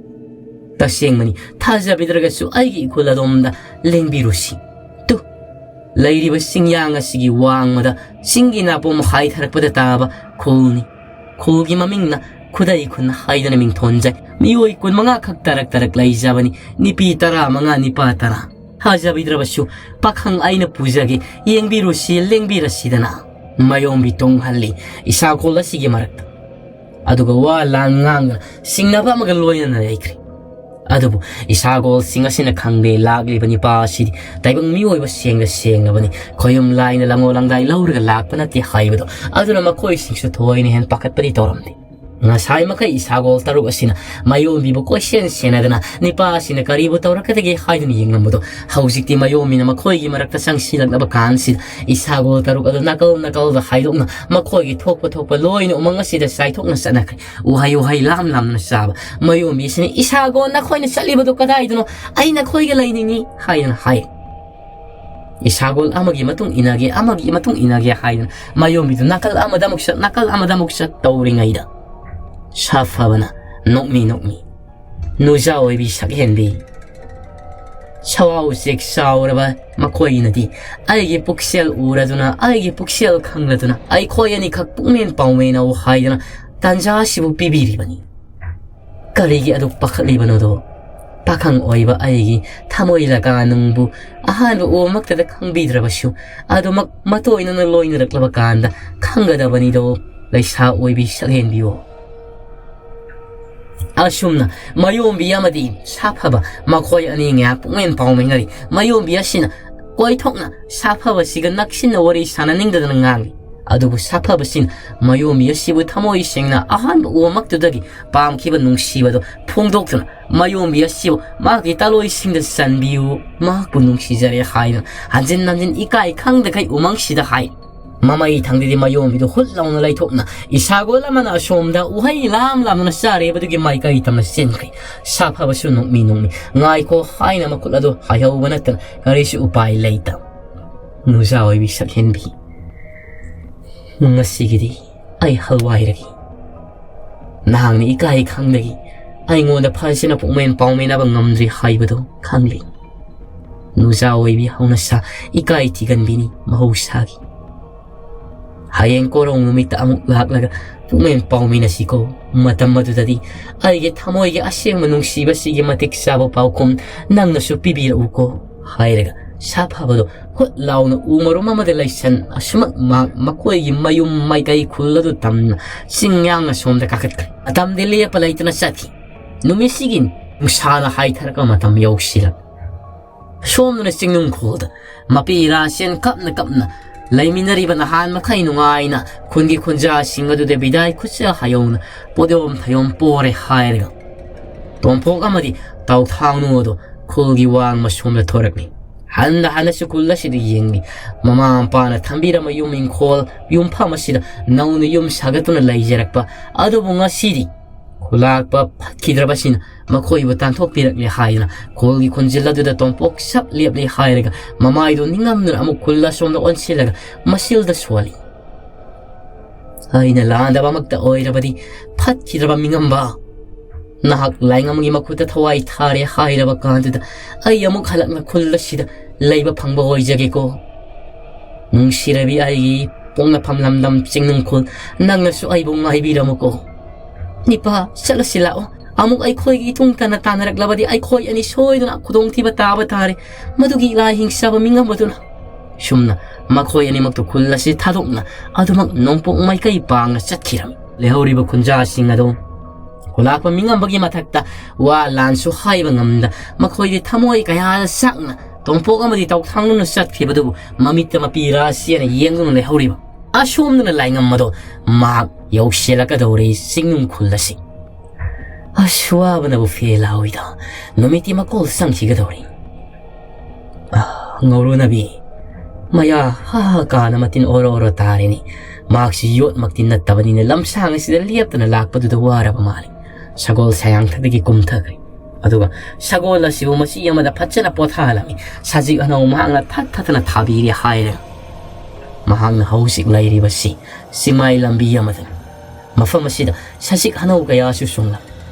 ꯇꯁꯦꯡꯕꯅꯤ, ꯊꯥꯖꯕꯤꯗ꯭ꯔꯒꯁꯨ ꯑꯩꯒꯤ ꯏꯈꯨꯜ ꯑꯗꯣꯝꯗ ꯂꯦꯡꯕꯤꯔꯨꯁꯤ꯫ ꯇꯨ, ꯂꯩꯔꯤꯕ ꯆꯤꯡꯌꯥꯡ ꯑꯁꯤꯒꯤ ꯋꯥꯡꯃꯗ ꯆꯤꯡꯒꯤ ꯅꯥꯄꯣꯝ ꯍꯥꯏꯊꯔꯛꯄꯗ ꯇꯥꯕ ꯈꯨꯜꯅꯤ꯫ ꯈꯨꯜꯒꯤ ꯃꯃꯤꯡꯅ ꯈꯨꯗꯩ ꯈꯨꯟ ꯍꯥꯏꯗꯅ ꯃꯤꯡꯊꯣꯟꯖꯩ꯫ ꯃꯤꯑꯣꯏ ꯀꯨꯟ ꯃꯉꯥ ꯈꯛ ꯇꯔꯛ ꯇꯔꯛ ꯂꯩꯖꯕꯅꯤ꯫ ꯅꯨꯄꯤ ꯇꯔꯥ ꯃꯉꯥ, ꯅꯨꯄꯥ ꯇꯔꯥ꯫ ꯊꯥꯖꯕꯤꯗ꯭ꯔꯕꯁꯨ ꯄꯥꯈꯪ ꯑꯩꯅ ꯄꯨꯖꯒꯦ, ꯌꯦꯡꯕꯤꯔꯨꯁꯤ, ꯂꯦꯡꯕꯤꯔꯁꯤꯗꯅ꯫ ꯃꯌꯣꯝꯕꯤ ꯇꯣꯡꯍꯜꯂꯤ ꯏꯁꯥꯈꯣꯜ ꯑꯁꯤꯒꯤ ꯃꯔꯛꯇ꯫ ꯑꯗꯨꯒ ꯋꯥ ꯂꯥꯟ ꯉꯥꯡꯗꯅ ꯆꯤꯡꯅꯕ ꯑꯃꯒ ꯂꯣꯏꯅꯅ ꯂꯩꯈ꯭ꯔꯦ꯫ ꯑꯗꯨꯕꯨ ꯏꯁꯥꯒꯣꯜꯁꯤꯡ ꯑꯁꯤꯅ ꯈꯪꯗꯦ, ꯂꯥꯛꯂꯤꯕ ꯅꯤꯄꯥ ꯑꯁꯤꯗꯤ ꯇꯥꯏꯕꯪ ꯃꯤꯑꯣꯏꯕ ꯁꯦꯡꯅ ꯁꯦꯡꯂꯕꯅꯤ, ꯈꯣꯌꯨꯝ ꯂꯥꯏꯅ ꯂꯪꯉꯣ ꯂꯪꯗꯥꯏ ꯂꯧꯔꯒ ꯂꯥꯛꯄ ꯅꯠꯇꯦ ꯍꯥꯏꯕꯗꯣ꯫ ꯑꯗꯨꯅ ꯃꯈꯣꯏꯁꯤꯡꯁꯨ ꯊꯣꯏꯅ ꯍꯦꯟ ꯄꯥꯈꯠꯄꯗꯤ ꯇꯧꯔꯝꯗꯦ꯫ ꯉꯁꯥꯏ ꯃꯈꯩ ꯏꯁꯥꯒꯣꯜ ꯇꯔꯨꯛ ꯑꯁꯤꯅ ꯃꯌꯣꯝꯕꯤꯕꯨ ꯀꯣꯏꯁꯦꯟ ꯁꯦꯟꯅꯗꯅ ꯅꯤꯄꯥ ꯑꯁꯤꯅ ꯀꯔꯤꯕꯨ ꯇꯧꯔꯛꯀꯗꯒꯦ ꯍꯥꯏꯗꯨꯅ ꯌꯦꯡꯂꯝꯕꯗꯣ, ꯍꯧꯖꯤꯛꯇꯤ ꯃꯌꯣꯝꯕꯤꯅ ꯃꯈꯣꯏꯒꯤ ꯃꯔꯛꯇ ꯆꯪꯁꯤꯜꯂꯛꯂꯕ ꯀꯥꯟꯁꯤꯗ ꯏꯁꯥꯒꯣꯜ ꯇꯔꯨꯛ ꯑꯗꯨ ꯅꯥꯀꯜ ꯅꯥꯀꯜꯗ ꯍꯥꯏꯗꯣꯛꯅ ꯃꯈꯣꯏꯒꯤ ꯊꯣꯛꯄ ꯊꯣꯛꯄ ꯂꯣꯏꯅ ꯎꯃꯪ ꯑꯁꯤꯗ ꯆꯥꯏꯊꯣꯛꯅ ꯆꯠꯅꯈ꯭ꯔꯦ꯫ ꯎꯍꯩ ꯎꯍꯩ ꯂꯥꯝ ꯂꯥꯝꯅ ꯆꯥꯕ꯫ ꯃꯌꯣꯝꯕꯤꯁꯤꯅ, "ꯏꯁꯥꯒꯣꯜ, ꯅꯈꯣꯏꯅ ꯆꯠꯂꯤꯕꯗꯨ ꯀꯗꯥꯏꯗꯅꯣ? ꯑꯩ ꯅꯈꯣꯏꯒ ꯂꯩꯅꯤꯡꯏ" ꯍꯥꯏꯗꯅ ꯍꯥꯏ꯫ ꯏꯁꯥꯒꯣꯜ ꯑꯃꯒꯤ ꯃꯇꯨꯡ ꯏꯟꯅꯒꯦ, ꯑꯃꯒꯤ ꯃꯇꯨꯡ ꯏꯟꯅꯒꯦ ꯍꯥꯏꯗꯨꯅ ꯃꯌꯣꯝꯕꯤꯗꯨ ꯅꯥꯀꯜ ꯑꯃꯗ ꯑꯃꯨꯛ ꯆꯠ, ꯅꯥꯀꯜ ꯑꯃꯗ ꯑꯃꯨꯛ ꯆꯠ ꯇꯧꯔꯤꯉꯩꯗ, ꯁꯥꯐꯕꯅ ꯅꯣꯛꯃꯤ ꯅꯣꯛꯃꯤ ꯅꯨꯖꯥ ꯑꯣꯏꯕꯤ ꯁꯛꯍꯦꯟꯕꯤ, ꯁꯋꯥ ꯎꯆꯦꯛ ꯆꯥꯎꯔꯕ ꯃꯈꯣꯏꯅꯗꯤ ꯑꯩꯒꯤ ꯄꯨꯛꯆꯦꯜ ꯎꯔꯗꯨꯅ, ꯑꯩꯒꯤ ꯄꯨꯛꯆꯦꯜ ꯈꯪꯂꯗꯨꯅ ꯑꯩꯈꯣꯏ ꯑꯅꯤꯈꯛ ꯄꯨꯛꯃꯦꯟ ꯄꯥꯎꯃꯦꯟꯅꯧ ꯍꯥꯏꯗꯨꯅ ꯇꯥꯟꯖꯥ ꯑꯁꯤꯕꯨ ꯄꯤꯕꯤꯔꯤꯕꯅꯤ꯫ ꯀꯔꯤꯒꯤ ꯑꯗꯨꯛ ꯄꯥꯈꯠꯂꯤꯕꯅꯣꯗꯣ? ꯄꯥꯈꯪ ꯑꯣꯏꯕ ꯑꯩꯒꯤ ꯊꯃꯣꯏ ꯂꯀꯥ ꯅꯨꯡꯕꯨ ꯑꯍꯥꯟꯕ ꯎꯕꯃꯛꯇꯗ ꯈꯪꯕꯤꯗ꯭ꯔꯕꯁꯨ, ꯑꯗꯨꯃꯛ ꯃꯇꯣꯏꯅꯅ ꯂꯣꯏꯅꯔꯛꯂꯕ ꯀꯥꯟꯗ ꯈꯪꯒꯗꯕꯅꯤꯗꯣ, ꯂꯩꯁꯥ ꯑꯣꯏꯕꯤ ꯁꯛꯍꯦꯟꯕꯤꯌꯣ꯫ ꯑꯁꯨꯝꯅ ꯃꯌꯣꯝꯕꯤ ꯑꯃꯗꯤ ꯁꯥꯐꯕ ꯃꯈꯣꯏ ꯑꯅꯤ ꯉꯥꯏꯍꯥꯛ ꯄꯨꯛꯃꯦꯟ ꯄꯥꯎꯃꯦꯟꯅꯔꯤ꯫ ꯃꯌꯣꯝꯕꯤ ꯑꯁꯤꯅ ꯀꯣꯏꯊꯣꯛꯅ ꯁꯥꯐꯕꯁꯤꯒ ꯅꯛꯁꯤꯟꯅ ꯋꯥꯔꯤ ꯁꯥꯟꯅꯅꯤꯡꯗꯗꯅ ꯉꯥꯡꯂꯤ꯫ ꯑꯗꯨꯕꯨ ꯁꯥꯐꯕꯁꯤꯅ ꯃꯌꯣꯝꯕꯤ ꯑꯁꯤꯕꯨ ꯊꯃꯣꯏ ꯁꯦꯡꯅ ꯑꯍꯥꯟꯕ ꯎꯕꯃꯛꯇꯨꯗꯒꯤ ꯄꯥꯝꯈꯤꯕ ꯅꯨꯡꯁꯤꯕꯗꯨ ꯐꯣꯡꯗꯣꯛꯇꯨꯅ ꯃꯌꯣꯝꯕꯤ ꯑꯁꯤꯕꯨ ꯃꯍꯥꯛꯀꯤ ꯇꯥꯂꯣꯏꯁꯤꯡꯗ ꯆꯟꯕꯤꯌꯨ, ꯃꯍꯥꯛꯄꯨ ꯅꯨꯡꯁꯤꯖꯔꯦ ꯍꯥꯏꯗꯨꯅ ꯍꯟꯖꯤꯟ ꯍꯟꯖꯤꯟ ꯏꯀꯥꯏ ꯈꯪꯗꯈꯩ ꯎꯃꯪꯁꯤꯗ ꯍꯥꯏ꯫ ꯃꯃꯩ ꯊꯪꯗꯗꯤ ꯃꯌꯣꯝꯕꯤꯗꯨ ꯍꯨꯠ ꯂꯥꯎꯅ ꯂꯩꯊꯣꯛꯅ ꯏꯁꯥꯒꯣꯜ ꯑꯃꯅ ꯑꯁꯣꯝꯗ ꯎꯍꯩ ꯂꯥꯝ ꯂꯥꯝꯗꯨꯅ ꯆꯥꯔꯤꯕꯗꯨꯒꯤ ꯃꯥꯏꯀꯩ ꯇꯝꯅ ꯆꯦꯟꯈ꯭ꯔꯦ꯫ ꯁꯥꯐꯕꯁꯨ ꯅꯣꯛꯃꯤ ꯅꯣꯛꯃꯤ "ꯉꯥꯏꯈꯣ" ꯍꯥꯏꯅ ꯃꯈꯨꯠ ꯑꯗꯨ ꯍꯥꯏꯍꯧꯕ ꯅꯠꯇꯅ ꯀꯔꯤꯁꯨ ꯎꯄꯥꯏ ꯂꯩꯇ꯫ ꯅꯨꯖꯥ ꯑꯣꯏꯕꯤ ꯁꯛꯍꯦꯟꯕꯤ, ꯉꯁꯤꯒꯤꯗꯤ ꯑꯩ ꯍꯜꯋꯥꯏꯔꯒꯦ꯫ ꯅꯍꯥꯛꯅ ꯏꯀꯥꯏ ꯈꯪꯗꯒꯤ ꯑꯩꯉꯣꯟꯗ ꯐꯖꯅ ꯄꯨꯛꯃꯦꯟ ꯄꯥꯎꯃꯦꯟꯅꯕ ꯉꯝꯗ꯭ꯔꯤ ꯍꯥꯏꯕꯗꯨ ꯈꯪꯂꯤ꯫ ꯅꯨꯡꯖꯥ ꯑꯣꯏꯕꯤ ꯍꯧꯅꯁꯥ ꯏꯀꯥꯏ ꯊꯤꯒꯟꯕꯤꯅꯤ ꯃꯍꯧꯁꯥꯒꯤ꯫ ꯍꯌꯦꯡ ꯀꯣꯔꯧ ꯅꯨꯃꯤꯠꯇ ꯑꯃꯨꯛ ꯂꯥꯛꯂꯒ ꯄꯨꯛꯃꯦꯟ ꯄꯥꯎꯃꯤꯟꯅꯁꯤꯀꯣ꯫ ꯃꯇꯝ ꯑꯗꯨꯗꯗꯤ ꯑꯩꯒꯤ ꯊꯃꯣꯏꯒꯤ ꯑꯁꯦꯡꯕ ꯅꯨꯡꯁꯤꯕꯁꯤꯒꯤ ꯃꯇꯤꯛ ꯆꯥꯕ ꯄꯥꯎꯈꯨꯝ ꯅꯪꯅꯁꯨ ꯄꯤꯕꯤꯔꯛꯎꯀꯣ ꯍꯥꯏꯔꯒ ꯁꯥꯐꯕꯗꯣ ꯍꯨꯠ ꯂꯥꯎꯅ ꯎ ꯃꯔꯨꯝ ꯑꯃꯗ ꯂꯩꯁꯟ ꯑꯁꯨꯃꯛ ꯃꯍꯥꯛ ꯃꯈꯣꯏꯒꯤ ꯃꯌꯨꯝ ꯃꯥꯏꯀꯩ ꯈꯨꯜ ꯑꯗꯨ ꯇꯝꯅ ꯆꯤꯡꯌꯥꯡ ꯑꯁꯣꯝꯗ ꯀꯥꯈꯠꯈ꯭ꯔꯦ꯫ ꯃꯇꯝꯗꯤ ꯂꯦꯞꯄ ꯂꯩꯇꯅ ꯆꯠꯈꯤ꯫ ꯅꯨꯃꯤꯠꯁꯤꯒꯤ ꯅꯨꯡꯁꯥꯅ ꯍꯥꯏꯊꯔꯛꯄ ꯃꯇꯝ ꯌꯧꯁꯤꯜꯂꯛ꯫ ꯁꯣꯝꯗꯅ ꯆꯤꯡꯅꯨꯡꯈꯣꯜꯗ ꯃꯄꯤ ꯏꯔꯥꯁꯦꯟ ꯀꯞꯅ ꯀꯞꯅ ꯂꯩꯃꯤꯟꯅꯔꯤꯕ ꯅꯍꯥꯟ ꯃꯈꯩ ꯅꯨꯡꯉꯥꯏꯅ ꯈꯨꯟꯒꯤ ꯈꯨꯟꯖꯥꯁꯤꯡ ꯑꯗꯨꯗ ꯕꯤꯗꯥꯏ ꯈꯨꯠꯁꯥ ꯍꯌꯧꯅ ꯄꯣꯗꯣꯝ ꯊꯌꯣꯝ ꯄꯣꯔꯦ ꯍꯥꯏꯔꯒ ꯇꯣꯝꯄꯣꯛ ꯑꯃꯗꯤ ꯇꯥꯎꯊꯥꯡꯅꯨ ꯑꯗꯨ ꯈꯨꯜꯒꯤ ꯋꯥꯡꯃ ꯁꯣꯝꯗ ꯊꯣꯔꯛꯂꯤ꯫ ꯍꯟꯗ ꯍꯟꯅꯁꯨ ꯈꯨꯜ ꯑꯁꯤꯗ ꯌꯦꯡꯂꯤ꯫ ꯃꯃꯥ ꯃꯄꯥꯅ ꯊꯝꯕꯤꯔꯝꯕ ꯌꯨꯝ ꯏꯪꯈꯣꯜ ꯌꯨꯝꯐꯝ ꯑꯁꯤꯗ ꯅꯧꯅ ꯌꯨꯝ ꯁꯥꯒꯠꯇꯨꯅ ꯂꯩꯖꯔꯛꯄ ꯑꯗꯨꯕꯨ ꯉꯁꯤꯗꯤ ꯈꯨꯂꯥꯛꯄ ꯐꯠꯈꯤꯗ꯭ꯔꯕꯁꯤꯅ ꯃꯈꯣꯏꯕꯨ ꯇꯥꯟꯊꯣꯛꯄꯤꯔꯛꯂꯦ ꯍꯥꯏꯗꯨꯅ ꯈꯨꯜꯒꯤ ꯈꯨꯟꯖꯤꯜ ꯑꯗꯨꯗ ꯇꯣꯝꯄꯣꯛ ꯁꯞ ꯂꯦꯞꯂꯦ ꯍꯥꯏꯔꯒ ꯃꯃꯥꯏꯗꯨ ꯅꯤꯡꯉꯝꯗꯨꯅ ꯑꯃꯨꯛ ꯈꯨꯜ ꯑꯁꯣꯝꯗ ꯑꯣꯟꯁꯤꯜꯂꯒ ꯃꯁꯤꯜꯗ ꯁꯣꯜꯂꯤ꯫ ꯑꯩꯅ ꯂꯥꯟꯗꯕꯃꯛꯇ ꯑꯣꯏꯔꯕꯗꯤ ꯐꯠꯈꯤꯗ꯭ꯔꯕ ꯃꯤꯉꯝꯕ ꯅꯍꯥꯛ ꯂꯥꯏꯉꯝꯒꯤ ꯃꯈꯨꯠꯇ ꯊꯋꯥꯏ ꯊꯥꯔꯦ ꯍꯥꯏꯔꯕ ꯀꯥꯟꯗꯨꯗ ꯑꯩ ꯑꯃꯨꯛ ꯍꯜꯂꯛꯅ ꯈꯨꯜ ꯑꯁꯤꯗ ꯂꯩꯕ ꯐꯪꯕ ꯑꯣꯏꯖꯒꯦꯀꯣ꯫ ꯅꯨꯡꯁꯤꯔꯕꯤ ꯑꯩꯒꯤ ꯄꯣꯛꯅꯐꯝ ꯂꯝꯗꯝ ꯆꯤꯡꯅꯨꯡꯈꯨꯜ, ꯅꯪꯅꯁꯨ ꯑꯩꯕꯨ ꯉꯥꯏꯕꯤꯔꯝꯃꯨꯀꯣ꯫ ꯅꯤꯄꯥ, ꯆꯠꯂꯁꯤ ꯂꯥꯛꯑꯣ꯫ ꯑꯃꯨꯛ ꯑꯩꯈꯣꯏꯒꯤ ꯏꯇꯨꯡ ꯇꯟꯅ ꯇꯥꯟꯅꯔꯛꯂꯕꯗꯤ ꯑꯩꯈꯣꯏ ꯑꯅꯤ ꯁꯣꯏꯗꯅ ꯈꯨꯗꯣꯡꯊꯤꯕ ꯇꯥꯕ ꯇꯥꯔꯦ꯫ ꯃꯗꯨꯒꯤ ꯂꯥꯏ ꯍꯤꯡꯆꯥꯕ ꯃꯤꯉꯝꯕꯗꯨꯅ꯫ ꯁꯨꯝꯅ ꯃꯈꯣꯏ ꯑꯅꯤꯃꯛꯇꯨ ꯈꯨꯜ ꯑꯁꯤ ꯊꯥꯗꯣꯛꯅ ꯑꯗꯨꯃꯛ ꯅꯣꯡꯄꯣꯛ ꯃꯥꯏꯀꯩ ꯄꯥꯡꯅ ꯆꯠꯈꯤꯔꯝꯃꯤ꯫ ꯂꯩꯍꯧꯔꯤꯕ ꯈꯨꯟꯖꯥꯁꯤꯡ ꯑꯗꯨ ꯈꯨꯂꯥꯛꯄ ꯃꯤꯉꯝꯕꯒꯤ ꯃꯊꯛꯇ ꯋꯥ ꯂꯥꯟꯁꯨ ꯍꯥꯏꯕ ꯉꯝꯗ ꯃꯈꯣꯏꯗꯤ ꯊꯃꯣꯏ ꯀꯌꯥꯗ ꯆꯥꯛꯅ ꯇꯣꯝꯄꯣꯛ ꯑꯃꯗꯤ ꯇꯧꯊꯥꯡꯂꯨꯅ ꯆꯠꯈꯤꯕꯗꯨꯕꯨ ꯃꯃꯤꯠꯇ ꯃꯄꯤ ꯔꯥꯁꯤꯅ ꯌꯦꯡꯗꯨꯅ ꯂꯩꯍꯧꯔꯤꯕ꯫ ꯑꯁꯣꯝꯗꯅ ꯂꯥꯏꯉꯝ ꯑꯗꯣ ꯃꯍꯥꯛ ꯌꯧꯁꯤꯜꯂꯛꯀꯗꯧꯔꯤ ꯆꯤꯡꯅꯨꯡ ꯈꯨꯜ ꯑꯁꯤ꯫ ꯑꯁ, ꯋꯥꯕꯅꯕꯨ ꯐꯦ ꯂꯥꯎꯏꯗ꯫ ꯅꯨꯃꯤꯠꯇꯤ ꯃꯀꯣꯜ ꯆꯪꯈꯤꯒꯗꯧꯔꯤ꯫ ꯑꯥ, ꯉꯧꯔꯨꯅꯕꯤ꯫ ꯃꯌꯥ ꯍꯥ ꯍꯥ ꯀꯥꯅ ꯃꯇꯤꯟ ꯑꯣꯔꯣ ꯑꯣꯔꯣ ꯇꯥꯔꯤꯅꯤ꯫ ꯃꯍꯥꯛꯁꯤ ꯌꯣꯠꯃꯛꯇꯤ ꯅꯠꯇꯕꯅꯤꯅ ꯂꯝꯁꯥꯡ ꯑꯁꯤꯗ ꯂꯦꯞꯇꯅ ꯂꯥꯛꯄꯗꯨꯗ ꯋꯥꯔꯕ ꯃꯥꯜꯂꯤ꯫ ꯁꯒꯣꯜ ꯁꯌꯥꯡꯊꯗꯒꯤ ꯀꯨꯝꯊꯈ꯭ꯔꯦ꯫ ꯑꯗꯨꯒ ꯁꯒꯣꯜ ꯑꯁꯤꯕꯨ ꯃꯆꯤ ꯑꯃꯗ ꯐꯖꯅ ꯄꯣꯊꯥꯍꯜꯂꯝꯃꯤ꯫ ꯁꯖꯤꯛ ꯑꯅꯧ ꯃꯍꯥꯛꯅ ꯊꯠ ꯊꯠꯇꯅ ꯊꯥꯕꯤꯔꯦ ꯍꯥꯏꯔꯦ꯫ ꯃꯍꯥꯛꯅ ꯍꯧꯖꯤꯛ ꯂꯩꯔꯤꯕꯁꯤ ꯆꯤꯡꯃꯥꯏ ꯂꯝꯕꯤ ꯑꯃꯗꯅꯤ꯫ ꯃꯐꯝ ꯑꯁꯤꯗ ꯁꯖꯤꯛ ꯍꯅꯧ ꯀꯌꯥꯁꯨ ꯆꯣꯡꯂꯝꯃꯤ꯫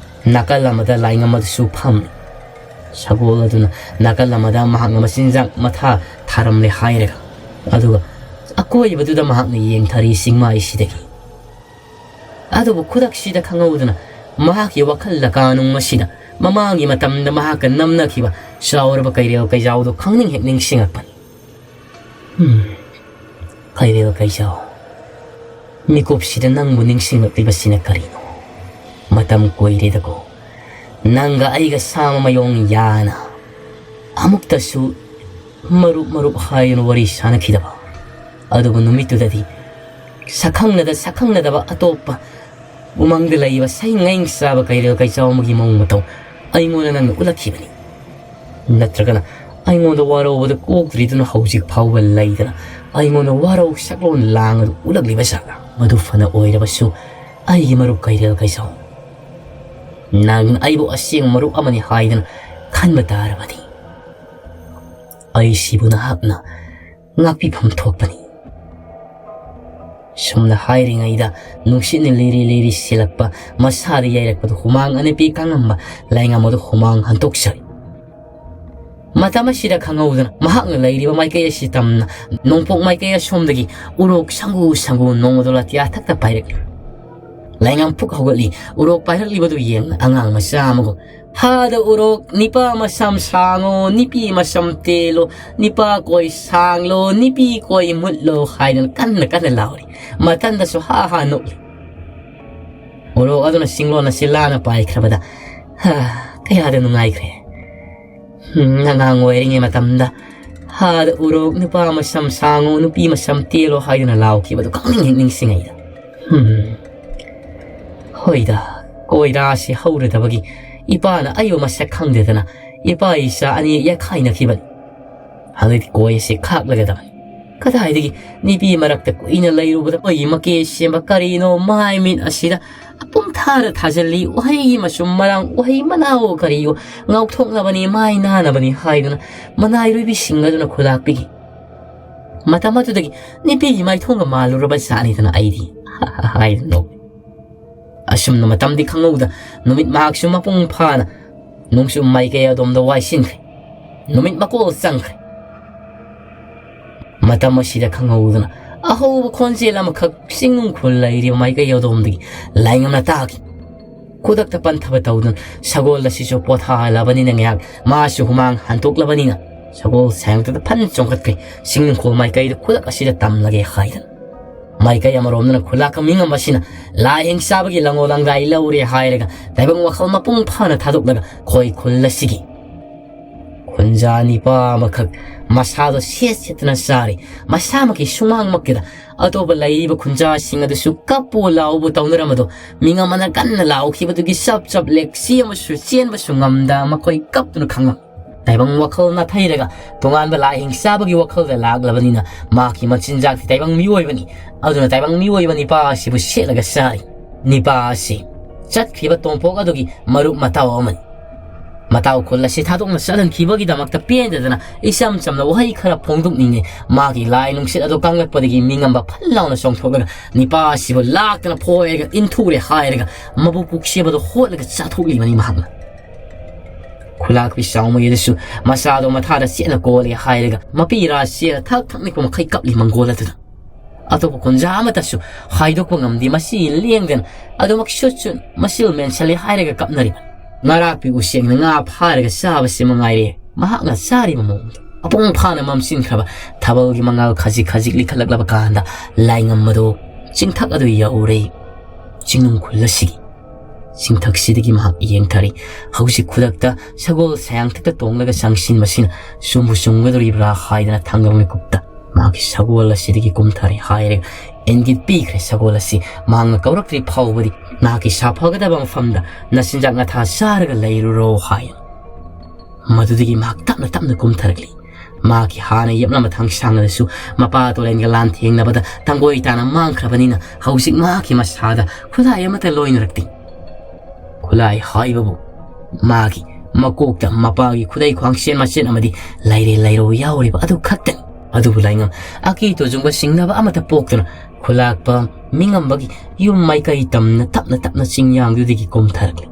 ꯅꯥꯀꯜ ꯑꯃꯗ ꯂꯥꯏꯉꯝ ꯑꯗꯨꯁꯨ ꯐꯝꯃꯤ꯫ ꯁꯒꯣꯜ ꯑꯗꯨꯅ ꯅꯥꯀꯜ ꯑꯃꯗ ꯃꯍꯥꯛꯅ ꯃꯆꯤꯟꯖꯥꯛ ꯃꯊꯥ ꯊꯥꯔꯝꯂꯦ ꯍꯥꯏꯔꯒ, ꯑꯗꯨꯒ ꯑꯀꯣꯏꯕꯗꯨꯗ ꯃꯍꯥꯛꯅ ꯌꯦꯡꯊꯔꯤ ꯆꯤꯡꯃꯥꯏꯁꯤꯗꯒꯤ꯫ ꯑꯗꯨꯕꯨ ꯈꯨꯗꯛꯁꯤꯗ ꯈꯪꯍꯧꯗꯅ ꯃꯍꯥꯛꯀꯤ ꯋꯥꯈꯜ ꯂꯀꯥꯅꯨꯡ ꯑꯁꯤꯗ ꯃꯃꯥꯡꯒꯤ ꯃꯇꯝꯗ ꯃꯍꯥꯛꯀ ꯅꯝꯅꯈꯤꯕ ꯆꯥꯎꯔꯕ ꯀꯩꯔꯦꯜ ꯀꯩꯖꯥꯎꯗꯨ ꯈꯪꯅꯤꯡ ꯍꯦꯛ ꯅꯤꯡꯁꯤꯡꯉꯛꯄꯅꯤ꯫ ꯎꯝ, ꯀꯩꯔꯦꯜ ꯀꯩꯖꯥꯎ, ꯃꯤꯀꯨꯞꯁꯤꯗ ꯅꯪꯕꯨ ꯅꯤꯡꯁꯤꯡꯂꯛꯂꯤꯕꯁꯤꯅ ꯀꯔꯤꯅꯣ? ꯃꯇꯝ ꯀꯨꯏꯔꯦꯗꯀꯣ, ꯅꯪꯒ ꯑꯩꯒ ꯁꯥꯃ ꯃꯌꯣꯡ ꯌꯥꯅ ꯑꯃꯨꯛꯇꯁꯨ ꯃꯔꯨꯞ ꯃꯔꯨꯞ ꯍꯥꯏꯗꯨꯅ ꯋꯥꯔꯤ ꯁꯥꯅꯈꯤꯗꯕ꯫ ꯑꯗꯨꯕꯨ ꯅꯨꯃꯤꯠꯇꯨꯗꯗꯤ ꯁꯛꯈꯪꯅꯗ ꯁꯛꯈꯪꯅꯗꯕ ꯑꯇꯣꯞꯄ ꯎꯃꯪꯗ ꯂꯩꯕ ꯁꯩꯉꯩ ꯆꯥꯕ ꯀꯩꯔꯦꯜ ꯀꯩꯆꯥꯎ ꯑꯃꯒꯤ ꯃꯑꯣꯡ ꯃꯇꯧ ꯑꯩꯉꯣꯟꯗ ꯅꯪꯅ ꯎꯠꯂꯛꯈꯤꯕꯅꯤ꯫ ꯅꯠꯇ꯭ꯔꯒꯅ ꯑꯩꯉꯣꯟꯗ ꯋꯥꯔꯧꯕꯗ ꯀꯣꯛꯇ꯭ꯔꯤꯗꯨꯅ ꯍꯧꯖꯤꯛ ꯐꯥꯎꯕ ꯂꯩꯗꯅ ꯑꯩꯉꯣꯟꯗ ꯋꯥꯔꯧ ꯁꯛꯂꯣꯟ ꯂꯥꯡ ꯑꯗꯨ ꯎꯠꯂꯛꯂꯤꯕ ꯖꯥꯠꯂ? ꯃꯗꯨ ꯐꯅ ꯑꯣꯏꯔꯕꯁꯨ, ꯑꯩꯒꯤ ꯃꯔꯨꯞ ꯀꯩꯔꯦꯜ ꯀꯩꯆꯥꯎ, ꯅꯪ ꯑꯩꯕꯨ ꯑꯁꯦꯡꯕ ꯃꯔꯨꯞ ꯑꯃꯅꯤ ꯍꯥꯏꯗꯅ ꯈꯟꯕ ꯇꯥꯔꯕꯗꯤ, ꯑꯩꯁꯤꯕꯨ ꯅꯍꯥꯛꯅ ꯉꯥꯛꯄꯤꯐꯝ ꯊꯣꯛꯄꯅꯤ꯫ ꯁꯨꯝꯅ ꯍꯥꯏꯔꯤꯉꯩꯗ ꯅꯨꯡꯁꯤꯠꯅ ꯂꯤꯔꯤ ꯂꯤꯔꯤ ꯁꯤꯜꯂꯛꯄ, ꯃꯁꯥꯗ ꯌꯩꯔꯛꯄꯗ ꯍꯨꯃꯥꯡ ꯑꯅꯤꯄꯤ ꯀꯥꯡꯉꯝꯕ ꯂꯥꯏꯉꯝ ꯑꯗꯨ ꯍꯨꯃꯥꯡ ꯍꯟꯗꯣꯛꯆꯔꯤ꯫ ꯃꯇꯝ ꯑꯁꯤꯗ ꯈꯪꯍꯧꯗꯅ ꯃꯍꯥꯛꯅ ꯂꯩꯔꯤꯕ ꯃꯥꯏꯀꯩ ꯑꯁꯤ ꯇꯝꯅ ꯅꯣꯡꯄꯣꯛ ꯃꯥꯏꯀꯩ ꯑꯁꯣꯝꯗꯒꯤ ꯎꯔꯣꯛ ꯁꯪꯒꯨ ꯁꯪꯒꯨ ꯅꯣꯡꯃꯗꯣ ꯂꯥꯇꯤꯌꯥ ꯊꯛꯇ ꯄꯥꯏꯔꯛꯂꯤ꯫ ꯂꯥꯏꯉꯝ ꯄꯨꯛ ꯍꯧꯒꯠꯂꯤ꯫ ꯎꯔꯣꯛ ꯄꯥꯏꯔꯛꯂꯤꯕꯗꯨ ꯌꯦꯡꯅ ꯑꯉꯥꯡ ꯃꯆꯥ ꯑꯃꯒꯨꯝ, "ꯍꯥꯗ ꯎꯔꯣꯛ, ꯅꯤꯄꯥ ꯃꯁꯝ ꯁꯥꯡꯉꯣ, ꯅꯤꯄꯤ ꯃꯁꯝ ꯇꯦꯜꯂꯣ, ꯅꯤꯄꯥ ꯀꯣꯏ ꯁꯥꯡꯂꯣ, ꯅꯤꯄꯤ ꯀꯣꯏ ꯃꯨꯠꯂꯣ" ꯍꯥꯏꯗꯅ ꯀꯟꯅ ꯀꯟꯅ ꯂꯥꯎꯔꯤ꯫ ꯃꯊꯟꯗꯁꯨ ꯍꯥ ꯍꯥ ꯅꯣꯛꯂꯤ꯫ ꯎꯔꯣꯛ ꯑꯗꯨꯅ ꯆꯤꯡꯂꯣꯟ ꯑꯁꯤ ꯂꯥꯟꯅ ꯄꯥꯏꯈ꯭ꯔꯕꯗ, ꯍꯥ, ꯀꯌꯥꯗ ꯅꯨꯡꯉꯥꯏꯈ꯭ꯔꯦ꯫ ꯍꯨꯝ, ꯑꯉꯥꯡ ꯑꯣꯏꯔꯤꯉꯩ ꯃꯇꯝꯗ, "ꯍꯥꯗ ꯎꯔꯣꯛ, ꯅꯨꯄꯥ ꯃꯁꯝ ꯁꯥꯡꯉꯣ, ꯅꯨꯄꯤ ꯃꯁꯝ ꯇꯦꯜꯂꯣ" ꯍꯥꯏꯗꯨꯅ ꯂꯥꯎꯈꯤꯕꯗꯨ ꯈꯪꯅꯤꯡ ꯍꯦꯛ ꯅꯤꯡꯁꯤꯡꯉꯩꯗ꯫ ꯍꯨꯝ, ꯍꯣꯏꯗ, ꯀꯣꯏꯔꯥꯁꯤ ꯍꯧꯔꯨꯗꯕꯒꯤ ꯏꯄꯥꯅ ꯑꯩꯕꯨ ꯃꯁꯛ ꯈꯪꯗꯗꯅ ꯏꯄꯥ ꯏꯆꯥ ꯑꯅꯤ ꯌꯥꯈꯥꯏꯅꯈꯤꯕꯅꯤ꯫ ꯍꯧꯖꯤꯛꯇꯤ ꯀꯣꯏ ꯑꯁꯤ ꯈꯥꯛꯂꯒꯗꯕꯅꯤ꯫ ꯀꯗꯥꯏꯗꯒꯤ ꯅꯨꯄꯤ ꯃꯔꯛꯇ ꯀꯨꯏꯅ ꯂꯩꯔꯨꯕꯗ ꯑꯩꯈꯣꯏꯒꯤ ꯃꯀꯦ ꯁꯦꯝꯕ ꯀꯔꯤꯅꯣ ꯃꯥꯏ ꯃꯤꯠ ꯑꯁꯤꯗ ꯑꯄꯨꯝ ꯊꯥꯔ ꯊꯥꯖꯤꯜꯂꯤ, ꯎꯍꯩꯒꯤ ꯃꯆꯨꯝ ꯃꯔꯥꯡ, ꯎꯍꯩ ꯃꯅꯥꯑꯣ ꯀꯔꯤꯑꯣ ꯉꯥꯎꯊꯣꯛꯅꯕꯅꯤ, ꯃꯥꯏ ꯅꯥꯅꯕꯅꯤ ꯍꯥꯏꯗꯨꯅ ꯃꯅꯥꯏꯔꯣꯏꯕꯤꯁꯤꯡ ꯑꯗꯨꯅ ꯈꯨꯂꯥꯛꯄꯤꯈꯤ꯫ ꯃꯇꯝ ꯑꯗꯨꯗꯒꯤ ꯅꯨꯄꯤꯒꯤ ꯃꯥꯏꯊꯣꯡꯒ ꯃꯥꯜꯂꯨꯔꯕ ꯖꯥꯠꯅꯤꯗꯅ ꯑꯩꯗꯤ ꯍꯥꯏꯗꯨꯅ ꯅꯣꯛꯏ꯫ ꯑꯁꯨꯝꯅ ꯃꯇꯝꯗꯤ ꯈꯪꯍꯧꯗ ꯅꯨꯃꯤꯠ ꯃꯍꯥꯛꯁꯨ ꯃꯄꯨꯡ ꯐꯥꯅ ꯅꯣꯡꯆꯨꯞ ꯃꯥꯏꯀꯩ ꯑꯗꯣꯝꯗ ꯋꯥꯏꯁꯤꯟꯈ꯭ꯔꯦ꯫ ꯅꯨꯃꯤꯠ ꯃꯀꯣꯜ ꯆꯪꯈ꯭ꯔꯦ꯫ ꯃꯇꯝ ꯑꯁꯤꯗ ꯈꯪꯍꯧꯗꯅ ꯑꯍꯧꯕ ꯈꯣꯟꯖꯦꯜ ꯑꯃꯈꯛ ꯆꯤꯡꯅꯨꯡꯈꯣꯜ ꯂꯩꯔꯤꯕ ꯃꯥꯏꯀꯩ ꯑꯗꯣꯝꯗꯒꯤ ꯂꯥꯏꯉꯝꯅ ꯇꯥꯈꯤ꯫ ꯈꯨꯗꯛꯇ ꯄꯟꯊꯕ ꯇꯧꯗꯨꯅ ꯁꯒꯣꯜ ꯑꯁꯤꯁꯨ ꯄꯣꯊꯥꯍꯜꯂꯕꯅꯤꯅ ꯉꯥꯏꯍꯥꯛ ꯃꯥꯁꯨ ꯍꯨꯃꯥꯡ ꯍꯟꯗꯣꯛꯂꯕꯅꯤꯅ ꯁꯒꯣꯜ ꯁꯥꯌꯥꯡꯇꯛꯇ ꯐꯟ ꯆꯣꯡꯈꯠꯈ꯭ꯔꯦ꯫ ꯆꯤꯡꯅꯨꯡꯈꯣꯜ ꯃꯥꯏꯀꯩꯗ ꯈꯨꯗꯛ ꯑꯁꯤꯗ ꯇꯝꯂꯒꯦ ꯍꯥꯏꯗꯅ꯫ ꯃꯥꯏꯀꯩ ꯑꯃꯔꯣꯝꯗꯅ ꯈꯨꯂꯥꯛꯀ ꯃꯤꯉꯝꯕꯁꯤꯅ ꯂꯥꯏ ꯍꯤꯡꯆꯥꯕꯒꯤ ꯂꯪꯉꯣ ꯂꯪꯗꯥꯏ ꯂꯧꯔꯦ ꯍꯥꯏꯔꯒ ꯇꯥꯏꯕꯪ ꯋꯥꯈꯜ ꯃꯄꯨꯡ ꯐꯥꯅ ꯊꯥꯗꯣꯛꯂꯒ ꯈꯣꯏ ꯈꯨꯜ ꯑꯁꯤꯒꯤ ꯈꯨꯟꯖꯥ ꯅꯤꯄꯥ ꯑꯃꯈꯛ ꯃꯁꯥꯗꯣ ꯁꯦꯠ ꯁꯦꯠꯇꯅ ꯆꯥꯔꯤ꯫ ꯃꯁꯥꯃꯛꯀꯤ ꯁꯨꯃꯥꯡꯃꯛꯇꯨꯗ ꯑꯇꯣꯞꯄ ꯂꯩꯔꯤꯕ ꯈꯨꯟꯖꯥꯁꯤꯡ ꯑꯗꯨꯁꯨ ꯀꯞꯄꯨ ꯂꯥꯎꯕꯨ ꯇꯧꯅꯔꯝꯕꯗꯣ ꯃꯤꯉꯝ ꯑꯃꯅ ꯀꯟꯅ ꯂꯥꯎꯈꯤꯕꯗꯨꯒꯤ ꯆꯞ ꯆꯞ ꯂꯦꯛ ꯆꯦꯟꯕꯁꯨ ꯉꯝꯗ ꯃꯈꯣꯏ ꯀꯞꯇꯨꯅ ꯈꯪꯂꯝ꯫ ꯇꯥꯏꯕꯪ ꯋꯥꯈꯜ ꯅꯥꯊꯩꯔꯒ ꯇꯣꯉꯥꯟꯕ ꯂꯥꯏ ꯍꯤꯡꯆꯥꯕꯒꯤ ꯋꯥꯈꯜꯗ ꯂꯥꯛꯂꯕꯅꯤꯅ ꯃꯍꯥꯛꯀꯤ ꯃꯆꯤꯟꯖꯥꯛꯇꯤ ꯇꯥꯏꯕꯪ ꯃꯤꯑꯣꯏꯕꯅꯤ꯫ ꯑꯗꯨꯅ ꯇꯥꯏꯕꯪ ꯃꯤꯑꯣꯏꯕ ꯅꯤꯄꯥ ꯑꯁꯤꯕꯨ ꯁꯦꯠꯂꯒ ꯆꯥꯔꯤ꯫ ꯅꯤꯄꯥ ꯑꯁꯤ ꯆꯠꯈ꯭ꯔꯤꯕ ꯇꯣꯝꯄꯣꯛ ꯑꯗꯨꯒꯤ ꯃꯔꯨꯞ ꯃꯇꯥꯎ ꯑꯃꯅꯤ꯫ ꯃꯇꯥꯎ ꯈꯨꯜ ꯑꯁꯤ ꯊꯥꯗꯣꯛꯅ ꯆꯠꯍꯟꯈꯤꯕꯒꯤꯗꯃꯛꯇ ꯄꯦꯟꯗꯗꯅ ꯏꯆꯝ ꯆꯝꯅ ꯋꯥꯍꯩ ꯈꯔ ꯐꯣꯡꯗꯣꯛꯅꯤꯡꯉꯤ꯫ ꯃꯥꯒꯤ ꯂꯥꯏ ꯅꯨꯡꯁꯤꯠ ꯑꯗꯨ ꯀꯪꯂꯛꯄꯗꯒꯤ ꯃꯤꯉꯝꯕ ꯐꯜ ꯂꯥꯎꯅ ꯆꯣꯡꯊꯣꯛꯂꯒ ꯅꯤꯄꯥ ꯑꯁꯤꯕꯨ ꯂꯥꯛꯇꯅ ꯐꯣꯏꯔꯒ ꯏꯟꯊꯨꯔꯦ ꯍꯥꯏꯔꯒ ꯃꯕꯨ ꯄꯨꯛꯁꯦꯕꯗꯣ ꯍꯣꯠꯂꯒ ꯆꯥꯊꯣꯛꯂꯤꯕꯅꯤ ꯃꯍꯥꯛꯅ꯫ ꯈꯨꯂꯥꯛꯄꯤ ꯆꯥꯎꯃꯩ ꯑꯗꯨꯁꯨ ꯃꯆꯥꯗꯣ ꯃꯊꯥꯗ ꯆꯦꯠꯅ ꯀꯣꯜꯂꯦ ꯍꯥꯏꯔꯒ ꯃꯄꯤ ꯔꯥ ꯆꯦꯔ ꯊꯛ ꯊꯛ ꯅꯤꯛꯄ ꯃꯈꯩ ꯀꯞꯂꯤ ꯃꯪꯒꯣꯜ ꯑꯗꯨꯗ꯫ ꯑꯇꯣꯞꯄ ꯈꯨꯟꯖꯥ ꯑꯃꯠꯇꯁꯨ ꯍꯥꯏꯗꯣꯛꯄ ꯉꯝꯗꯦ꯫ ꯃꯁꯤ ꯂꯦꯡꯗꯅ ꯑꯗꯨꯃꯛ ꯁꯨꯠ ꯁꯨꯠ ꯃꯁꯤꯜ ꯃꯦꯟꯁꯜꯂꯦ ꯍꯥꯏꯔꯒ ꯀꯞꯅꯔꯤꯕ꯫ ꯉꯔꯥꯛꯄꯤ ꯎꯆꯦꯛꯅ ꯉꯥ ꯐꯥꯔꯒ ꯆꯥꯕꯁꯤ ꯃꯉꯥꯏꯔꯦ ꯃꯍꯥꯛꯅ ꯆꯥꯔꯤꯕ ꯃꯑꯣꯡꯗꯣ꯫ ꯃꯄꯨꯡ ꯐꯥꯅ ꯃꯝꯁꯤꯟꯈ꯭ꯔꯕ ꯊꯥꯕꯜꯒꯤ ꯃꯉꯥꯜ ꯈꯖꯤꯛ ꯈꯖꯤꯛ ꯂꯤꯈꯠꯂꯛꯂꯕ ꯀꯥꯟꯗ ꯂꯥꯏꯉꯝ ꯑꯗꯨ ꯆꯤꯡꯊꯛ ꯑꯗꯨ ꯌꯧꯔꯦ꯫ ꯆꯤꯡꯅꯨꯡ ꯈꯨꯜ ꯑꯁꯤꯒꯤ ꯆꯤꯡꯊꯛꯁꯤꯗꯒꯤ ꯃꯍꯥꯛ ꯌꯦꯡꯊꯔꯤ꯫ ꯍꯧꯖꯤꯛ ꯈꯨꯗꯛꯇ ꯁꯒꯣꯜ ꯁꯌꯥꯡꯊꯛꯇ ꯇꯣꯡꯂꯒ ꯆꯪꯁꯤꯟꯕꯁꯤꯅ ꯆꯨꯝꯕꯨ ꯆꯨꯝꯒꯗꯧꯔꯤꯕ꯭ꯔꯥ ꯍꯥꯏꯗꯅ ꯊꯥꯡꯒ ꯃꯤꯀꯨꯞꯇ ꯃꯍꯥꯛꯀꯤ ꯁꯒꯣꯜ ꯑꯁꯤꯗꯒꯤ ꯀꯨꯝꯊꯔꯦ ꯍꯥꯏꯔꯒ ꯏꯪꯒꯤꯠ ꯄꯤꯈ꯭ꯔꯦ꯫ ꯁꯒꯣꯜ ꯑꯁꯤ ꯃꯍꯥꯛꯅ ꯀꯧꯔꯛꯇ꯭ꯔꯤ ꯐꯥꯎꯕꯗꯤ ꯅꯍꯥꯛꯀꯤ ꯁꯥꯐꯒꯗꯕ ꯃꯐꯝꯗ ꯅꯆꯤꯟꯖꯥꯛ ꯅꯊꯥ ꯆꯥꯔꯒ ꯂꯩꯔꯨꯔꯣ ꯍꯥꯏ꯫ ꯃꯗꯨꯗꯒꯤ ꯃꯍꯥꯛ ꯇꯞꯅ ꯇꯞꯅ ꯀꯨꯝꯊꯔꯛꯂꯤ꯫ ꯃꯍꯥꯛꯀꯤ ꯍꯥꯟꯅ ꯌꯦꯛꯂꯝꯕ ꯊꯥꯡꯁꯥꯡ ꯑꯗꯨꯁꯨ ꯃꯄꯥ ꯇꯣꯂꯦꯟꯒ ꯂꯥꯟꯊꯦꯡꯅꯕꯗ ꯇꯥꯡꯒꯣꯏ ꯇꯥꯅ ꯃꯥꯡꯈ꯭ꯔꯕꯅꯤꯅ ꯍꯧꯖꯤꯛ ꯃꯍꯥꯛꯀꯤ ꯃꯁꯥꯗ ꯈꯨꯠꯂꯥꯏ ꯑꯃꯠꯇ ꯂꯣꯏꯅꯔꯛꯇꯦ꯫ ꯈꯨꯠꯂꯥꯏ ꯍꯥꯏꯕꯕꯨ ꯃꯥꯒꯤ ꯃꯀꯣꯛꯇ ꯃꯄꯥꯒꯤ ꯈꯨꯗꯩ ꯈ꯭ꯋꯥꯡꯁꯦꯟ ꯃꯆꯦꯠ ꯑꯃꯗꯤ ꯂꯩꯔꯦ ꯂꯩꯔꯧ ꯌꯥꯎꯔꯤꯕ ꯑꯗꯨ ꯈꯛꯇꯅꯤ꯫ ꯑꯗꯨꯕꯨ ꯂꯥꯏꯉꯝ ꯑꯀꯤ ꯇꯨꯖꯨꯡꯕ ꯆꯤꯡꯅꯕ ꯑꯃꯠꯇ ꯄꯣꯛꯇꯅ ꯈꯨꯂꯥꯛꯄ ꯃꯤꯉꯝꯕꯒꯤ ꯌꯨꯝ ꯃꯥꯏꯀꯩ ꯇꯝꯅ ꯇꯞꯅ ꯇꯞꯅ ꯆꯤꯡꯌꯥꯡꯗꯨꯗꯒꯤ ꯀꯨꯝꯊꯔꯛꯂꯤ꯫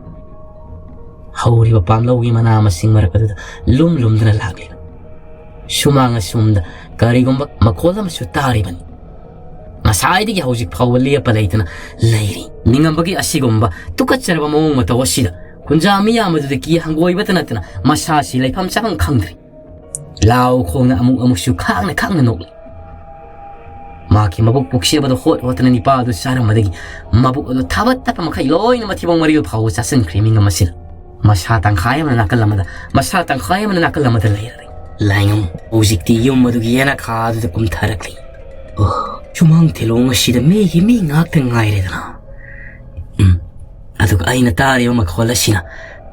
ꯍꯧꯔꯤꯕ ꯄꯥꯝꯂꯧꯒꯤ ꯃꯅꯥ ꯃꯁꯤꯡ ꯃꯔꯛ ꯑꯗꯨꯗ ꯂꯨꯝ ꯂꯨꯝꯗꯨꯅ ꯂꯥꯛꯂꯤꯕ꯫ ꯁꯨꯃꯥꯡ ꯑꯁꯣꯝꯗ ꯀꯔꯤꯒꯨꯝꯕ ꯃꯈꯣꯜ ꯑꯃꯁꯨ ꯇꯥꯔꯤꯕꯅꯤ꯫ ꯉꯁꯥꯏꯗꯒꯤ ꯍꯧꯖꯤꯛ ꯐꯥꯎꯕ ꯂꯦꯞꯄ ꯂꯩꯇꯅ ꯂꯩꯔꯤ꯫ ꯃꯤꯉꯝꯕꯒꯤ ꯑꯁꯤꯒꯨꯝꯕ ꯇꯨꯀꯠꯆꯔꯕ ꯃꯑꯣꯡ ꯃꯇꯧ ꯑꯁꯤꯗ ꯈꯨꯟꯖꯥ ꯃꯤꯌꯥꯝ ꯑꯗꯨꯗꯒꯤ ꯍꯪꯒꯣꯏꯕꯇ ꯅꯠꯇꯅ ꯃꯁꯥꯁꯤ ꯂꯩꯐꯝ ꯆꯥꯐꯝ ꯈꯪꯗ꯭ꯔꯤ꯫ ꯂꯥꯎ ꯈꯣꯡꯅ ꯑꯃꯨꯛ ꯑꯃꯨꯛꯁꯨ ꯈꯥꯡꯅ ꯈꯥꯡꯅ ꯅꯣꯛꯂꯤ꯫ ꯃꯍꯥꯛꯀꯤ ꯃꯕꯨꯛ ꯄꯨꯛꯁꯦꯕꯗ ꯍꯣꯠ ꯍꯣꯠꯇꯅ ꯅꯤꯄꯥ ꯑꯗꯨ ꯆꯥꯔꯝꯕꯗꯒꯤ ꯃꯕꯨꯛ ꯑꯗꯨ ꯊꯥꯕꯠ ꯇꯠꯄ ꯃꯈꯩ ꯂꯣꯏꯅ ꯃꯊꯤꯕꯣꯡ ꯃꯔꯤꯜ ꯐꯥꯎꯕ ꯆꯥꯁꯤꯟꯈ꯭ꯔꯦ ꯃꯤꯉꯝ ꯑꯁꯤꯅ꯫ ꯃꯁꯥ ꯇꯪꯈꯥꯏ ꯑꯃꯅ ꯅꯥꯀꯜ ꯑꯃꯗ, ꯃꯁꯥ ꯇꯪꯈꯥꯏ ꯑꯃꯅ ꯅꯥꯀꯜ ꯑꯃꯗ ꯂꯩꯔꯔꯦ꯫ ꯂꯥꯏꯉꯝ ꯍꯧꯖꯤꯛꯇꯤ ꯌꯨꯝ ꯑꯗꯨꯒꯤ ꯌꯦꯅꯈꯥ ꯑꯗꯨꯗ ꯀꯨꯝꯊꯔꯛꯂꯤ꯫ ꯑꯣ, ꯁꯨꯃꯥꯡ ꯊꯤꯂꯣꯡ ꯑꯁꯤꯗ ꯃꯤꯒꯤ ꯃꯤ ꯉꯥꯛꯇ ꯉꯥꯏꯔꯦꯗꯅ꯫ ꯎꯝ, ꯑꯗꯨꯒ ꯑꯩꯅ ꯇꯥꯔꯤꯕ ꯃꯈꯣꯜ ꯑꯁꯤꯅ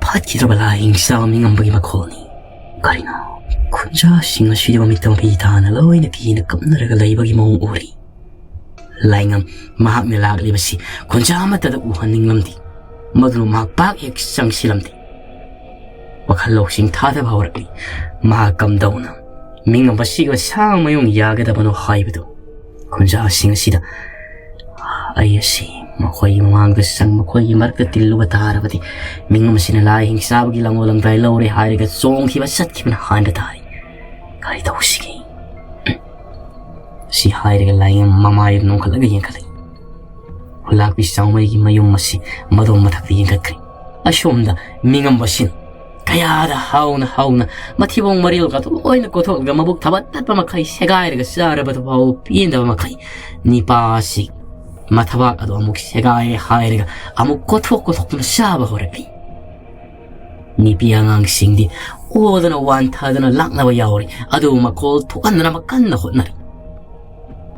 ꯐꯠꯈꯤꯗ꯭ꯔꯕ ꯂꯥꯏ ꯍꯤꯡꯆꯥꯕ ꯃꯤꯉꯝꯕꯒꯤ ꯃꯈꯣꯜꯅꯤ꯫ ꯀꯔꯤꯅꯣ? ꯈꯨꯟꯖꯥꯁꯤꯡ ꯑꯁꯤꯗꯤ ꯃꯃꯤꯠꯇ ꯃꯄꯤ ꯇꯥꯅ ꯂꯣꯏꯅ ꯀꯤꯅ ꯀꯞꯅꯔꯒ ꯂꯩꯕꯒꯤ ꯃꯑꯣꯡ ꯎꯔꯤ꯫ ꯂꯥꯏꯉꯝ ꯃꯍꯥꯛꯅ ꯂꯥꯛꯂꯤꯕꯁꯤ ꯈꯨꯟꯖꯥ ꯑꯃꯠꯇꯗ ꯎꯍꯟꯅꯤꯡꯂꯝꯗꯦ꯫ ꯃꯗꯨꯅ ꯃꯍꯥꯛ ꯄꯥꯛ ꯍꯦꯛ ꯆꯪꯁꯤꯜꯂꯝꯗꯦ꯫ ꯋꯥꯈꯜ ꯂꯧꯁꯤꯡ ꯊꯥꯗꯕ ꯍꯧꯔꯛꯂꯤ꯫ ꯃꯍꯥꯛ ꯀꯝꯗꯧꯅ ꯃꯤꯉꯝꯕꯁꯤꯒ ꯁꯥ ꯃꯌꯨꯡ ꯌꯥꯒꯗꯕꯅꯣ ꯍꯥꯏꯕꯗꯨ꯫ ꯈꯨꯟꯖꯥꯁꯤꯡ ꯑꯁꯤꯗ ꯑꯩ ꯑꯁꯤ ꯃꯈꯣꯏꯒꯤ ꯃꯃꯥꯡꯗ ꯆꯪ ꯃꯈꯣꯏꯒꯤ ꯃꯔꯛꯇ ꯇꯤꯜꯂꯨꯕ ꯇꯥꯔꯕꯗꯤ ꯃꯤꯉꯝ ꯑꯁꯤꯅ ꯂꯥꯏ ꯍꯤꯡꯆꯥꯕꯒꯤ ꯂꯥꯡꯂꯣ ꯂꯝꯗꯥꯏ ꯂꯧꯔꯦ ꯍꯥꯏꯔꯒ ꯆꯣꯡꯈꯤꯕ ꯆꯠꯈꯤꯕꯅ ꯍꯥꯟꯕ ꯇꯥꯔꯦ꯫ ꯀꯔꯤ ꯇꯧꯁꯤꯒꯦ? ꯁꯤ ꯍꯥꯏꯔꯒ ꯂꯥꯏꯉꯝ ꯃꯃꯥꯏ ꯅꯣꯡꯈꯠꯂꯒ ꯌꯦꯡꯈꯠꯂꯛꯏ꯫ ꯍꯨꯂꯥꯛꯄꯤ ꯆꯥꯎꯃꯩꯒꯤ ꯃꯌꯨꯝ ꯑꯁꯤ ꯃꯗꯣꯝ ꯃꯊꯛꯇ ꯌꯦꯡꯈꯠꯈ꯭ꯔꯦ꯫ ꯑꯁꯣꯝꯗ ꯃꯤꯉꯝꯕꯁꯤꯡ ꯀꯌꯥꯗ ꯍꯥꯎꯅ ꯍꯥꯎꯅ ꯃꯊꯤꯕꯣꯡ ꯃꯔꯤꯜꯒꯗꯨ ꯂꯣꯏꯅ ꯀꯣꯊꯣꯛꯂꯒ ꯃꯕꯨꯛ ꯊꯕꯠ ꯇꯠꯄ ꯃꯈꯩ ꯁꯦꯒꯥꯏꯔꯒ ꯆꯥꯔꯕꯗꯨ ꯐꯥꯎ ꯄꯦꯟꯗꯕ ꯃꯈꯩ ꯅꯤꯄꯥ ꯑꯁꯤ ꯃꯊꯕꯥꯛ ꯑꯗꯨ ꯑꯃꯨꯛ ꯁꯦꯒꯥꯏꯔꯦ ꯍꯥꯏꯔꯒ ꯑꯃꯨꯛ ꯀꯣꯊꯣꯛ ꯀꯣꯊꯣꯛꯇꯨꯅ ꯆꯥꯕ ꯍꯧꯔꯛꯂꯤ꯫ ꯅꯨꯄꯤ ꯑꯉꯥꯡꯁꯤꯡꯗꯤ ꯑꯣꯗꯅ ꯋꯥꯟꯊꯗꯅ ꯂꯥꯛꯅꯕ ꯌꯥꯎꯔꯤ꯫ ꯑꯗꯨꯕꯨ ꯃꯈꯣꯜ ꯊꯣꯛꯍꯟꯗꯅꯕ ꯀꯟꯅ ꯍꯣꯠꯅꯔꯤ꯫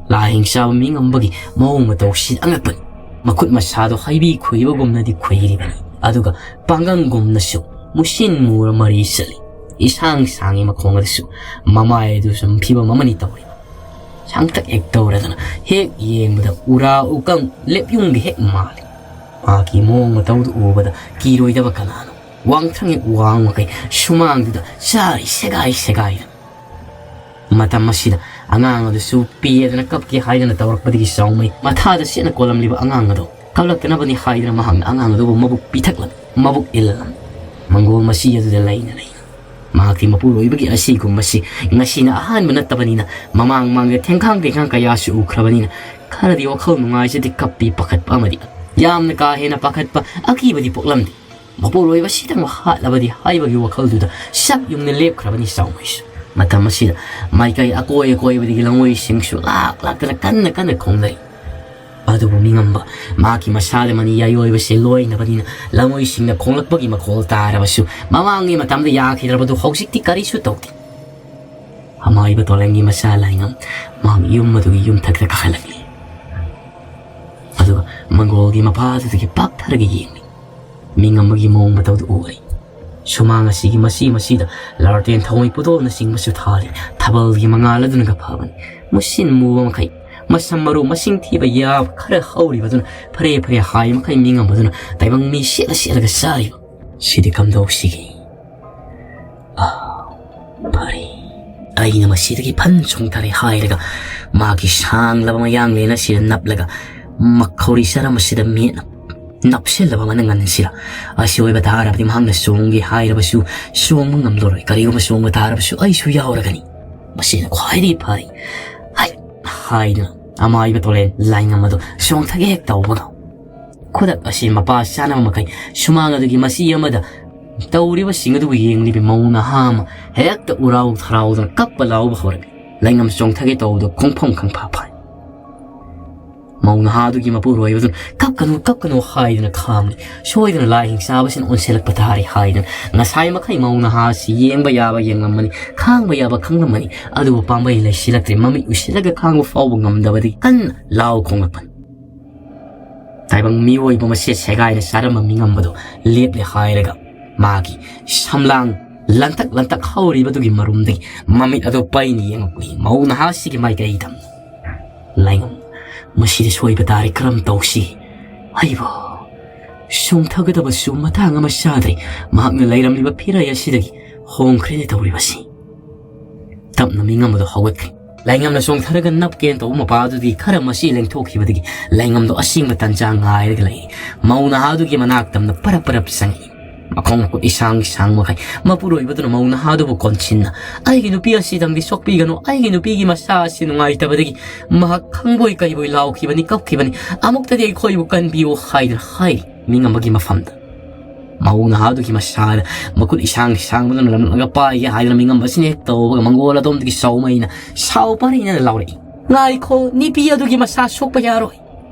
ꯂꯥꯏ ꯍꯤꯡꯆꯥꯕ ꯃꯤ ꯉꯝꯕꯒꯤ ꯃꯑꯣꯡ ꯃꯇꯧꯁꯤ ꯑꯉꯛꯄꯅꯤ꯫ ꯃꯈꯨꯠ ꯃꯁꯥꯗꯣ ꯍꯩꯕꯤ ꯈꯨꯏꯕꯒꯨꯝꯅꯗꯤ ꯈꯨꯏꯔꯤꯕꯅꯤ, ꯑꯗꯨꯒ ꯄꯥꯡꯒꯪꯒꯨꯝꯅꯁꯨ ꯃꯨꯁꯤꯟ ꯃꯨꯔ ꯃꯔꯤ ꯆꯠꯂꯤ꯫ ꯏꯁꯥꯡ ꯁꯥꯡꯉꯤ ꯃꯈꯣꯡ ꯑꯗꯨꯁꯨ꯫ ꯃꯃꯥꯏ ꯑꯗꯨꯁꯨ ꯐꯤꯕꯝ ꯑꯃꯅꯤ ꯇꯧꯔꯤ꯫ ꯁꯥꯡꯇꯛ ꯍꯦꯛ ꯇꯧꯔꯗꯅ ꯍꯦꯛ ꯌꯦꯡꯕꯗ ꯎꯔꯥ ꯎꯀꯪ ꯂꯦꯞꯌꯨꯡꯒ ꯍꯦꯛ ꯃꯥꯜꯂꯤ꯫ ꯃꯍꯥꯛꯀꯤ ꯃꯑꯣꯡ ꯃꯇꯧꯗꯨ ꯎꯕꯗ ꯀꯤꯔꯣꯏꯗꯕ ꯀꯅꯥꯅꯣ? ꯋꯥꯡꯊ꯭ꯔꯪ ꯍꯦꯛ ꯋꯥꯡ ꯃꯈꯩ ꯁꯨꯃꯥꯡꯗꯨꯗ ꯆꯥꯔꯤ ꯁꯦꯒꯥꯏ ꯁꯦꯒꯥꯏꯗꯅ꯫ ꯃꯇꯝ ꯑꯁꯤꯗ ꯑꯉꯥꯡ ꯑꯗꯨꯁꯨ ꯄꯦꯗꯅ ꯀꯞꯀꯦ ꯍꯥꯏꯗꯅ ꯇꯧꯔꯛꯄꯗꯒꯤ ꯆꯥꯎꯃꯩ ꯃꯊꯥꯗ ꯁꯦꯠꯅ ꯀꯣꯜꯂꯝꯂꯤꯕ ꯑꯉꯥꯡ ꯑꯗꯨ ꯀꯞꯂꯛꯇꯅꯕꯅꯤ ꯍꯥꯏꯗꯨꯅ ꯃꯍꯥꯛꯅ ꯑꯉꯥꯡ ꯑꯗꯨꯕꯨ ꯃꯕꯨꯛ ꯄꯤꯊꯛꯂꯝꯃꯤ, ꯃꯕꯨꯛ ꯏꯜꯂꯝꯃꯤ꯫ ꯃꯪꯒꯣꯜ ꯃꯁꯤ ꯑꯗꯨꯗ ꯂꯩꯅ ꯂꯩꯅ ꯃꯍꯥꯛꯇꯤ ꯃꯄꯨꯔꯣꯏꯕꯒꯤ ꯑꯁꯤꯒꯨꯝꯕꯁꯤ ꯉꯁꯤꯅ ꯑꯍꯥꯟꯕ ꯅꯠꯇꯕꯅꯤꯅ, ꯃꯃꯥꯡ ꯃꯃꯥꯡꯗ ꯊꯦꯡꯈꯥꯡ ꯊꯦꯡꯈꯥꯡ ꯀꯌꯥꯁꯨ ꯎꯈ꯭ꯔꯕꯅꯤꯅ, ꯈꯔꯗꯤ ꯋꯥꯈꯜ ꯅꯨꯡꯉꯥꯏꯖꯗꯦ, ꯀꯞꯄꯤ, ꯄꯥꯈꯠꯄ ꯑꯃꯗꯤ, ꯌꯥꯝꯅ ꯀꯥ ꯍꯦꯟꯅ ꯄꯥꯈꯠꯄ ꯑꯀꯤꯕꯗꯤ ꯄꯣꯛꯂꯝꯗꯦ꯫ ꯃꯄꯨꯔꯣꯏꯕꯁꯤꯇꯪ ꯍꯥꯠꯂꯕꯗꯤ ꯍꯥꯏꯕꯒꯤ ꯋꯥꯈꯜꯗꯨꯗ ꯁꯛ ꯌꯨꯡꯅ ꯂꯦꯞꯈ꯭ꯔꯕꯅꯤ ꯆꯥꯎꯃꯩꯁꯨ꯫ ꯃꯇꯝ ꯑꯁꯤꯗ ꯃꯥꯏꯀꯩ ꯑꯀꯣꯏ ꯑꯀꯣꯏꯕꯗꯒꯤ ꯂꯪꯉꯣꯏꯁꯤꯡꯁꯨ ꯂꯥꯛ ꯂꯥꯛꯇꯅ ꯀꯟꯅ ꯀꯟꯅ ꯈꯣꯡꯅꯔꯤ꯫ ꯑꯗꯨꯕꯨ ꯃꯤꯉꯝꯕ ꯃꯍꯥꯛꯀꯤ ꯃꯁꯥꯗ ꯃꯅꯤ ꯌꯥꯏꯑꯣꯏꯕꯁꯦ ꯂꯣꯏꯅꯕꯅꯤꯅ, ꯂꯪꯉꯣꯏꯁꯤꯡꯅ ꯈꯣꯡꯂꯛꯄꯒꯤ ꯃꯈꯣꯜ ꯇꯥꯔꯕꯁꯨ, ꯃꯃꯥꯡꯒꯤ ꯃꯇꯝꯗ ꯌꯥꯈꯤꯗ꯭ꯔꯕꯗꯨ ꯍꯧꯖꯤꯛꯇꯤ ꯀꯔꯤꯁꯨ ꯇꯧꯗꯦ꯫ ꯑꯃꯥꯏꯕ ꯇꯣꯂꯦꯟꯒꯤ ꯃꯆꯥ ꯂꯥꯏꯉꯝ ꯃꯍꯥꯛ ꯌꯨꯝ ꯑꯗꯨꯒꯤ ꯌꯨꯝꯊꯛꯇ ꯀꯥꯈꯠꯂꯛꯂꯤ꯫ ꯑꯗꯨꯒ ꯃꯪꯒꯣꯜꯒꯤ ꯃꯄꯥ ꯑꯗꯨꯗꯒꯤ ꯄꯥꯛꯊꯔꯒ ꯌꯦꯡꯂꯤ꯫ ꯃꯤꯉꯝꯕꯒꯤ ꯃꯑꯣꯡ ꯃꯇꯧꯗꯨ ꯎꯔꯤ꯫ ꯁꯨꯃꯥꯡ ꯑꯁꯤꯒꯤ ꯃꯁꯤ ꯃꯁꯤꯗ ꯂꯥꯔꯇꯦꯟ ꯊꯧꯃꯩ ꯄꯨꯗꯣꯜꯅꯆꯤꯡꯕꯁꯨ ꯊꯥꯜꯂꯤ꯫ ꯊꯥꯕꯜꯒꯤ ꯃꯉꯥꯜ ꯑꯗꯨꯅꯒ ꯐꯕꯅꯤ꯫ ꯃꯨꯁꯤꯟ ꯃꯨꯕ ꯃꯈꯩ, ꯃꯁꯝ ꯃꯔꯨ ꯃꯁꯤꯡ ꯊꯤꯕ ꯌꯥꯕ ꯈꯔ ꯍꯧꯔꯤꯕ ꯑꯗꯨꯅ ꯐꯔꯦ ꯐꯔꯦ ꯍꯥꯏ ꯃꯈꯩ ꯃꯤꯉꯝꯕꯗꯨꯅ ꯇꯥꯏꯕꯪ ꯃꯤ ꯁꯦꯠꯂ ꯁꯦꯠꯂꯒ ꯆꯥꯔꯤꯕ꯫ ꯁꯤꯗꯤ ꯀꯝꯗꯧꯁꯤꯒꯦ? ꯑꯥ, ꯐꯔꯦ꯫ ꯑꯩꯅ ꯃꯁꯤꯗꯒꯤ ꯐꯟ ꯆꯣꯡꯊꯔꯦ ꯍꯥꯏꯔꯒ ꯃꯥꯒꯤ ꯁꯥꯡꯂꯕ ꯃꯌꯥꯡꯂꯦꯟ ꯑꯁꯤꯗ ꯅꯞꯂꯒ ꯃꯈꯧꯔꯤ ꯆꯔꯝ ꯑꯁꯤꯗ ꯃꯤꯠꯅ ꯅꯞꯁꯤꯜꯂꯕ ꯃꯅꯪꯒꯟꯁꯤꯗ ꯑꯁꯤ ꯑꯣꯏꯕ ꯇꯥꯔꯕꯗꯤ ꯃꯍꯥꯛꯅ ꯆꯣꯡꯒꯦ ꯍꯥꯏꯔꯕꯁꯨ ꯆꯣꯡꯕ ꯉꯝꯂꯔꯣꯏ꯫ ꯀꯔꯤꯒꯨꯝꯕ ꯆꯣꯡꯕ ꯇꯥꯔꯕꯁꯨ ꯑꯩꯁꯨ ꯌꯥꯎꯔꯒꯅꯤ꯫ ꯃꯁꯤꯅ ꯈ꯭ꯋꯥꯏꯗꯒꯤ ꯐꯔꯦ꯫ ꯍꯥꯏ ꯍꯥꯏꯗꯨꯅ ꯑꯃꯥꯏꯕ ꯇꯣꯂꯦꯟ ꯂꯥꯏꯉꯝ ꯑꯗꯨ ꯆꯣꯡꯊꯒꯦ ꯍꯦꯛ ꯇꯧꯕꯒ, ꯈꯨꯗꯛ ꯑꯁꯤ ꯃꯄꯥ ꯆꯥꯅꯕ ꯃꯈꯩ ꯁꯨꯃꯥꯡ ꯑꯗꯨꯒꯤ ꯃꯆꯤ ꯑꯃꯗ ꯇꯧꯔꯤꯕꯁꯤꯡ ꯑꯗꯨꯕꯨ ꯌꯦꯡꯂꯤꯕ ꯃꯧ ꯅꯍꯥ ꯑꯃ ꯍꯦꯛꯇ ꯎꯔꯥꯎ ꯊꯔꯥꯎꯗꯨꯅ ꯀꯞꯄ ꯂꯥꯎꯕ ꯍꯧꯔꯛꯏ꯫ ꯂꯥꯏꯉꯝ ꯆꯣꯡꯊꯒꯦ ꯇꯧꯕꯗꯨ ꯈꯣꯡꯐꯝ ꯈꯪꯐꯥ ꯐꯥꯏ꯫ ꯃꯧ ꯅꯍꯥ ꯑꯗꯨꯒꯤ ꯃꯄꯨꯔꯣꯏꯕꯗꯨꯅ "ꯀꯞꯀꯅꯨ, ꯀꯞꯀꯅꯨ" ꯍꯥꯏꯗꯨꯅ ꯈꯥꯝꯂꯤ꯫ ꯁꯣꯏꯗꯅ ꯂꯥꯏ ꯍꯤꯡꯆꯥꯕꯁꯤꯅ ꯑꯣꯟꯁꯤꯜꯂꯛꯄ ꯇꯥꯔꯦ ꯍꯥꯏꯗꯨꯅ ꯉꯁꯥꯏ ꯃꯈꯩ ꯃꯧ ꯅꯍꯥ ꯑꯁꯤ ꯌꯦꯡꯕ ꯌꯥꯕ ꯌꯦꯡꯂꯝꯃꯅꯤ, ꯈꯥꯡꯕ ꯌꯥꯕ ꯈꯪꯂꯝꯃꯅꯤ꯫ ꯑꯗꯨꯕꯨ ꯄꯥꯝꯕꯩ ꯂꯩꯁꯤꯜꯂꯛꯇ꯭ꯔꯦ꯫ ꯃꯃꯤꯠ ꯎꯏꯁꯤꯜꯂꯒ ꯈꯥꯡꯕ ꯐꯥꯎꯕ ꯉꯝꯗꯕꯗꯒꯤ ꯀꯟꯅ ꯂꯥꯎ ꯈꯣꯡꯂꯛꯄꯅꯤ꯫ ꯇꯥꯏꯕꯪ ꯃꯤꯑꯣꯏꯕ ꯃꯁꯦ ꯁꯦꯒꯥꯏꯅ ꯆꯥꯔꯝꯕ ꯃꯤꯉꯝꯕꯗꯨ ꯂꯦꯞꯂꯦ ꯍꯥꯏꯔꯒ ꯃꯥꯒꯤ ꯁꯝꯂꯥꯡ ꯂꯟꯇꯛ ꯂꯟꯇꯛ ꯍꯧꯔꯤꯕꯗꯨꯒꯤ ꯃꯔꯨꯝꯗꯒꯤ ꯃꯃꯤꯠ ꯑꯗꯨ ꯄꯩꯅ ꯌꯦꯡꯉꯛꯂꯤ꯫ ꯃꯧ ꯅꯍꯥꯁꯤꯒꯤ ꯃꯥꯏꯀꯩꯗ꯫ ꯂꯥꯏꯉꯝ, ꯃꯁꯤꯗꯤ ꯁꯣꯏꯕ ꯇꯥꯔꯦ, ꯀꯔꯝ ꯇꯧꯁꯤ? ꯑꯩꯕꯣ, ꯆꯣꯡꯊꯒꯗꯕꯁꯨ ꯃꯇꯥꯡ ꯑꯃ ꯆꯥꯗ꯭ꯔꯦ꯫ ꯃꯍꯥꯛꯅ ꯂꯩꯔꯝꯂꯤꯕ ꯐꯤꯔꯥꯏ ꯑꯁꯤꯗꯒꯤ ꯍꯣꯡꯈ꯭ꯔꯦꯅꯦ ꯇꯧꯔꯤꯕꯁꯤ꯫ ꯇꯞꯅ ꯃꯤꯉꯝꯕꯗꯣ ꯍꯧꯒꯠꯈ꯭ꯔꯦ꯫ ꯂꯥꯏꯉꯝꯅ ꯆꯣꯡꯊꯔꯒ ꯅꯞꯀꯦꯅ ꯇꯧꯕ ꯃꯄꯥ ꯑꯗꯨꯗꯤ ꯈꯔ ꯃꯁꯤ ꯂꯦꯡꯊꯣꯛꯈꯤꯕꯗꯒꯤ ꯂꯥꯏꯉꯝꯗꯣ ꯑꯁꯦꯡꯕ ꯇꯟꯖꯥ ꯉꯥꯏꯔꯒ ꯂꯩ꯫ ꯃꯧ ꯅꯍꯥꯗꯨꯒꯤ ꯃꯅꯥꯛ ꯇꯝꯅ ꯄꯔꯞ ꯄꯔꯞ ꯆꯪꯉꯛꯏ꯫ ꯃꯈꯣꯡ ꯃꯈꯨꯠ ꯏꯁꯥꯡ ꯁꯥꯡ ꯃꯈꯩ ꯃꯄꯨꯔꯣꯏꯕꯗꯨꯅ ꯃꯧ ꯅꯍꯥꯗꯨꯕꯨ ꯀꯣꯟꯁꯤꯟꯅ, "ꯑꯩꯒꯤ ꯅꯨꯄꯤ ꯑꯁꯤꯗꯪꯗꯤ ꯁꯣꯛꯄꯤꯒꯅꯨ, ꯑꯩꯒꯤ ꯅꯨꯄꯤꯒꯤ ꯃꯁꯥ ꯑꯁꯤ ꯅꯨꯡꯉꯥꯏꯇꯕꯗꯒꯤ ꯃꯍꯥꯛ ꯈꯪꯕꯣꯏ ꯀꯩꯕꯣꯏ ꯂꯥꯎꯈꯤꯕꯅꯤ, ꯀꯞꯈꯤꯕꯅꯤ, ꯑꯃꯨꯛꯇꯗꯤ ꯑꯩꯈꯣꯏꯕꯨ ꯀꯟꯕꯤꯌꯨ" ꯍꯥꯏꯗꯨꯅ ꯍꯥꯏꯔꯤ ꯃꯤꯉꯝꯕꯒꯤ ꯃꯐꯝꯗ꯫ ꯃꯧ ꯅꯍꯥꯗꯨꯒꯤ ꯃꯁꯥꯗ ꯃꯈꯨꯠ ꯏꯁꯥꯡ ꯁꯥꯡꯕꯗꯨꯅ ꯂꯝꯂꯛꯂꯒ ꯄꯥꯏꯒꯦ ꯍꯥꯏꯗꯨꯅ ꯃꯤꯉꯝꯕ ꯑꯁꯤꯅ ꯍꯦꯛ ꯇꯧꯕꯒ ꯃꯪꯒꯣꯜ ꯑꯗꯣꯝꯗꯒꯤ ꯆꯥꯎꯃꯩꯅ ꯁꯥꯎ ꯄꯥꯔꯤꯅ ꯂꯥꯎꯔꯛꯏ, "ꯉꯥꯏꯈꯣ, ꯅꯨꯄꯤ ꯑꯗꯨꯒꯤ ꯃꯁꯥ ꯁꯣꯛꯄ ꯌꯥꯔꯣꯏ!"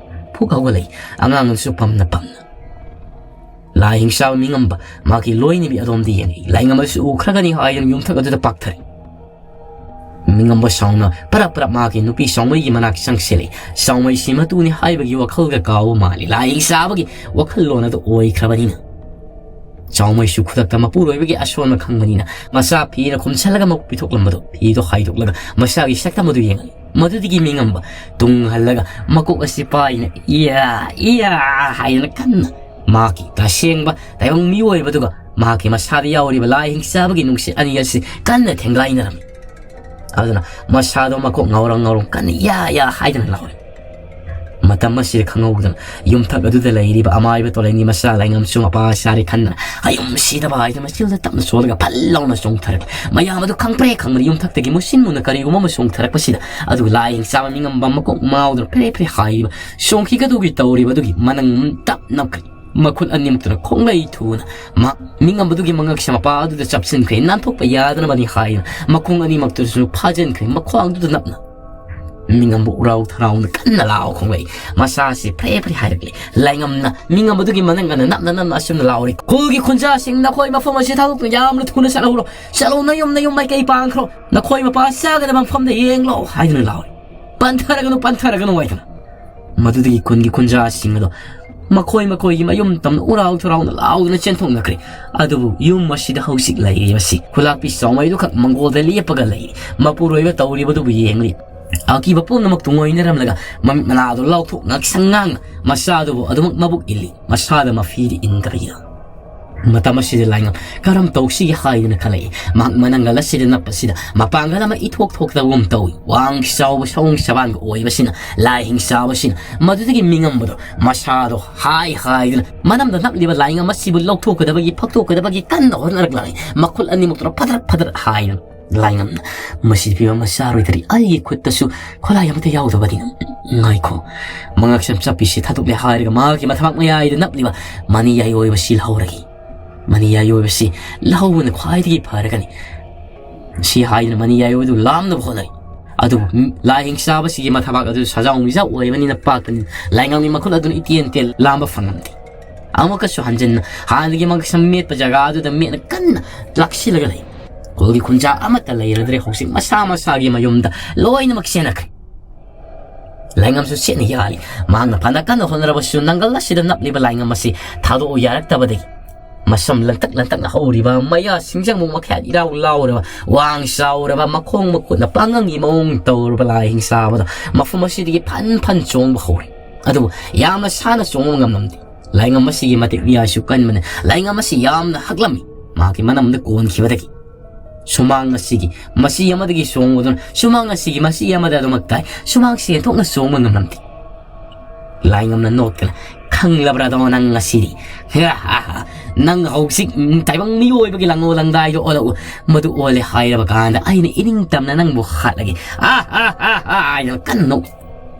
ꯐꯨꯛ ꯍꯧꯒꯠꯂꯛꯏ ꯑꯉꯥꯡ ꯑꯗꯨꯁꯨ ꯄꯝꯅ ꯄꯝꯅ꯫ ꯂꯥꯏ ꯍꯤꯡꯆꯥꯕ ꯃꯤꯉꯝꯕ ꯃꯍꯥꯛꯀꯤ ꯂꯣꯏꯅꯕꯤ ꯑꯗꯣꯝꯗ ꯌꯦꯡꯉꯤ꯫ ꯂꯥꯏꯉꯝꯕꯁꯨ ꯎꯈ꯭ꯔꯒꯅꯤ ꯍꯥꯏꯗꯨꯅ ꯌꯨꯝꯊꯛ ꯑꯗꯨꯗ ꯄꯥꯛꯊꯔꯤ꯫ ꯃꯤꯉꯝꯕ ꯁꯥꯎꯅ ꯄꯔꯞ ꯄꯔꯞ ꯃꯍꯥꯛꯀꯤ ꯅꯨꯄꯤ ꯆꯥꯎꯃꯩꯒꯤ ꯃꯅꯥꯛ ꯆꯪꯁꯤꯜꯂꯤ꯫ ꯆꯥꯎꯃꯩꯁꯤ ꯃꯇꯨꯅꯤ ꯍꯥꯏꯕꯒꯤ ꯋꯥꯈꯜꯒ ꯀꯥꯎꯕ ꯃꯥꯜꯂꯤ꯫ ꯂꯥꯏ ꯍꯤꯡꯆꯥꯕꯒꯤ ꯋꯥꯈꯜꯂꯣꯟ ꯑꯗꯨ ꯑꯣꯏꯈ꯭ꯔꯕꯅꯤꯅ꯫ ꯆꯥꯎꯃꯩꯁꯨ ꯈꯨꯗꯛꯇ ꯃꯄꯨꯔꯣꯏꯕꯒꯤ ꯑꯁꯣꯟꯕ ꯈꯪꯕꯅꯤꯅ ꯃꯆꯥ ꯐꯤꯅ ꯈꯨꯝꯁꯜꯂꯒ ꯃꯕꯨꯛ ꯄꯤꯊꯣꯛꯂꯝꯕꯗꯨ ꯐꯤꯗꯣ ꯍꯥꯏꯗꯣꯛꯂꯒ ꯃꯆꯥꯒꯤ ꯁꯛꯇꯝ ꯑꯗꯨ ꯌꯦꯡꯍꯜꯂꯤ꯫ ꯃꯗꯨꯗꯒꯤ ꯃꯤꯉꯝꯕ ꯇꯨꯡ ꯍꯜꯂꯒ ꯃꯀꯣꯛ ꯑꯁꯤ ꯄꯥꯏꯅ "ꯏꯌꯥ, ꯏꯌꯥ" ꯍꯥꯏꯗꯅ ꯀꯟꯅ ꯃꯍꯥꯛꯀꯤ ꯇꯁꯦꯡꯕ ꯇꯥꯏꯕꯪ ꯃꯤꯑꯣꯏꯕꯗꯨꯒ ꯃꯍꯥꯛꯀꯤ ꯃꯁꯥꯗ ꯌꯥꯎꯔꯤꯕ ꯂꯥꯏ ꯍꯤꯡꯆꯥꯕꯒꯤ ꯅꯨꯡꯁꯤꯠ ꯑꯅꯤ ꯑꯁꯤ ꯀꯟꯅ ꯊꯦꯡꯒꯥꯏꯅꯔꯝꯃꯤ꯫ ꯑꯗꯨꯅ ꯃꯁꯥꯗꯣ ꯃꯀꯣꯛ ꯉꯥꯎꯔꯣꯡ ꯉꯥꯎꯔꯣꯡ ꯀꯟꯅ "ꯌꯥ, ꯌꯥ" ꯍꯥꯏꯗꯨꯅ ꯂꯥꯎꯔꯤ꯫ ꯃꯇꯝ ꯑꯁꯤꯗ ꯈꯪꯍꯧꯗꯅ ꯌꯨꯝꯊꯛ ꯑꯗꯨꯗ ꯂꯩꯔꯤꯕ ꯑꯃꯥꯏꯕ ꯇꯣꯂꯦꯟꯒꯤ ꯃꯆꯥ ꯂꯥꯏꯉꯝꯁꯨ ꯃꯄꯥ ꯁꯥꯔꯦ ꯈꯟꯗꯅ ꯍꯌꯨꯝ ꯁꯤꯗꯕ ꯍꯥꯏꯗꯨꯅ ꯃꯆꯤꯜꯗ ꯇꯞꯅ ꯁꯣꯜꯂꯒ ꯐꯜ ꯂꯥꯎꯅ ꯆꯣꯡꯊꯔꯛꯂꯦ꯫ ꯃꯌꯥꯝ ꯑꯗꯨ ꯈꯪꯄ꯭ꯔꯦ ꯈꯪꯕꯅ ꯌꯨꯝꯊꯛꯇꯒꯤ ꯃꯨꯁꯤꯟ ꯃꯨꯅ ꯀꯔꯤꯒꯨꯝꯕ ꯑꯃ ꯆꯣꯡꯊꯔꯛꯄꯁꯤꯗ ꯑꯗꯨ ꯂꯥꯏ ꯍꯤꯡꯆꯥꯕ ꯃꯤꯉꯝꯕ ꯃꯀꯣꯛ ꯉꯥꯎꯗꯨꯅ ꯐꯦꯔꯦ ꯐꯦꯔꯦ ꯍꯥꯏꯔꯤꯕ ꯆꯣꯡꯈꯤꯒꯗꯧꯒꯤ ꯇꯧꯔꯤꯕ ꯑꯗꯨꯒꯤ ꯃꯅꯪ ꯇꯞ ꯅꯞꯈ꯭ꯔꯦ꯫ ꯃꯈꯨꯠ ꯑꯅꯤꯃꯛꯇꯨꯅ ꯈꯣꯡꯂꯩ ꯊꯨꯅ ꯃꯍꯥꯛ ꯃꯤꯉꯝꯕꯗꯨꯒꯤ ꯃꯉꯛꯁꯦ ꯃꯄꯥ ꯑꯗꯨꯗ ꯆꯞꯁꯤꯟꯈ꯭ꯔꯦ꯫ ꯅꯥꯟꯊꯣꯛꯄ ꯌꯥꯗꯅꯕꯅꯤ ꯍꯥꯏꯅ ꯃꯈꯣꯡ ꯑꯅꯤꯃꯛꯇꯨꯁꯨ ꯐꯥꯖꯤꯟꯈ꯭ꯔꯦ ꯃꯈ꯭ꯋꯥꯡꯗꯨꯗ ꯅꯞꯅ꯫ ꯃꯤꯉꯝꯕ ꯎꯔꯥꯎ ꯊꯔꯥꯎꯅ ꯀꯟꯅ ꯂꯥꯎ ꯈꯣꯡꯂꯛꯏ꯫ ꯃꯁꯥꯁꯤ ꯐ꯭ꯔꯦ ꯐ꯭ꯔꯦ ꯍꯥꯏꯔꯛꯂꯦ꯫ ꯂꯥꯏꯉꯝꯅ ꯃꯤꯉꯝꯕꯗꯨꯒꯤ ꯃꯅꯪ ꯑꯅ ꯅꯞꯅ ꯅꯞꯅ ꯑꯁꯨꯝꯅ ꯂꯥꯎꯔꯤ, "ꯈꯨꯜꯒꯤ ꯈꯨꯟꯖꯥꯁꯤꯡ, ꯅꯈꯣꯏ ꯃꯐꯝ ꯑꯁꯤ ꯊꯥꯗꯣꯛꯇꯨꯅ ꯌꯥꯝꯅ ꯊꯨꯅ ꯆꯠꯍꯧꯔꯣ꯫ ꯆꯠꯂꯣ, ꯅꯌꯨꯝ ꯅꯌꯨꯝ ꯃꯥꯏꯀꯩ ꯄꯥꯡꯈ꯭ꯔꯣ꯫ ꯅꯈꯣꯏ ꯃꯄꯥ ꯆꯥꯒꯗꯕ ꯃꯐꯝꯗ ꯌꯦꯡꯂꯣ" ꯍꯥꯏꯗꯨꯅ ꯂꯥꯎꯔꯤ꯫ "ꯄꯟꯊꯔꯒꯅꯨ, ꯄꯟꯊꯔꯒꯅꯨ" ꯍꯥꯏꯗꯅ꯫ ꯃꯗꯨꯗꯒꯤ ꯈꯨꯟꯒꯤ ꯈꯨꯟꯖꯥꯁꯤꯡ ꯑꯗꯣ ꯃꯈꯣꯏ ꯃꯈꯣꯏꯒꯤ ꯃꯌꯨꯝ ꯇꯝꯅ ꯎꯔꯥꯎ ꯊꯔꯥꯎꯅ ꯂꯥꯎꯗꯨꯅ ꯆꯦꯟꯊꯣꯛꯅꯈ꯭ꯔꯦ꯫ ꯑꯗꯨꯕꯨ ꯌꯨꯝ ꯑꯁꯤꯗ ꯍꯧꯖꯤꯛ ꯂꯩꯔꯤꯕꯁꯤ ꯈꯨꯂꯥꯛꯄꯤ ꯆꯥꯎꯃꯩꯗꯨꯈꯛ ꯃꯪꯒꯣꯜꯗ ꯂꯦꯞꯄꯒ ꯂꯩꯔꯤ꯫ ꯃꯄꯨꯔꯣꯏꯕ ꯇꯧꯔꯤꯕꯗꯨꯕꯨ ꯌꯦꯡꯂꯤ꯫ ꯑꯀꯤꯕ ꯄꯨꯝꯅꯃꯛ ꯇꯨꯡꯑꯣꯏꯅꯔꯝꯂꯒ ꯃꯃꯤꯠ ꯃꯅꯥꯗꯨ ꯂꯥꯎꯊꯣꯛ ꯉꯛꯁꯪ ꯉꯥꯡꯅ ꯃꯆꯥꯗꯨꯕꯨ ꯑꯗꯨꯃꯛ ꯃꯕꯨꯛ ꯏꯜꯂꯤ꯫ ꯃꯁꯥꯗ ꯃꯐꯤꯗꯤ ꯏꯟꯗꯕ ꯌꯥ꯫ ꯃꯇꯝ ꯑꯁꯤꯗ ꯂꯥꯏꯉꯝ ꯀꯔꯝ ꯇꯧꯁꯤꯒꯦ ꯍꯥꯏꯗꯨꯅ ꯈꯜꯂꯛꯏ꯫ ꯃꯍꯥꯛ ꯃꯅꯪꯒꯜ ꯑꯁꯤꯗ ꯅꯞꯄꯁꯤꯗ ꯃꯄꯥꯡꯒꯜ ꯑꯃ ꯏꯊꯣꯛ ꯊꯣꯛꯇꯕꯒꯨꯝ ꯇꯧꯏ꯫ ꯋꯥꯡ ꯆꯥꯎꯕ ꯁꯑꯣꯡ ꯁꯕꯥꯟꯒ ꯑꯣꯏꯕꯁꯤꯅ ꯂꯥꯏꯍꯤꯡ ꯆꯥꯕꯁꯤꯅ ꯃꯗꯨꯗꯒꯤ ꯃꯤꯉꯝꯕꯗꯣ ꯃꯁꯥꯗꯣ ꯍꯥꯏ ꯍꯥꯏꯗꯨꯅ ꯃꯅꯝꯗ ꯅꯞꯂꯤꯕ ꯂꯥꯏꯉꯝ ꯑꯁꯤꯕꯨ ꯂꯧꯊꯣꯛꯀꯗꯕꯒꯤ ꯐꯛꯇꯣꯛꯀꯗꯕꯒꯤ ꯀꯟꯅ ꯍꯣꯠꯅꯔꯛꯂꯝꯃꯤ꯫ ꯃꯈꯨꯠ ꯑꯅꯤꯃꯛꯇꯨꯅ ꯐꯗꯔꯛ ꯐꯗꯔꯛ ꯍꯥꯏꯗꯨꯅ ꯂꯥꯏꯉꯝꯅ ꯃꯁꯤꯗꯤ ꯐꯤꯕꯝ ꯑꯃ ꯆꯥꯔꯣꯏꯗ꯭ꯔꯤ꯫ ꯑꯩꯒꯤ ꯈꯨꯠꯇꯁꯨ ꯈꯨꯠꯂꯥꯏ ꯑꯃꯠꯇ ꯌꯥꯎꯗꯕꯅꯤꯅ꯫ ꯉꯥꯏꯈꯣ, ꯃꯉꯛꯁꯝ ꯆꯞꯄꯤꯁꯤ ꯊꯥꯗꯣꯛꯂꯦ ꯍꯥꯏꯔꯒ ꯃꯍꯥꯛꯀꯤ ꯃꯊꯕꯥꯛ ꯃꯌꯥꯏꯗ ꯅꯞꯂꯤꯕ ꯃꯅꯤ ꯌꯥꯏꯑꯣꯏꯕ ꯁꯤ ꯂꯧꯍꯧꯔꯒꯦ꯫ ꯃꯅꯤ ꯌꯥꯏꯑꯣꯏꯕꯁꯤ ꯂꯧꯍꯧꯕꯅ ꯈ꯭ꯋꯥꯏꯗꯒꯤ ꯐꯔꯒꯅꯤ꯫ ꯁꯤ ꯍꯥꯏꯗꯨꯅ ꯃꯅꯤ ꯌꯥꯏꯑꯣꯏꯕꯗꯨ ꯂꯥꯝꯅꯕ ꯍꯣꯠꯅꯔꯤ꯫ ꯑꯗꯨꯕꯨ ꯂꯥꯏꯍꯤꯡ ꯆꯥꯕꯁꯤꯒꯤ ꯃꯊꯕꯥꯛ ꯑꯗꯨ ꯁꯖꯥꯎ ꯃꯤꯖꯥꯎ ꯑꯣꯏꯕꯅꯤꯅ ꯄꯥꯛꯄꯅꯤꯅ ꯂꯥꯏꯉꯝꯒꯤ ꯃꯈꯨꯠ ꯑꯗꯨꯅ ꯏꯇꯦꯟ ꯇꯦꯟ ꯂꯥꯝꯕ ꯐꯪꯉꯝꯗꯦ꯫ ꯑꯃꯨꯛꯀꯁꯨ ꯍꯟꯖꯤꯟꯅ ꯍꯥꯟꯅꯒꯤ ꯃꯉꯛꯁꯝ ꯃꯦꯠꯄ ꯖꯒꯥ ꯑꯗꯨꯗ ꯃꯦꯠꯅ ꯀꯟꯅ ꯂꯥꯛꯁꯤꯜꯂꯒ ꯂꯩ꯫ ꯈꯨꯜꯒꯤ ꯈꯨꯟꯖꯥ ꯑꯃꯠꯇ ꯂꯩꯔꯗ꯭ꯔꯦ꯫ ꯍꯧꯖꯤꯛ ꯃꯁꯥ ꯃꯁꯥꯒꯤ ꯃꯌꯨꯝꯗ ꯂꯣꯏꯅꯃꯛ ꯆꯦꯟꯅꯈ꯭ꯔꯦ꯫ ꯂꯥꯏꯉꯝꯁꯨ ꯆꯦꯠꯅ ꯌꯥꯜꯂꯤ꯫ ꯃꯍꯥꯛꯅ ꯐꯅ ꯀꯟꯅ ꯍꯣꯠꯅꯔꯕꯁꯨ ꯅꯪꯒꯜ ꯑꯁꯤꯗ ꯅꯞꯂꯤꯕ ꯂꯥꯏꯉꯝ ꯑꯁꯤ ꯊꯥꯗꯣꯛꯎ ꯌꯥꯔꯛꯇꯕꯗꯒꯤ ꯃꯁꯝ ꯂꯟꯇꯛ ꯂꯟꯇꯛꯅ ꯍꯧꯔꯤꯕ, ꯃꯌꯥ ꯁꯤꯡꯖꯪꯃꯨꯛ ꯃꯈꯌꯥꯠ ꯏꯔꯥꯎ ꯂꯥꯎꯔꯕ, ꯋꯥꯡ ꯆꯥꯎꯔꯕ, ꯃꯈꯣꯡ ꯃꯈꯨꯠꯅ ꯄꯥꯡꯒꯪꯒꯤ ꯃꯑꯣꯡ ꯇꯧꯔꯕ ꯂꯥꯏꯍꯤꯡ ꯆꯥꯕꯗ ꯃꯐꯝ ꯑꯁꯤꯗꯒꯤ ꯐꯟ ꯐꯟ ꯆꯣꯡꯕ ꯍꯧꯔꯦ꯫ ꯑꯗꯨꯕꯨ ꯌꯥꯝꯅ ꯁꯥꯟꯅ ꯆꯣꯡꯕ ꯉꯝꯂꯝꯗꯦ꯫ ꯂꯥꯏꯉꯝ ꯑꯁꯤꯒꯤ ꯃꯇꯤꯛ ꯃꯤꯌꯥꯏꯁꯨ ꯀꯟꯕꯅ ꯂꯥꯏꯉꯝ ꯑꯁꯤ ꯌꯥꯝꯅ ꯍꯛꯂꯝꯃꯤ꯫ ꯃꯍꯥꯛꯀꯤ ꯃꯅꯝꯗ ꯀꯣꯟꯈꯤꯕꯗꯒꯤ ꯁꯨꯃꯥꯡ ꯑꯁꯤꯒꯤ ꯃꯆꯤ ꯑꯃꯗꯒꯤ ꯆꯣꯡꯕꯗꯨꯅ ꯁꯨꯃꯥꯡ ꯑꯁꯤꯒꯤ ꯃꯆꯤ ꯑꯃꯗ ꯑꯗꯨꯃꯛ ꯇꯥꯏ꯫ ꯁꯨꯃꯥꯡꯁꯤ ꯍꯦꯟꯗꯣꯛꯅ ꯆꯣꯡꯕ ꯉꯝꯂꯝꯗꯦ꯫ ꯂꯥꯏꯉꯝꯅ ꯅꯣꯛꯇꯅ, "ꯈꯪꯂꯕ꯭ꯔꯥꯗꯣ ꯅꯪ ꯉꯁꯤꯗꯤ? ꯅꯪ ꯍꯧꯖꯤꯛ, ꯎꯝ, ꯇꯥꯏꯕꯪ ꯃꯤꯑꯣꯏꯕꯒꯤ ꯂꯪꯉꯣ ꯂꯪꯗꯥꯏꯗꯣ ꯑꯣꯜꯂꯛꯎ꯫ ꯃꯗꯨ ꯑꯣꯜꯂꯦ ꯍꯥꯏꯔꯕ ꯀꯥꯟꯗ ꯑꯩꯅ ꯏꯅꯤꯡ ꯇꯝꯅ ꯅꯪꯕꯨ ꯍꯥꯠꯂꯒꯦ꯫ ꯑꯥ, ꯑꯥ, ꯑꯥ, ꯑꯥ," ꯍꯥꯏꯅ ꯀꯟꯅ ꯅꯣꯛꯏ꯫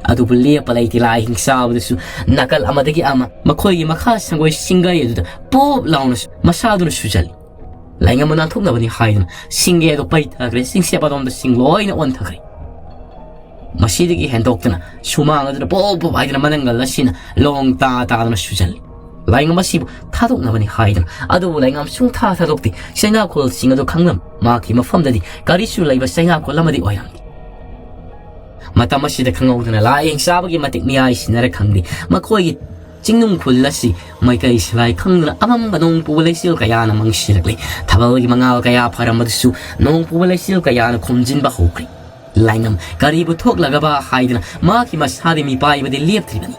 ꯑꯗꯨꯕꯨ ꯂꯦꯞꯄ ꯂꯩꯇꯦ꯫ ꯂꯥꯏꯍꯤꯡ ꯆꯥꯕꯗꯁꯨ ꯅꯥꯀꯜ ꯑꯃꯗꯒꯤ ꯑꯃ ꯃꯈꯣꯏꯒꯤ ꯃꯈꯥ ꯁꯪꯒꯣꯏ ꯁꯤꯡꯒꯩ ꯑꯗꯨꯗ ꯄꯣꯞ ꯂꯥꯎꯅ ꯃꯁꯥꯗꯨꯅ ꯁꯨꯖꯜꯂꯤ꯫ ꯂꯥꯏꯉꯝꯕ ꯅꯥꯟꯊꯣꯛꯅꯕꯅꯤ ꯍꯥꯏꯗꯨꯅ ꯁꯤꯡꯒꯦ ꯑꯗꯨ ꯄꯩꯊꯈ꯭ꯔꯦ꯫ ꯆꯤꯡꯁꯦꯞ ꯑꯗꯣꯝꯗ ꯁꯤꯡ ꯂꯣꯏꯅ ꯑꯣꯟꯊꯈ꯭ꯔꯦ꯫ ꯃꯁꯤꯗꯒꯤ ꯍꯦꯟꯗꯣꯛꯇꯅ ꯁꯨꯃꯥꯡ ꯑꯗꯨꯗ ꯄꯣꯞ ꯄꯣꯞ ꯍꯥꯏꯗꯨꯅ ꯃꯅꯪꯒꯜ ꯑꯁꯤꯅ ꯂꯣꯡ ꯇꯥ ꯇꯥꯗꯨꯅ ꯁꯨꯖꯜꯂꯤ꯫ ꯂꯥꯏꯉꯝꯕ ꯑꯁꯤꯕꯨ ꯊꯥꯗꯣꯛꯅꯕꯅꯤ ꯍꯥꯏꯗꯨꯅ꯫ ꯑꯗꯨꯕꯨ ꯂꯥꯏꯉꯝ ꯁꯨꯡꯊꯥ ꯊꯥꯗꯣꯛꯇꯦ꯫ ꯆꯩꯅꯥꯈꯣꯜꯁꯤꯡ ꯑꯗꯨ ꯈꯪꯂꯝ꯫ ꯃꯍꯥꯛꯀꯤ ꯃꯐꯝꯗꯗꯤ ꯀꯔꯤꯁꯨ ꯂꯩꯕ ꯆꯩꯅꯥꯈꯣꯜ ꯑꯃꯗꯤ ꯑꯣꯏꯔꯝꯗꯦ꯫ ꯃꯇꯝ ꯑꯁꯤꯗ ꯈꯪꯍꯧꯗꯅ ꯂꯥꯏꯌꯦꯡ ꯆꯥꯕꯒꯤ ꯃꯇꯤꯛ ꯃꯤꯌꯥꯏ ꯁꯤꯟꯅꯔ ꯈꯪꯗꯦ꯫ ꯃꯈꯣꯏꯒꯤ ꯆꯤꯡꯅꯨꯡ ꯈꯨꯜ ꯑꯁꯤ ꯃꯥꯏꯀꯩ ꯁꯂꯥꯏ ꯈꯪꯗꯅ ꯑꯃꯝꯕ ꯅꯣꯡ ꯄꯨꯕ ꯂꯩꯆꯤꯜ ꯀꯌꯥꯅ ꯃꯪꯁꯤꯜꯂꯛꯂꯤ꯫ ꯊꯥꯕꯜꯒꯤ ꯃꯉꯥꯜ ꯀꯌꯥ ꯐꯔꯝꯕꯗꯨꯁꯨ ꯅꯣꯡ ꯄꯨꯕ ꯂꯩꯆꯤꯜ ꯀꯌꯥꯅ ꯈꯨꯝꯖꯤꯟꯕ ꯍꯧꯈ꯭ꯔꯦ꯫ ꯂꯥꯏꯉꯝ ꯀꯔꯤꯕꯨ ꯊꯣꯛꯂꯒꯕ ꯍꯥꯏꯗꯅ ꯃꯍꯥꯛꯀꯤ ꯃꯁꯥꯗꯤ ꯃꯤꯄꯥꯏꯕꯗꯤ ꯂꯦꯞꯇ꯭ꯔꯤꯕꯅꯤ꯫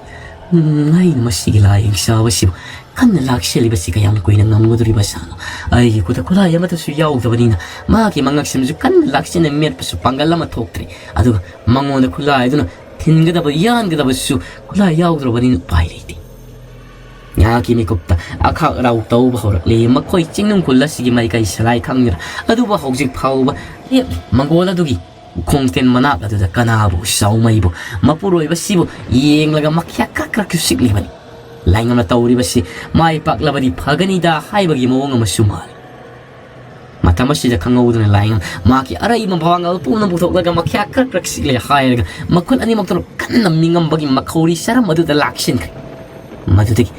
ꯎꯝ, ꯑꯩꯅ ꯃꯁꯤꯒꯤ ꯂꯥꯏꯌꯦꯡ ꯆꯥꯕꯁꯤꯕꯨ ꯀꯟꯅ ꯂꯥꯛꯁꯤꯜꯂꯤꯕꯁꯤ ꯀꯌꯥꯝ ꯀꯨꯏꯅ ꯉꯝꯒꯗꯧꯔꯤꯕ ꯁꯥꯅꯣ? ꯑꯩꯒꯤ ꯈꯨꯠꯇ ꯈꯨꯠꯂꯥꯏ ꯑꯃꯠꯇꯁꯨ ꯌꯥꯎꯗꯕꯅꯤꯅ ꯃꯍꯥꯛꯀꯤ ꯃꯉꯛꯁꯤꯡꯁꯨ ꯀꯟꯅ ꯂꯥꯛꯁꯤꯟꯅ ꯃꯦꯠꯄꯁꯨ ꯄꯥꯡꯒꯜ ꯑꯃ ꯊꯣꯛꯇ꯭ꯔꯦ꯫ ꯑꯗꯨꯒ ꯃꯉꯣꯟꯗ ꯈꯨꯠꯂꯥꯏꯗꯨꯅ ꯊꯤꯟꯒꯗꯕ ꯌꯥꯟꯒꯗꯕꯁꯨ ꯈꯨꯠꯂꯥꯏ ꯌꯥꯎꯗ꯭ꯔꯕꯅꯤꯅ ꯎꯄꯥꯏ ꯂꯩꯇꯦ꯫ ꯉꯥꯏꯍꯥꯛꯀꯤ ꯃꯤꯀꯨꯞꯇ ꯑꯈꯥꯛ ꯑꯔꯥꯎ ꯇꯧꯕ ꯍꯧꯔꯛꯂꯦ꯫ ꯃꯈꯣꯏ ꯆꯤꯡꯅꯨꯡ ꯈꯨꯜ ꯑꯁꯤꯒꯤ ꯃꯥꯏꯀꯩ ꯁꯂꯥꯏ ꯈꯪꯗꯅ꯫ ꯑꯗꯨꯕꯨ ꯍꯧꯖꯤꯛ ꯐꯥꯎꯕ ꯂꯦꯞꯂꯤ꯫ ꯃꯪꯒꯣꯜ ꯑꯗꯨꯒꯤ ꯈꯣꯡꯊꯦꯟ ꯃꯅꯥꯛ ꯑꯗꯨꯗ ꯀꯅꯥꯕꯨ, ꯆꯥꯎꯃꯩꯕꯨ, ꯃꯄꯨꯔꯣꯏꯕꯁꯤꯕꯨ ꯌꯦꯡꯂꯒ ꯃꯈꯌꯥ ꯀ꯭ꯔꯛ ꯀ꯭ꯔꯛ ꯆꯨꯁꯤꯛꯂꯤꯕꯅꯤ꯫ ꯂꯥꯏꯉꯝꯅ ꯇꯧꯔꯤꯕꯁꯤ ꯃꯥꯏ ꯄꯥꯛꯂꯕꯗꯤ ꯐꯒꯅꯤꯗ ꯍꯥꯏꯕꯒꯤ ꯃꯑꯣꯡ ꯑꯃꯁꯨ ꯃꯥꯜꯂꯤ꯫ ꯃꯇꯝ ꯑꯁꯤꯗ ꯈꯪꯍꯧꯗꯅ ꯂꯥꯏꯉꯝ ꯃꯍꯥꯛꯀꯤ ꯑꯔꯩꯕ ꯃꯄꯥꯡꯒꯜ ꯄꯨꯝꯅꯃꯛ ꯄꯨꯊꯣꯛꯂꯒ ꯃꯈꯌꯥ ꯀ꯭ꯔꯛ ꯀ꯭ꯔꯛ ꯆꯤꯛꯂꯦ ꯍꯥꯏꯔꯒ ꯃꯈꯨꯠ ꯑꯅꯤꯃꯛꯇꯨꯅ ꯀꯟꯅ ꯃꯤꯉꯝꯕꯒꯤ ꯃꯈꯧꯔꯤ ꯆꯔꯝ ꯑꯗꯨꯗ ꯂꯥꯛꯁꯤꯟꯈ꯭ꯔꯦ꯫ ꯃꯗꯨꯗꯒꯤ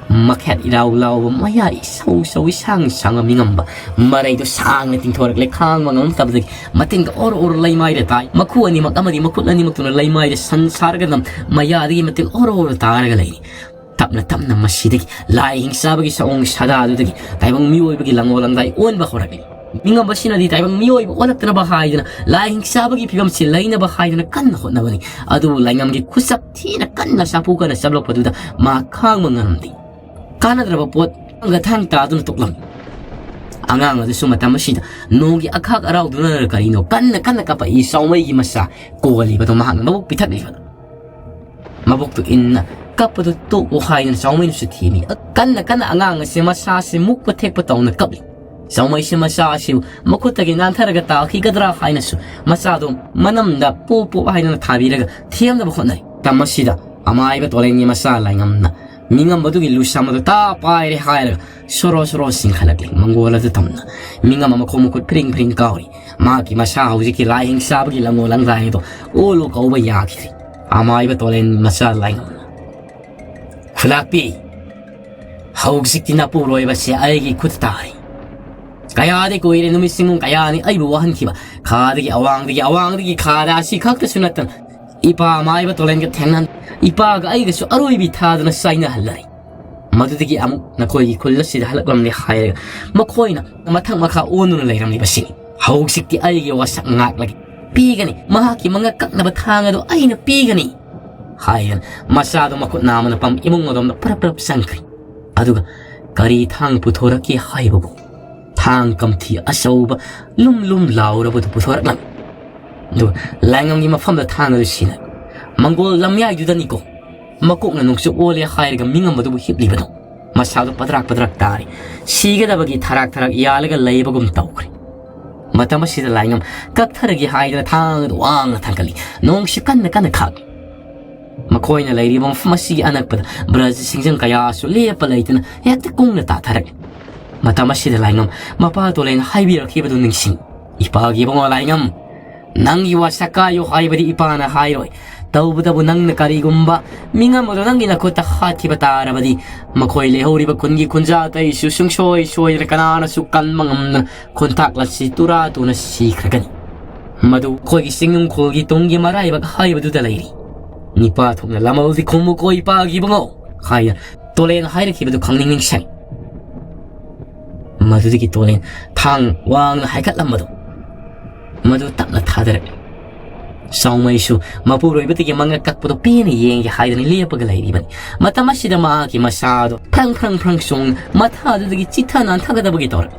ꯃꯈꯌꯥꯠ ꯏꯔꯥꯎ ꯂꯥꯎꯕ, ꯃꯌꯥ ꯏꯁꯧ ꯁꯧ, ꯏꯁꯥꯡ ꯁꯥꯡꯕ ꯃꯤꯉꯝꯕ ꯃꯔꯩꯗꯨ ꯁꯥꯡꯅ ꯇꯤꯡꯊꯣꯔꯛꯂꯦ꯫ ꯈꯥꯡꯕ ꯉꯝꯂꯛꯇꯕꯗꯒꯤ ꯃꯇꯤꯟꯒ ꯑꯣꯔꯣ ꯑꯣꯔꯣ ꯂꯩꯃꯥꯏꯗ ꯇꯥꯏ꯫ ꯃꯈꯨ ꯑꯅꯤꯃꯛ ꯑꯃꯗꯤ ꯃꯈꯨꯠ ꯑꯅꯤꯃꯛꯇꯨꯅ ꯂꯩꯃꯥꯏꯗ ꯁꯟ ꯁꯥꯔꯒ ꯅꯝ-, ꯃꯌꯥꯗꯒꯤ ꯃꯇꯤꯟ ꯑꯣꯔꯣ ꯑꯣꯔꯣ ꯇꯥꯔꯒ ꯂꯩꯔꯤ꯫ ꯇꯞꯅ ꯇꯞꯅ ꯃꯁꯤꯗꯒꯤ ꯂꯥꯏ ꯍꯤꯡꯆꯥꯕꯒꯤ ꯁꯑꯣꯡ ꯁꯥꯗꯥꯗꯨꯗꯒꯤ ꯇꯥꯏꯕꯪ ꯃꯤꯑꯣꯏꯕꯒꯤ ꯂꯪꯉꯣ ꯂꯪꯗꯥꯏ ꯑꯣꯟꯕ ꯍꯧꯔꯛꯂꯤ꯫ ꯃꯤꯉꯝꯕꯁꯤꯅꯗꯤ ꯇꯥꯏꯕꯪ ꯃꯤꯑꯣꯏꯕ ꯑꯣꯜꯂꯛꯇꯅꯕ ꯍꯥꯏꯗꯨꯅ ꯂꯥꯏ ꯍꯤꯡꯆꯥꯕꯒꯤ ꯐꯤꯕꯝꯁꯤ ꯂꯩꯅꯕ ꯍꯥꯏꯗꯨꯅ ꯀꯟꯅ ꯍꯣꯠꯅꯕꯅꯤ꯫ ꯑꯗꯨꯕꯨ ꯂꯥꯏꯉꯝꯒꯤ ꯈꯨꯆꯞ ꯊꯤꯅ ꯀꯟꯅ ꯁꯥꯐꯨ ꯀꯟꯅ ꯆꯞꯂꯛꯄꯗꯨꯗ ꯃꯥ ꯈꯥꯡꯕ ꯉꯝꯗꯦ꯫ ꯀꯥꯟꯅꯗ꯭ꯔꯕ ꯄꯣꯠ ꯑꯃꯒ ꯊꯥꯡ ꯇꯥꯗꯨꯅ ꯇꯣꯛꯂꯝꯃꯤ꯫ ꯑꯉꯥꯡ ꯑꯗꯨꯁꯨ ꯃꯇꯝ ꯑꯁꯤꯗ ꯅꯣꯡꯒꯤ ꯑꯈꯥꯛ ꯑꯔꯥꯎꯗꯨꯅ ꯀꯔꯤꯅꯣ ꯀꯟꯅ ꯀꯟꯅ ꯀꯥꯞꯄꯛꯏ꯫ ꯆꯥꯎꯃꯩꯒꯤ ꯃꯆꯥ ꯀꯣꯜꯂꯤꯕꯗꯣ ꯃꯍꯥꯛꯅ ꯃꯕꯨꯛ ꯄꯤꯊꯛꯂꯤꯕꯗꯣ꯫ ꯃꯕꯨꯛꯇꯨ ꯏꯟꯅ ꯀꯞꯄꯗꯨ ꯇꯣꯛꯎ ꯍꯥꯏꯗꯨꯅ ꯆꯥꯎꯃꯩꯅꯁꯨ ꯊꯦꯝꯃꯤ꯫ ꯀꯟꯅ ꯀꯟꯅ ꯑꯉꯥꯡ ꯑꯁꯤ ꯃꯁꯥꯁꯤ ꯃꯨꯛꯄ ꯊꯦꯛꯄ ꯇꯧꯅ ꯀꯞꯂꯤ꯫ ꯆꯥꯎꯃꯩꯁꯤ ꯃꯆꯥ ꯑꯁꯤꯕꯨ ꯃꯈꯨꯠꯇꯒꯤ ꯅꯥꯟꯊꯔꯒ ꯇꯥꯈꯤꯒꯗ꯭ꯔꯥ ꯍꯥꯏꯅꯁꯨ ꯃꯆꯥꯗꯨ ꯃꯅꯝꯗ ꯄꯣꯞ ꯄꯣꯞ ꯍꯥꯏꯗꯨꯅ ꯊꯥꯕꯤꯔꯒ ꯊꯦꯝꯅꯕ ꯍꯣꯠꯅꯔꯤ꯫ ꯃꯇꯝ ꯑꯁꯤꯗ ꯑꯃꯥꯏꯕ ꯇꯣꯂꯦꯟꯒꯤ ꯃꯆꯥ ꯂꯥꯏꯉꯝꯅ ꯃꯤꯉꯝꯕꯗꯨꯒꯤ ꯂꯨꯁꯝ ꯑꯗꯨ ꯇꯥ ꯄꯥꯏꯔꯦ ꯍꯥꯏꯔꯒ ꯁꯣꯔꯣ ꯁꯣꯔꯣ ꯆꯤꯡꯈꯠꯂꯛꯂꯤ꯫ ꯃꯪꯒꯣꯜ ꯑꯗꯨ ꯇꯝꯅ ꯃꯤꯉꯝ ꯑꯃ ꯃꯈꯣꯡ ꯃꯈꯨꯠ ꯐꯤꯔꯤꯡ ꯐꯤꯔꯤꯡ ꯀꯥꯎꯔꯤ꯫ ꯃꯍꯥꯛꯀꯤ ꯃꯁꯥ ꯍꯧꯖꯤꯛꯀꯤ ꯂꯥꯏꯍꯤꯡ ꯆꯥꯕꯒꯤ ꯂꯪꯉꯣ ꯂꯪꯗꯥꯏ ꯑꯗꯣ ꯑꯣꯂꯣ ꯀꯧꯕ ꯌꯥꯈꯤꯗ꯭ꯔꯤ꯫ ꯑꯃꯥꯏꯕ ꯇꯣꯂꯦꯟ ꯃꯆꯥ ꯂꯥꯏꯉꯝꯅ, "ꯈꯨꯂꯥꯛꯄꯤ, ꯍꯧꯖꯤꯛꯇꯤ ꯅꯄꯨꯔꯣꯏꯕꯁꯦ ꯑꯩꯒꯤ ꯈꯨꯠꯇ ꯇꯥꯔꯦ꯫ ꯀꯌꯥꯗꯤ ꯀꯨꯏꯔꯦ, ꯅꯨꯃꯤꯠ ꯁꯤꯡꯉꯨꯡ ꯀꯌꯥꯅꯤ ꯑꯩꯕꯨ ꯋꯥꯍꯟꯈꯤꯕ꯫ ꯈꯥꯗꯒꯤ ꯑꯋꯥꯡꯗꯒꯤ, ꯑꯋꯥꯡꯗꯒꯤ ꯈꯥꯗ ꯑꯁꯤ ꯈꯛꯇꯁꯨ ꯅꯠꯇꯅ ꯏꯄꯥ ꯑꯃꯥꯏꯕ ꯇꯣꯂꯦꯟꯒ ꯊꯦꯡꯅ, ꯏꯄꯥꯒ ꯑꯩꯒꯁꯨ ꯑꯔꯣꯏꯕꯤ ꯊꯥꯗꯅ ꯆꯥꯏꯅꯍꯜꯂꯔꯦ꯫ ꯃꯗꯨꯗꯒꯤ ꯑꯃꯨꯛ ꯅꯈꯣꯏꯒꯤ ꯈꯨꯜ ꯑꯁꯤꯗ ꯍꯜꯂꯛꯂꯝꯂꯦ" ꯍꯥꯏꯔꯒ ꯃꯈꯣꯏꯅ ꯃꯊꯛ ꯃꯈꯥ ꯑꯣꯟꯗꯨꯅ ꯂꯩꯔꯝꯂꯤꯕꯁꯤꯅꯤ꯫ "ꯍꯧꯖꯤꯛꯇꯤ ꯑꯩꯒꯤ ꯋꯥꯁꯛ ꯉꯥꯛꯂꯒꯦ꯫ ꯄꯤꯒꯅꯤ, ꯃꯍꯥꯛꯀꯤ ꯃꯉꯛ ꯀꯛꯅꯕ ꯊꯥꯡ ꯑꯗꯨ ꯑꯩꯅ ꯄꯤꯒꯅꯤ" ꯍꯥꯏꯗꯨꯅ ꯃꯆꯥꯗꯨ ꯃꯈꯨꯠ ꯅꯥꯝꯃꯅ ꯄꯝ ꯏꯃꯨꯡ ꯑꯗꯣꯝꯗ ꯄ꯭ꯔꯞ ꯄ꯭ꯔꯞ ꯆꯪꯈ꯭ꯔꯦ꯫ ꯑꯗꯨꯒ ꯀꯔꯤ ꯊꯥꯡ ꯄꯨꯊꯣꯔꯛꯀꯦ ꯍꯥꯏꯕꯕꯨ ꯊꯥꯡ ꯀꯝꯊꯤ ꯑꯆꯧꯕ ꯂꯨꯝ ꯂꯨꯝ ꯂꯥꯎꯔꯕꯗꯨ ꯄꯨꯊꯣꯔꯛꯂꯝꯃꯤ꯫ ꯑꯗꯨꯒ ꯂꯥꯏꯉꯝꯒꯤ ꯃꯐꯝꯗ ꯊꯥꯡ ꯑꯗꯨ ꯁꯤꯟꯅꯔꯦ꯫ ꯃꯪꯒꯣꯜ ꯂꯝꯌꯥꯏꯗꯨꯗꯅꯤꯀꯣ ꯃꯀꯣꯛꯅ ꯅꯣꯡꯆꯨꯞ ꯑꯣꯜꯂꯦ ꯍꯥꯏꯔꯒ ꯃꯤꯉꯝ ꯑꯗꯨꯕꯨ ꯍꯤꯞꯂꯤꯕꯗꯣ꯫ ꯃꯁꯥꯗꯣ ꯄꯗ꯭ꯔꯥꯛ ꯄꯗ꯭ꯔꯥꯛ ꯇꯥꯔꯤ꯫ ꯁꯤꯒꯗꯕꯒꯤ ꯊꯔꯥꯛ ꯊꯔꯥꯛ ꯌꯥꯜꯂꯒ ꯂꯩꯕꯒꯨꯝ ꯇꯧꯈ꯭ꯔꯦ꯫ ꯃꯇꯝ ꯑꯁꯤꯗ ꯂꯥꯏꯉꯝ ꯀꯛꯊꯔꯒꯦ ꯍꯥꯏꯗꯅ ꯊꯥꯡ ꯑꯗꯨ ꯋꯥꯡꯅ ꯊꯥꯡꯒꯠꯂꯤ꯫ ꯅꯣꯡꯁꯤ ꯀꯟꯅ ꯀꯟꯅ ꯈꯥꯛꯂꯤ꯫ ꯃꯈꯣꯏꯅ ꯂꯩꯔꯤꯕ ꯃꯐꯝ ꯑꯁꯤꯒꯤ ꯑꯅꯛꯄꯗ ꯕ꯭ꯔꯖ ꯁꯤꯡꯖꯪ ꯀꯌꯥꯁꯨ ꯂꯦꯞꯄ ꯂꯩꯇꯅ ꯍꯦꯛꯇ ꯀꯨꯡꯅ ꯇꯥꯊꯔꯛꯏ꯫ ꯃꯇꯝ ꯑꯁꯤꯗ ꯂꯥꯏꯉꯝ ꯃꯄꯥ ꯇꯣꯂꯦꯟ ꯍꯥꯏꯕꯤꯔꯛꯈꯤꯕꯗꯨ ꯅꯤꯡꯁꯤꯡ꯫ "ꯏꯄꯥꯒꯤ ꯏꯕꯨꯡꯉꯣ ꯂꯥꯏꯉꯝ, ꯅꯪꯒꯤ ꯋꯥꯁꯛ ꯀꯥꯏꯌꯨ ꯍꯥꯏꯕꯗꯤ ꯏꯄꯥꯅ ꯍꯥꯏꯔꯣꯏ꯫ ꯇꯧꯕꯇꯕꯨ ꯅꯪꯅ ꯀꯔꯤꯒꯨꯝꯕ ꯃꯤꯉꯝ ꯑꯗꯨ ꯅꯪꯒꯤ ꯅꯈꯨꯠꯇ ꯍꯥꯠꯈꯤꯕ ꯇꯥꯔꯕꯗꯤ, ꯃꯈꯣꯏ ꯂꯩꯍꯧꯔꯤꯕ ꯈꯨꯟꯒꯤ ꯈꯨꯟꯖꯥ ꯑꯇꯩꯁꯨ ꯁꯨꯡꯁꯣꯏ ꯁꯣꯏꯗꯅ ꯀꯅꯥꯅꯁꯨ ꯀꯟꯕ ꯉꯝꯗꯅ ꯈꯣꯟꯊꯥꯛ ꯂꯥꯟꯁꯤ ꯇꯨꯔꯥ ꯇꯨꯅ ꯁꯤꯈ꯭ꯔꯒꯅꯤ꯫ ꯃꯗꯨ ꯑꯩꯈꯣꯏꯒꯤ ꯆꯤꯡꯅꯨꯡꯈꯣꯜꯒꯤ ꯇꯨꯡꯒꯤ ꯃꯔꯥꯏꯕꯛ ꯍꯥꯏꯕꯗꯨꯗ ꯂꯩꯔꯤ꯫ ꯅꯤꯄꯥ ꯊꯣꯛꯅ ꯂꯥꯃꯜꯗꯤ ꯈꯨꯝꯃꯨꯀꯣ ꯏꯄꯥꯒꯤ ꯏꯕꯨꯡꯉꯣ" ꯍꯥꯏꯅ ꯇꯣꯂꯦꯟ ꯍꯥꯏꯔꯛꯈꯤꯕꯗꯨ ꯈꯪꯅꯤꯡ ꯅꯤꯡꯁꯤꯡ꯫ ꯃꯗꯨꯗꯒꯤ ꯇꯣꯂꯦꯟ ꯊꯥꯡ ꯋꯥꯡꯅ ꯍꯥꯏꯒꯠꯂꯝꯕꯗꯨ ꯃꯗꯨ ꯇꯞꯅ ꯊꯥꯗꯔꯛꯏ꯫ ꯆꯥꯎꯃꯩꯁꯨ ꯃꯄꯨꯔꯣꯏꯕꯗꯒꯤ ꯃꯉꯛ ꯀꯛꯄꯗꯨ ꯄꯦꯟꯅ ꯌꯦꯡꯒꯦ ꯍꯥꯏꯗꯨꯅ ꯂꯦꯞꯄꯒ ꯂꯩꯔꯤꯕꯅꯤ꯫ ꯃꯇꯝ ꯑꯁꯤꯗ ꯃꯍꯥꯛꯀꯤ ꯃꯁꯥꯗꯨ ꯐ꯭ꯔꯪ ꯐ꯭ꯔꯪ ꯐ꯭ꯔꯪ ꯆꯣꯡ ꯃꯊꯥꯗꯨꯗꯒꯤ ꯆꯤꯠꯊ ꯅꯥꯟꯊꯒꯗꯕꯒꯤ ꯇꯧꯔꯛꯏ꯫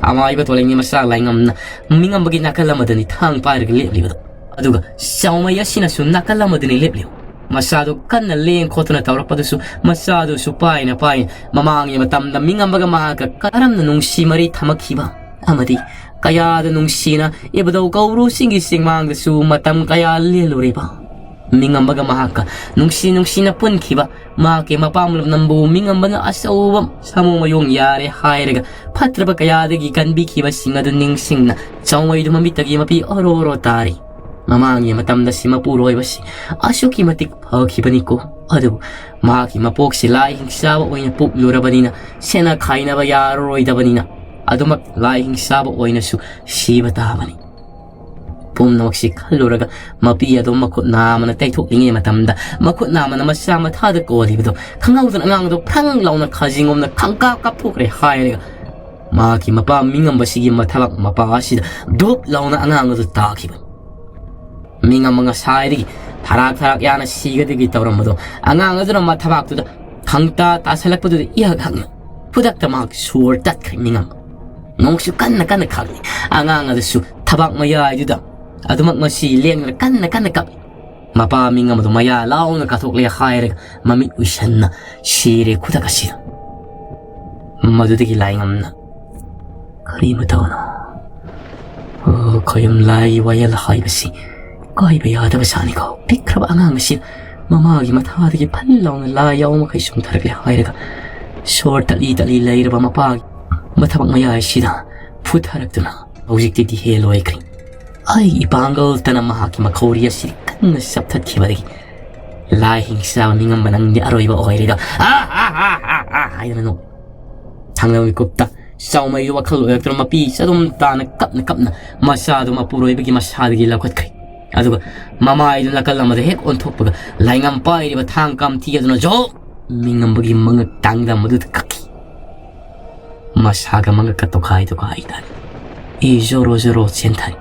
ꯑꯃꯥꯏꯕ ꯇꯣꯂꯦꯟꯒꯤ ꯃꯆꯥ ꯂꯥꯏꯉꯝꯅ ꯃꯤꯉꯝꯕꯒꯤ ꯅꯥꯀꯜ ꯑꯃꯗꯅꯤ ꯊꯥꯡ ꯄꯥꯏꯔꯒ ꯂꯦꯞꯂꯤꯕꯗꯨ꯫ ꯑꯗꯨꯒ ꯆꯥꯎꯃꯩ ꯑꯁꯤꯅꯁꯨ ꯅꯥꯀꯜ ꯑꯃꯗꯅꯤ ꯂꯦꯞꯂꯤꯕ꯫ ꯃꯆꯥꯗꯨ ꯀꯟꯅ ꯂꯦꯡ ꯈꯣꯠꯇꯨꯅ ꯇꯧꯔꯛꯄꯗꯨꯁꯨ ꯃꯆꯥꯗꯨꯁꯨ ꯄꯥꯏꯅ ꯄꯥꯏꯅ ꯃꯃꯥꯡꯒꯤ ꯃꯇꯝꯗ ꯃꯤꯉꯝꯕꯒ ꯃꯍꯥꯛꯀ ꯀꯔꯝꯅ ꯅꯨꯡꯁꯤ ꯃꯔꯤ ꯊꯝꯃꯛꯈꯤꯕ ꯑꯃꯗꯤ ꯀꯌꯥꯗ ꯅꯨꯡꯁꯤꯅ ꯏꯕꯨꯙꯧ ꯀꯧꯕ꯭ꯔꯨ ꯆꯤꯡꯒꯤ ꯆꯤꯡꯃꯥꯡꯗꯁꯨ ꯃꯇꯝ ꯀꯌꯥ ꯂꯦꯜꯂꯨꯔꯤꯕ꯫ ꯃꯤꯉꯝꯕꯒ ꯃꯍꯥꯛꯀ ꯅꯨꯡꯁꯤ ꯅꯨꯡꯁꯤꯅ ꯄꯨꯟꯈꯤꯕ ꯃꯍꯥꯛꯀꯤ ꯃꯄꯥꯝ ꯂꯝꯗꯝꯕꯨ ꯃꯤꯉꯝꯕꯅ ꯑꯆꯧꯕ ꯁꯥꯃꯨ ꯃꯌꯣꯡ ꯌꯥꯔꯦ ꯍꯥꯏꯔꯒ ꯐꯠꯇ꯭ꯔꯕ ꯀꯌꯥꯗꯒꯤ ꯀꯟꯕꯤꯈꯤꯕꯁꯤꯡ ꯑꯗꯨ ꯅꯤꯡꯁꯤꯡꯅ ꯆꯥꯎꯃꯩꯗꯨ ꯃꯃꯤꯠꯇꯒꯤ ꯃꯄꯤ ꯑꯣꯔꯣ ꯑꯣꯔꯣ ꯇꯥꯔꯤ꯫ ꯃꯃꯥꯡꯒꯤ ꯃꯇꯝꯗ ꯁꯤ ꯃꯄꯨꯔꯣꯏꯕꯁꯤ ꯑꯁꯨꯛꯀꯤ ꯃꯇꯤꯛ ꯐꯈꯤꯕꯅꯤ ꯀꯣ꯫ ꯑꯗꯨꯕꯨ ꯃꯍꯥꯛꯀꯤ ꯃꯄꯣꯛꯁꯤ ꯂꯥꯏ ꯍꯤꯡꯆꯥꯕ ꯑꯣꯏꯅ ꯄꯣꯛꯂꯨꯔꯕꯅꯤꯅ ꯁꯦꯟꯅ ꯈꯥꯏꯅꯕ ꯌꯥꯔꯔꯣꯏꯗꯕꯅꯤꯅ ꯑꯗꯨꯃꯛ ꯂꯥꯏ ꯍꯤꯡꯆꯥꯕ ꯑꯣꯏꯅꯁꯨ ꯁꯤꯕ ꯇꯥꯕꯅꯤ꯫ ꯄꯨꯝꯅꯃꯛꯁꯤ ꯈꯜꯂꯨꯔꯒ ꯃꯄꯤ ꯑꯗꯨ ꯃꯈꯨꯠ ꯅꯥꯝꯃꯅ ꯇꯩꯊꯣꯛꯂꯤꯉꯩ ꯃꯇꯝꯗ ꯃꯈꯨꯠ ꯅꯥꯝꯃꯅ ꯃꯆꯥ ꯃꯊꯥꯗ ꯀꯣꯜꯂꯤꯕꯗꯨ ꯈꯪꯍꯧꯗꯅ ꯑꯉꯥꯡꯗꯨ ꯐ꯭ꯔꯪ ꯂꯥꯎꯅ ꯈꯥꯖꯤꯡꯒꯨꯝꯅ ꯈꯪꯀꯥꯞ ꯀꯥꯞꯊꯣꯛꯈ꯭ꯔꯦ ꯍꯥꯏꯔꯒ ꯃꯍꯥꯛꯀꯤ ꯃꯄꯥ ꯃꯤꯉꯝꯕꯁꯤꯒꯤ ꯃꯊꯕꯥꯛ ꯃꯄꯥ ꯑꯁꯤꯗ ꯙꯨꯞ ꯂꯥꯎꯅ ꯑꯉꯥꯡ ꯑꯗꯨ ꯇꯥꯈꯤꯕꯅꯤ꯫ ꯃꯤꯉꯝꯕ ꯉꯁꯥꯏꯗꯒꯤ ꯊꯔꯥꯛ ꯊꯔꯥꯛ ꯌꯥꯅ ꯁꯤꯒꯗꯒꯤ ꯇꯧꯔꯝꯕꯗꯣ ꯑꯉꯥꯡ ꯑꯗꯨꯅ ꯃꯊꯕꯥꯛꯇꯨꯗ ꯈꯪꯇꯥ ꯇꯥꯁꯜꯂꯛꯄꯗꯨꯗ ꯏꯍꯛ ꯍꯛꯅ ꯈꯨꯗꯛꯇ ꯃꯍꯥꯛ ꯁꯣꯔ ꯇꯠꯈ꯭ꯔꯦ ꯃꯤꯉꯝꯕ꯫ ꯅꯣꯡꯁꯨ ꯀꯟꯅ ꯀꯟꯅ ꯈꯥꯛꯂꯤ꯫ ꯑꯉꯥꯡ ꯑꯗꯨꯁꯨ ꯊꯕꯥꯛ ꯃꯌꯥꯏꯗꯨꯗ ꯑꯗꯨꯃꯛ ꯃꯁꯤ ꯂꯦꯡꯗꯅ ꯀꯟꯅ ꯀꯟꯅ ꯀꯞꯂꯤ꯫ ꯃꯄꯥ ꯃꯤꯉꯝꯕꯗꯨ ꯃꯌꯥ ꯂꯥꯎꯅ ꯀꯥꯊꯣꯛꯂꯦ ꯍꯥꯏꯔꯒ ꯃꯃꯤꯠ ꯎꯏꯁꯟꯅ ꯁꯤꯔꯦ ꯈꯨꯗꯛ ꯑꯁꯤꯗ꯫ ꯃꯗꯨꯗꯒꯤ ꯂꯥꯏꯉꯝꯅ ꯀꯔꯤ ꯃꯇꯧꯅꯣ? ꯑꯣ, ꯈꯣꯌꯨꯝ ꯂꯥꯏꯒꯤ ꯋꯥꯌꯦꯜ ꯍꯥꯏꯕꯁꯤ ꯀꯥꯏꯕ ꯌꯥꯗꯕ ꯁꯥꯅꯤꯀꯣ꯫ ꯄꯤꯛꯈ꯭ꯔꯕ ꯑꯉꯥꯡ ꯑꯁꯤ ꯃꯃꯥꯒꯤ ꯃꯊꯥꯗꯒꯤ ꯐꯟ ꯂꯥꯎꯅ ꯂꯥꯏ ꯌꯥꯎ ꯃꯈꯩ ꯆꯨꯝꯊꯔꯛꯂꯦ ꯍꯥꯏꯔꯒ ꯁꯣꯔ ꯇꯠꯂꯤ ꯇꯠꯂꯤ ꯂꯩꯔꯕ ꯃꯄꯥꯒꯤ ꯃꯊꯕꯥꯛ ꯃꯌꯥꯏꯁꯤꯗ ꯐꯨꯊꯔꯛꯇꯨꯅ ꯍꯧꯖꯤꯛꯇꯤ ꯗꯤꯍꯦ ꯂꯣꯏꯈ꯭ꯔꯦ꯫ ꯑꯩꯒꯤ ꯏꯄꯥꯡꯒꯜꯇꯅ ꯃꯍꯥꯛꯀꯤ ꯃꯈꯧꯔꯤ ꯑꯁꯤ ꯀꯟꯅ ꯆꯞꯊꯠꯈꯤꯕꯗꯒꯤ ꯂꯥꯏ ꯍꯤꯡꯆꯥꯕ ꯃꯤꯉꯝꯕ ꯅꯪꯗꯤ ꯑꯔꯣꯏꯕ ꯑꯣꯏꯔꯦꯗꯣ꯫ ꯑꯥ, ꯑꯥ, ꯑꯥ, ꯑꯥ, ꯑꯥ ꯍꯥꯏꯗꯅ ꯅꯣꯛ꯫ ꯊꯥꯡꯂꯕ ꯃꯤꯀꯨꯞꯇ ꯆꯥꯎꯃꯩꯗꯨ ꯋꯥꯈꯜ ꯑꯣꯏꯔꯛꯇꯨꯅ ꯃꯄꯤ ꯆꯗꯨꯝ ꯇꯥꯅ ꯀꯞꯅ ꯀꯞꯅ ꯃꯆꯥꯗꯨ ꯃꯄꯨꯔꯣꯏꯕꯒꯤ ꯃꯁꯥꯗꯒꯤ ꯂꯧꯈꯠꯈ꯭ꯔꯦ꯫ ꯑꯗꯨꯒ ꯃꯃꯥꯏꯗꯨ ꯅꯥꯀꯜ ꯑꯃꯗ ꯍꯦꯛ ꯑꯣꯟꯊꯣꯛꯄꯒ ꯂꯥꯏꯉꯝ ꯄꯥꯏꯔꯤꯕ ꯊꯥꯡ ꯀꯥꯝꯊꯤ ꯑꯗꯨꯅ ꯖꯣ ꯃꯤꯉꯝꯕꯒꯤ ꯃꯉꯛ ꯇꯥꯡꯗ ꯃꯗꯨꯗ ꯀꯛꯈꯤ꯫ ꯃꯁꯥꯒ ꯃꯉꯛꯀ ꯇꯣꯈꯥꯏ ꯇꯣꯈꯥꯏ ꯇꯥꯔꯦ꯫ ꯏ ꯖꯣꯔꯣ ꯖꯣꯔꯣ ꯆꯦꯟꯊꯔꯦ꯫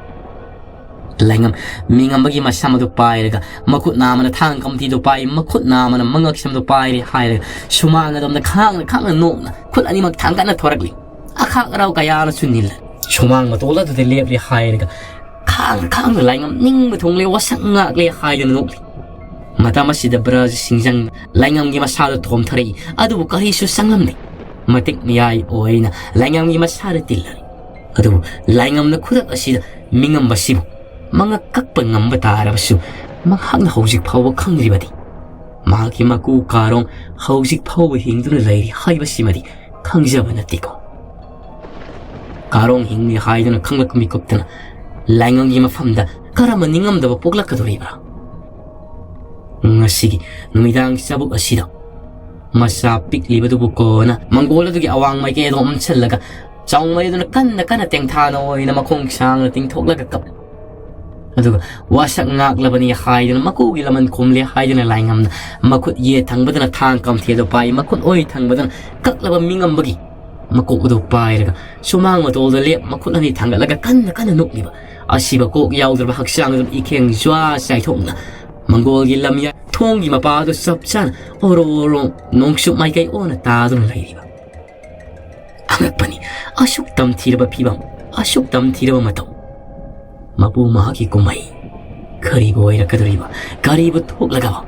ꯂꯥꯏꯉꯝ ꯃꯤꯉꯝꯕꯒꯤ ꯃꯁꯝ ꯑꯗꯨ ꯄꯥꯏꯔꯒ ꯃꯈꯨꯠ ꯅꯥꯝꯃꯅ ꯊꯥꯡ ꯀꯝꯊꯤꯗꯨ ꯄꯥꯏ, ꯃꯈꯨꯠ ꯅꯥꯝꯃꯅ ꯃꯉꯛ ꯁꯝꯗꯨ ꯄꯥꯏꯔꯦ ꯍꯥꯏꯔꯒ ꯁꯨꯃꯥꯡ ꯑꯗꯣꯝꯗ ꯈꯥꯡꯅ ꯈꯥꯡꯅ ꯅꯣꯛꯅ ꯈꯨꯠ ꯑꯅꯤꯃꯛ ꯊꯥꯡꯒꯠꯅ ꯊꯣꯔꯛꯂꯤ꯫ ꯑꯈꯥꯛ ꯑꯔꯥꯎ ꯀꯌꯥꯅꯁꯨ ꯅꯤꯜꯂꯦ꯫ ꯁꯨꯃꯥꯡ ꯃꯇꯣꯜ ꯑꯗꯨꯗ ꯂꯦꯞꯂꯦ ꯍꯥꯏꯔꯒ ꯈꯥꯡꯅ ꯈꯥꯡꯅ ꯂꯥꯏꯉꯝ ꯅꯤꯡꯕ ꯊꯨꯡꯂꯦ, ꯋꯥꯁꯛ ꯉꯥꯛꯂꯦ ꯍꯥꯏꯗꯨꯅ ꯅꯣꯛꯂꯤ꯫ ꯃꯇꯝ ꯑꯁꯤꯗ ꯕ꯭ꯔꯖ ꯁꯤꯡꯖꯪ ꯂꯥꯏꯉꯝꯒꯤ ꯃꯁꯥꯗ ꯊꯣꯝꯊꯔꯛꯏ, ꯑꯗꯨꯕꯨ ꯀꯔꯤꯁꯨ ꯆꯪꯂꯝꯗꯦ꯫ ꯃꯇꯤꯛ ꯃꯌꯥꯏ ꯑꯣꯏꯅ ꯂꯥꯏꯉꯝꯒꯤ ꯃꯁꯥꯗ ꯇꯤꯜꯂꯔꯤ꯫ ꯑꯗꯨꯕꯨ ꯂꯥꯏꯉꯝꯅ ꯈꯨꯗꯛ ꯑꯁꯤꯗ ꯃꯤꯉꯝꯕꯁꯤꯕꯨ ꯃꯉꯛ ꯀꯛꯄ ꯉꯝꯕ ꯇꯥꯔꯕꯁꯨ ꯃꯍꯥꯛꯅ ꯍꯧꯖꯤꯛ ꯐꯥꯎꯕ ꯈꯪꯗ꯭ꯔꯤꯕꯗꯤ ꯃꯍꯥꯛꯀꯤ ꯃꯀꯨ ꯀꯥꯔꯣꯡ ꯍꯧꯖꯤꯛ ꯐꯥꯎꯕ ꯍꯤꯡꯗꯨꯅ ꯂꯩꯔꯤ ꯍꯥꯏꯕꯁꯤꯃꯗꯤ ꯈꯪꯖꯕ ꯅꯠꯇꯦꯀꯣ꯫ ꯀꯥꯔꯣꯡ ꯍꯤꯡꯂꯤ ꯍꯥꯏꯗꯨꯅ ꯈꯪꯂꯛꯄ ꯃꯤꯀꯨꯞꯇꯅ ꯂꯥꯏꯉꯝꯒꯤ ꯃꯐꯝꯗ ꯀꯔꯝꯕ ꯅꯤꯡꯉꯝꯗꯕ ꯄꯣꯛꯂꯛꯀꯗꯧꯔꯤꯕ꯭ꯔꯥ? ꯉꯁꯤꯒꯤ ꯅꯨꯃꯤꯗꯥꯡ ꯆꯥꯕꯨꯛ ꯑꯁꯤꯗ ꯃꯆꯥ ꯄꯤꯛꯂꯤꯕꯗꯨꯕꯨ ꯀꯣꯟꯅ ꯃꯪꯒꯣꯜ ꯑꯗꯨꯒꯤ ꯑꯋꯥꯡ ꯃꯥꯏꯀꯩ ꯑꯗꯨ ꯑꯣꯝꯁꯤꯜꯂꯒ ꯆꯥꯎꯃꯩ ꯑꯗꯨꯅ ꯀꯟꯅ ꯀꯟꯅ ꯇꯦꯡꯊꯥꯅ ꯑꯣꯏꯅ ꯃꯈꯣꯡ ꯁꯥꯡꯅ ꯇꯤꯡꯊꯣꯛꯂꯒ ꯀꯞꯂꯤ꯫ ꯑꯗꯨꯒ ꯋꯥꯁꯛ ꯉꯥꯛꯂꯕꯅꯤ ꯍꯥꯏꯗꯨꯅ ꯃꯀꯨꯒꯤ ꯂꯃꯟ ꯈꯨꯝꯂꯦ ꯍꯥꯏꯗꯨꯅ ꯂꯥꯏꯉꯝꯅ ꯃꯈꯨꯠ ꯌꯦꯠ ꯊꯪꯕꯗꯅ ꯊꯥꯡ ꯀꯝꯊꯦꯗꯨ ꯄꯥꯏ, ꯃꯈꯨꯠ ꯑꯣꯏ ꯊꯪꯕꯗꯅ ꯀꯛꯂꯕ ꯃꯤꯉꯝꯕꯒꯤ ꯃꯀꯣꯛ ꯑꯗꯨ ꯄꯥꯏꯔꯒ ꯁꯨꯃꯥꯡ ꯃꯇꯣꯜꯗ ꯂꯦꯞ ꯃꯈꯨꯠ ꯑꯅꯤ ꯊꯥꯡꯒꯠꯂꯒ ꯀꯟꯅ ꯀꯟꯅ ꯅꯣꯛꯂꯤꯕ ꯑꯁꯤꯕ ꯀꯣꯛ ꯌꯥꯎꯗ꯭ꯔꯕ ꯍꯛꯆꯥꯡ ꯑꯗꯨ ꯏꯈꯦꯡ ꯖ꯭ꯋꯥ ꯆꯥꯏꯊꯣꯛꯅ ꯃꯪꯒꯣꯜꯒꯤ ꯂꯝꯌꯥꯏ ꯊꯣꯡꯒꯤ ꯃꯄꯥ ꯑꯗꯨ ꯆꯞ ꯆꯥꯅ ꯑꯣꯔꯣ ꯑꯣꯔꯣ ꯅꯣꯡꯆꯨꯞ ꯃꯥꯏꯀꯩ ꯑꯣꯟꯅ ꯇꯥꯗꯨꯅ ꯂꯩꯔꯤꯕ꯫ ꯑꯉꯛꯄꯅꯤ, ꯑꯁꯨꯛ ꯇꯝꯊꯤꯔꯕ ꯐꯤꯕꯝ, ꯑꯁꯨꯛ ꯇꯝꯊꯤꯔꯕ ꯃꯇꯧ꯫ ꯃꯄꯨ ꯃꯍꯥꯛꯀꯤ ꯀꯨꯝꯍꯩ ꯀꯔꯤꯕꯨ ꯑꯣꯏꯔꯛꯀꯗꯧꯔꯤꯕ? ꯀꯔꯤꯕꯨ ꯊꯣꯛꯂꯒꯕ?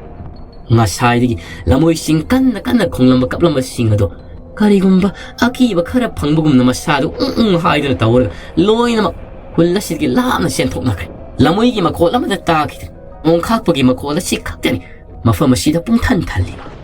ꯉꯁꯥꯏꯗꯒꯤ ꯂꯃꯣꯏꯁꯤꯡ ꯀꯟꯅ ꯀꯟꯅ ꯈꯣꯡꯂꯝꯕ ꯀꯞꯂꯝꯕꯁꯤꯡ ꯑꯗꯣ ꯀꯔꯤꯒꯨꯝꯕ ꯑꯀꯤꯕ ꯈꯔ ꯐꯪꯕꯒꯨꯝꯅ ꯃꯁꯥꯗꯨ ꯎꯪ ꯎꯪ ꯍꯥꯏꯗꯨꯅ ꯇꯧꯔꯒ ꯂꯣꯏꯅꯃꯛ ꯈꯨꯜ ꯑꯁꯤꯗꯒꯤ ꯂꯥꯞꯅ ꯆꯦꯟꯊꯣꯛꯅꯈ꯭ꯔꯦ꯫ ꯂꯃꯣꯏꯒꯤ ꯃꯈꯣꯜ ꯑꯃꯠꯇ ꯇꯥꯈꯤꯗ꯭ꯔꯦ꯫ ꯅꯣꯡꯈꯥꯛꯄꯒꯤ ꯃꯈꯣꯜ ꯑꯁꯤ ꯈꯛꯇꯅꯤ ꯃꯐꯝ ꯑꯁꯤꯗ ꯄꯨꯡꯊꯟ ꯊꯜꯂꯤꯕ꯫